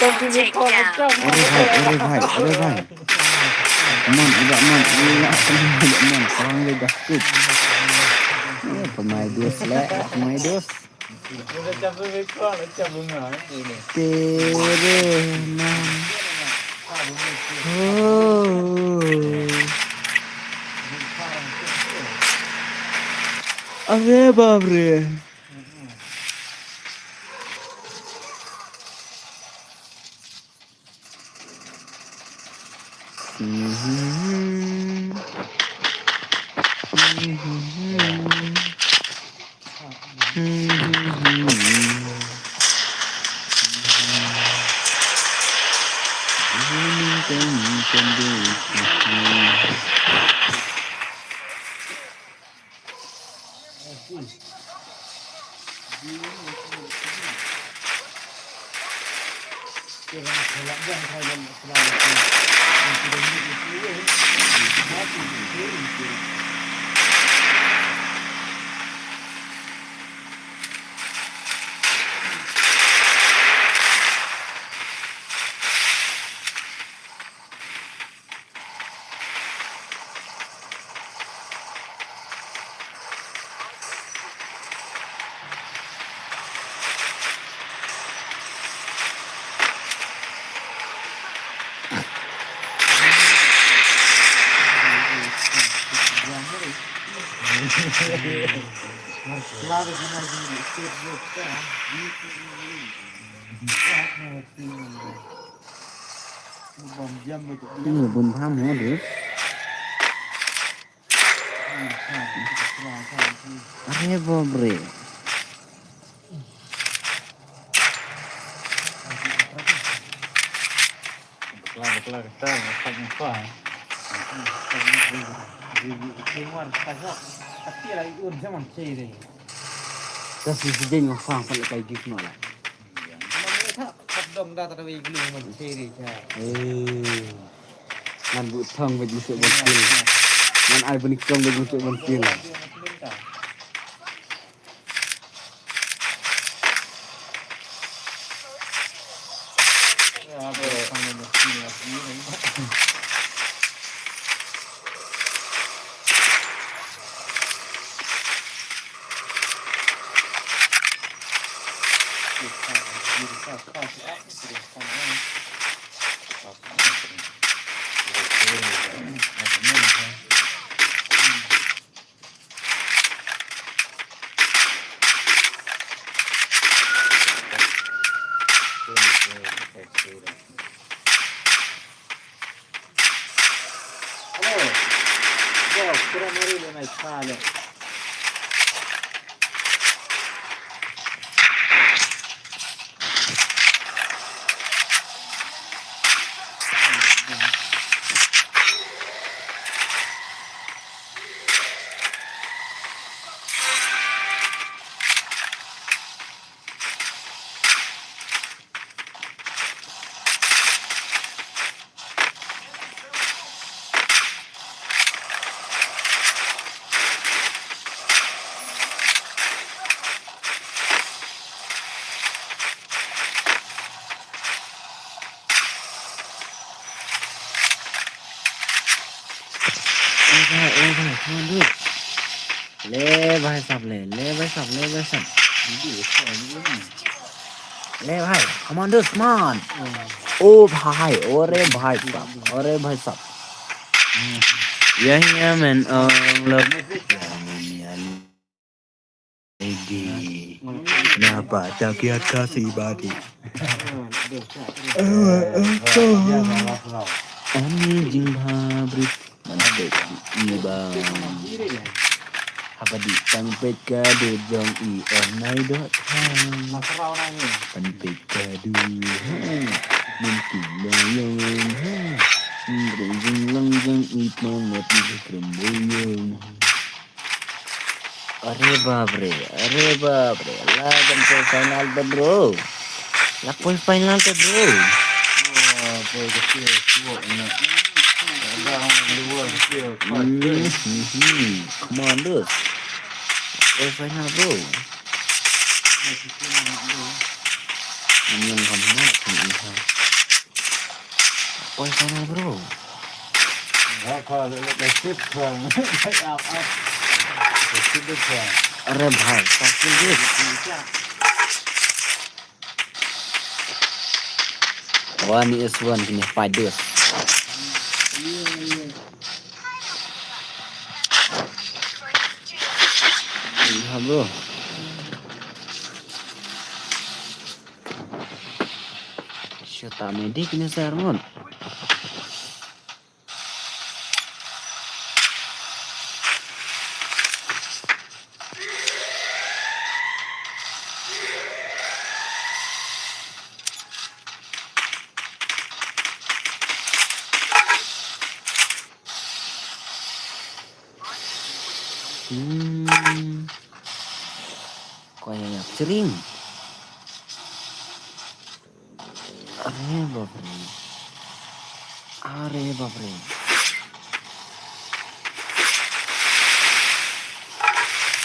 Arre bhai, arre bhai, arre bhai. Mon, udah mon, udah mon, udah mon. Korang le dah skip. Eh, pemain dus le, pemain dus. Tere naam ho. Arre bap re. Ni bun pham ho de. Arre bap re. Bakla, bakla, kata, bakla, bakla. Keluar, kata, tapi lagi ur zaman ceri. Kasi sejeng ngafang pala kai gif no la. Mana ni tak, tak dong dah tak ada wei gulung man ceri cha. Eh. Ngan buh thong bad buh ban pil. Ngan ai bun kong bad buh ban pil. Hello. Yo, kira mari le mai pale. Come on, dude. Le bhai sab, le, le bhai sab, le bhai sab. Le bhai, come on, dude, come on. Oh bhai, ore bhai sab, ore bhai sab. Yeah, yeah, man. Um, look. Egi. Napa tak yat kasi bati. Ani jingbha brit. Man bit ibang. Haba di tang pet ka du jong i on nai dot thang. Pan pet ka du. Min ki la yong. Ring jing lang jong i pan ngat i krum boyong. Are bapre, are bapre. La kan poi final te bro. La poi final te bro. Hmm, hmm, hmm. Come on, dude. Poi final bro. Ini yang kamu nak, ini. Poi final bro. Are bhai, fucking dude. One is one, kine fight dude. Iya bro. Shata medi kine sermon. Hmm. Ko yang yak sering. Are bapre. Are bapre.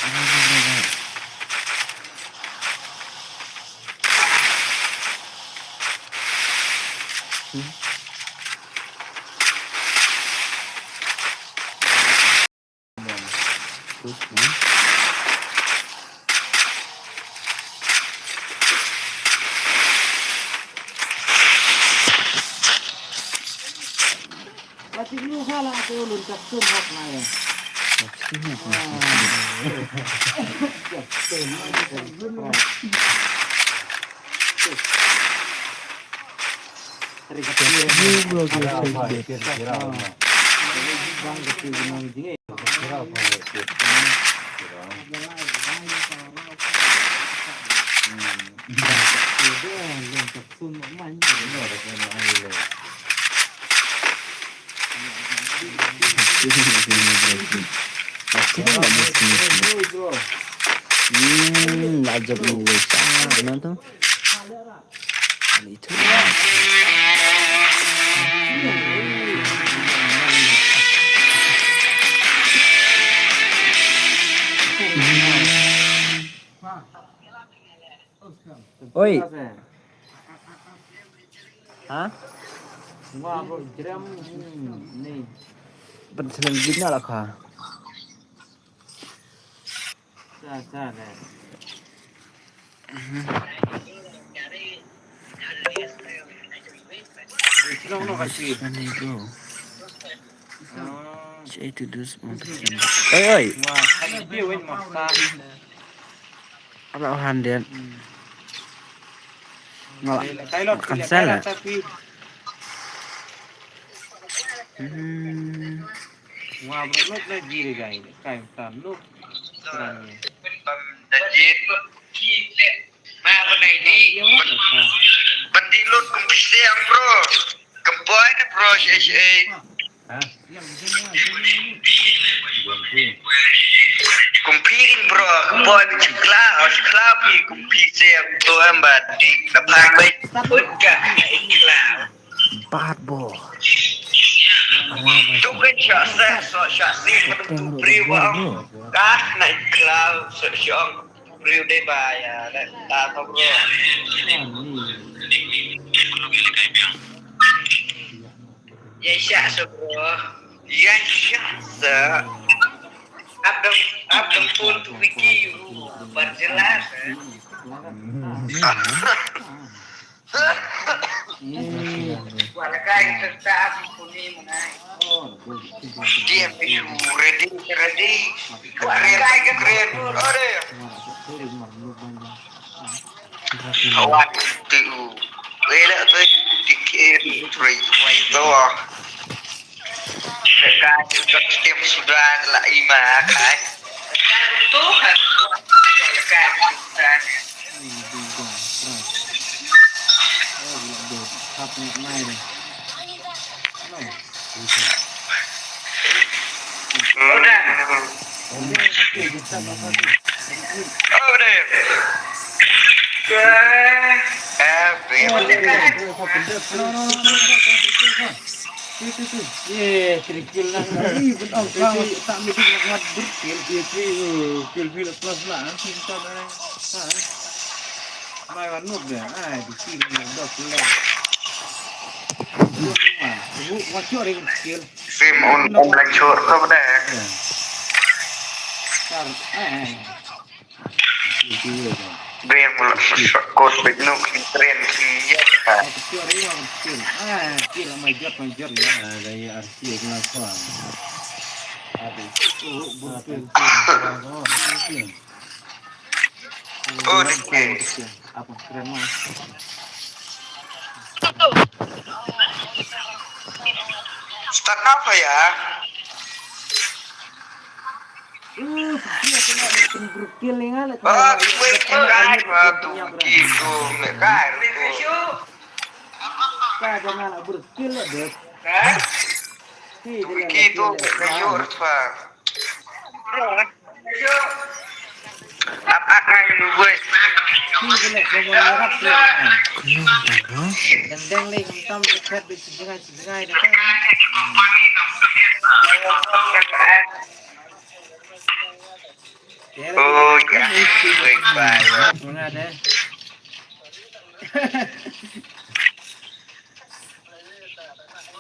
Are bapre. Hmm? Hmm, ajab ni wei sa, mana tu? Itu. Oi. Ha? Ban seleng jin na la kha. Funny bro. Try to do something. Oi, oi. Ala han den. Ngala. Cancel la. Hmm. Wa bro, nuk na jiri gai. Kai tan nuk. Ban di lut kum phi seng bro. Kum poi ka bro sha sha. Kum phi kin bro, kum poi phi chim kla, o chim kla phi kum phi seng to em ba di na phang bai. Ut ka kla. Bad boy. Tu kan sha sa so sha si tu pri wa. Ka na kla so shong. Briew dei ba ïa la ta to bro. Ïa sha so bro. Yan sha sa. Abdul, Abdul Pun tu wiki yu barjelas. Wala kai serta Abdul Pun ni menai. Dia tu ready, ready. Wala kai ke keren. Ore. Awan tu. Wala tu dikir. Wai tu. Dekat, dekat setiap sudah adalah iman, kan? Dekat tu, kan? Dekat tu, kan? Udah. Over there. Eh, eh, Sim un um lang chur ko bda. Bem kot bit nuk tren ki ya. Oh, okay. Start apa ya? Oh, ya. Semangat, eh.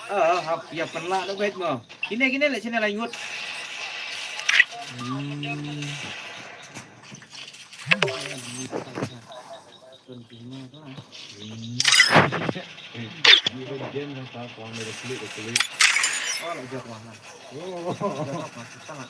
Oh, hap, ya pynlah da beit mo. Kine, kine leh sine la ngut. Hmm. Oh, la jot wah na. Oh. Jot wah na, kita na.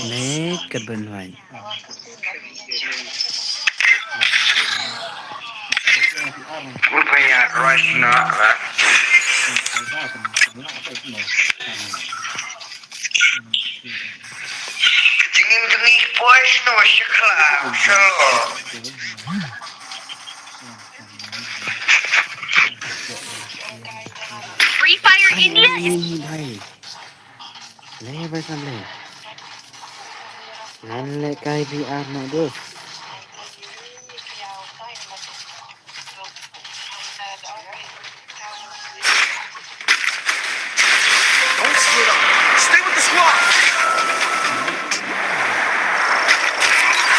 Naked ban wan. Rupa ya rush na. Jingin jingin boys no shikla solo. Free Fire India is. Bhai. Le bhai sam le. Ngan le kai P R na dos. Don't split up. Stay with the squad.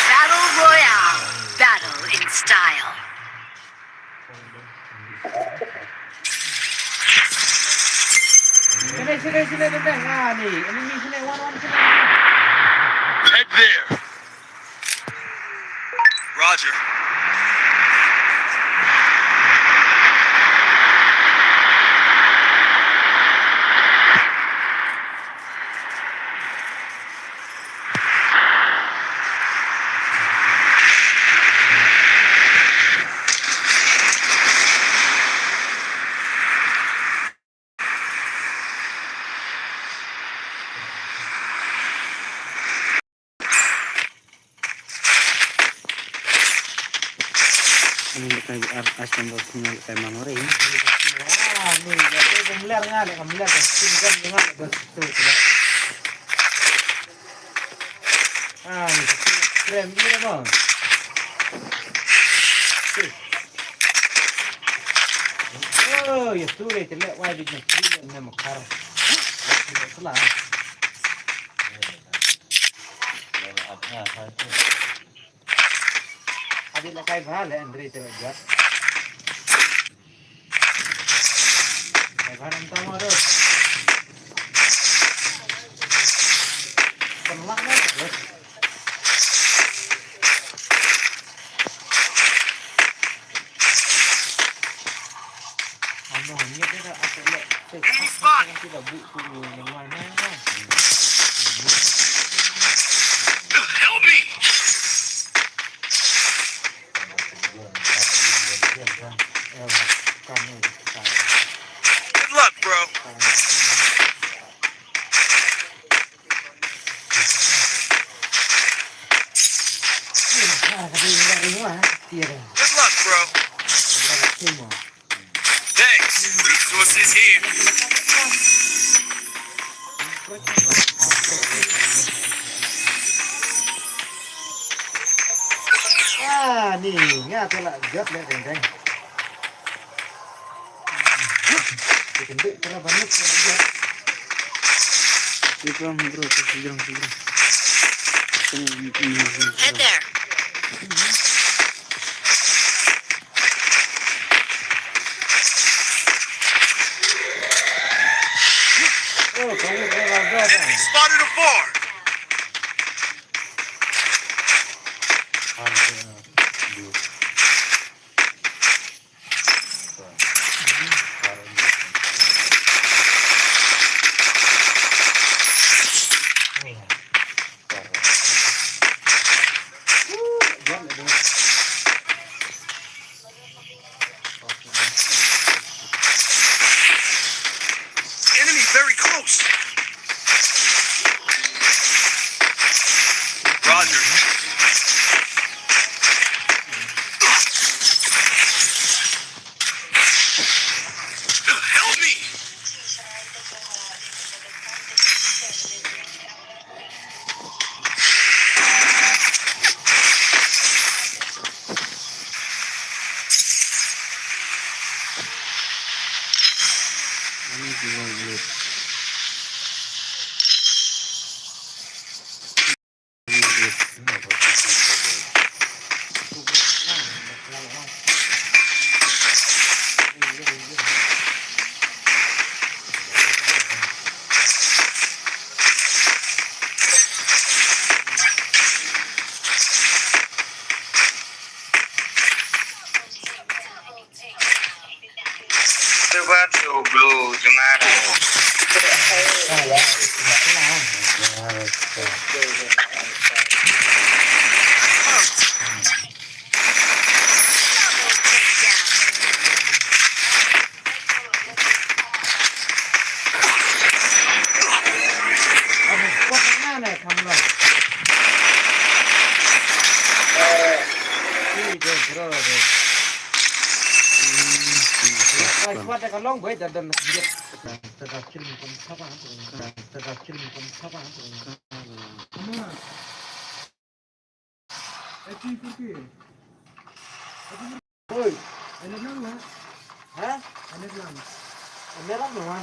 Battle Royale. Battle in style. Sini, sini, sini, sini. Ah, ni. Enemy sini, one, one, sini. Head there. Roger. Ni kai ar as kan bos ni kai mamore. Ah, ni ya ko mler nga le kam mler kan sim kan nga le bos tu tu. Ah, ni tu krem ni mo. Oh, ya tu le tele wai bit na tu le na makar. Sala. Adi la kai bha le Andre te jat. Kai bha nam tama ro. Kan lak na ro. Enemy spot! Help me! Good luck, bro. Good luck, bro. Thanks. Resources here. Ah, ni nga te la jot le deng deng. Dikendek kena banyak kena jot. Sejrong, bro, sejrong, sejrong. Head there. Enemy spotted afar. Enemy very close. Roger. Help me! Te ba to blue jong nga. Oi, enak lang, ha? Ha? Enak lang. Enak lang, ha?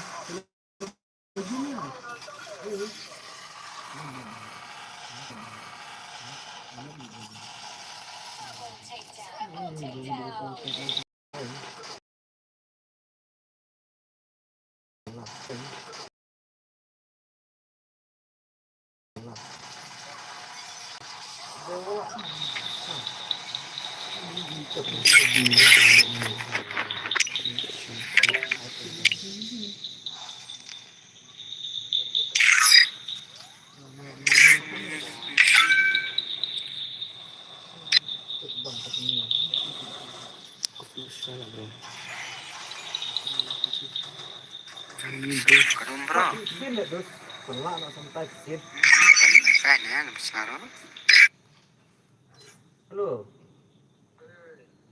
Hello.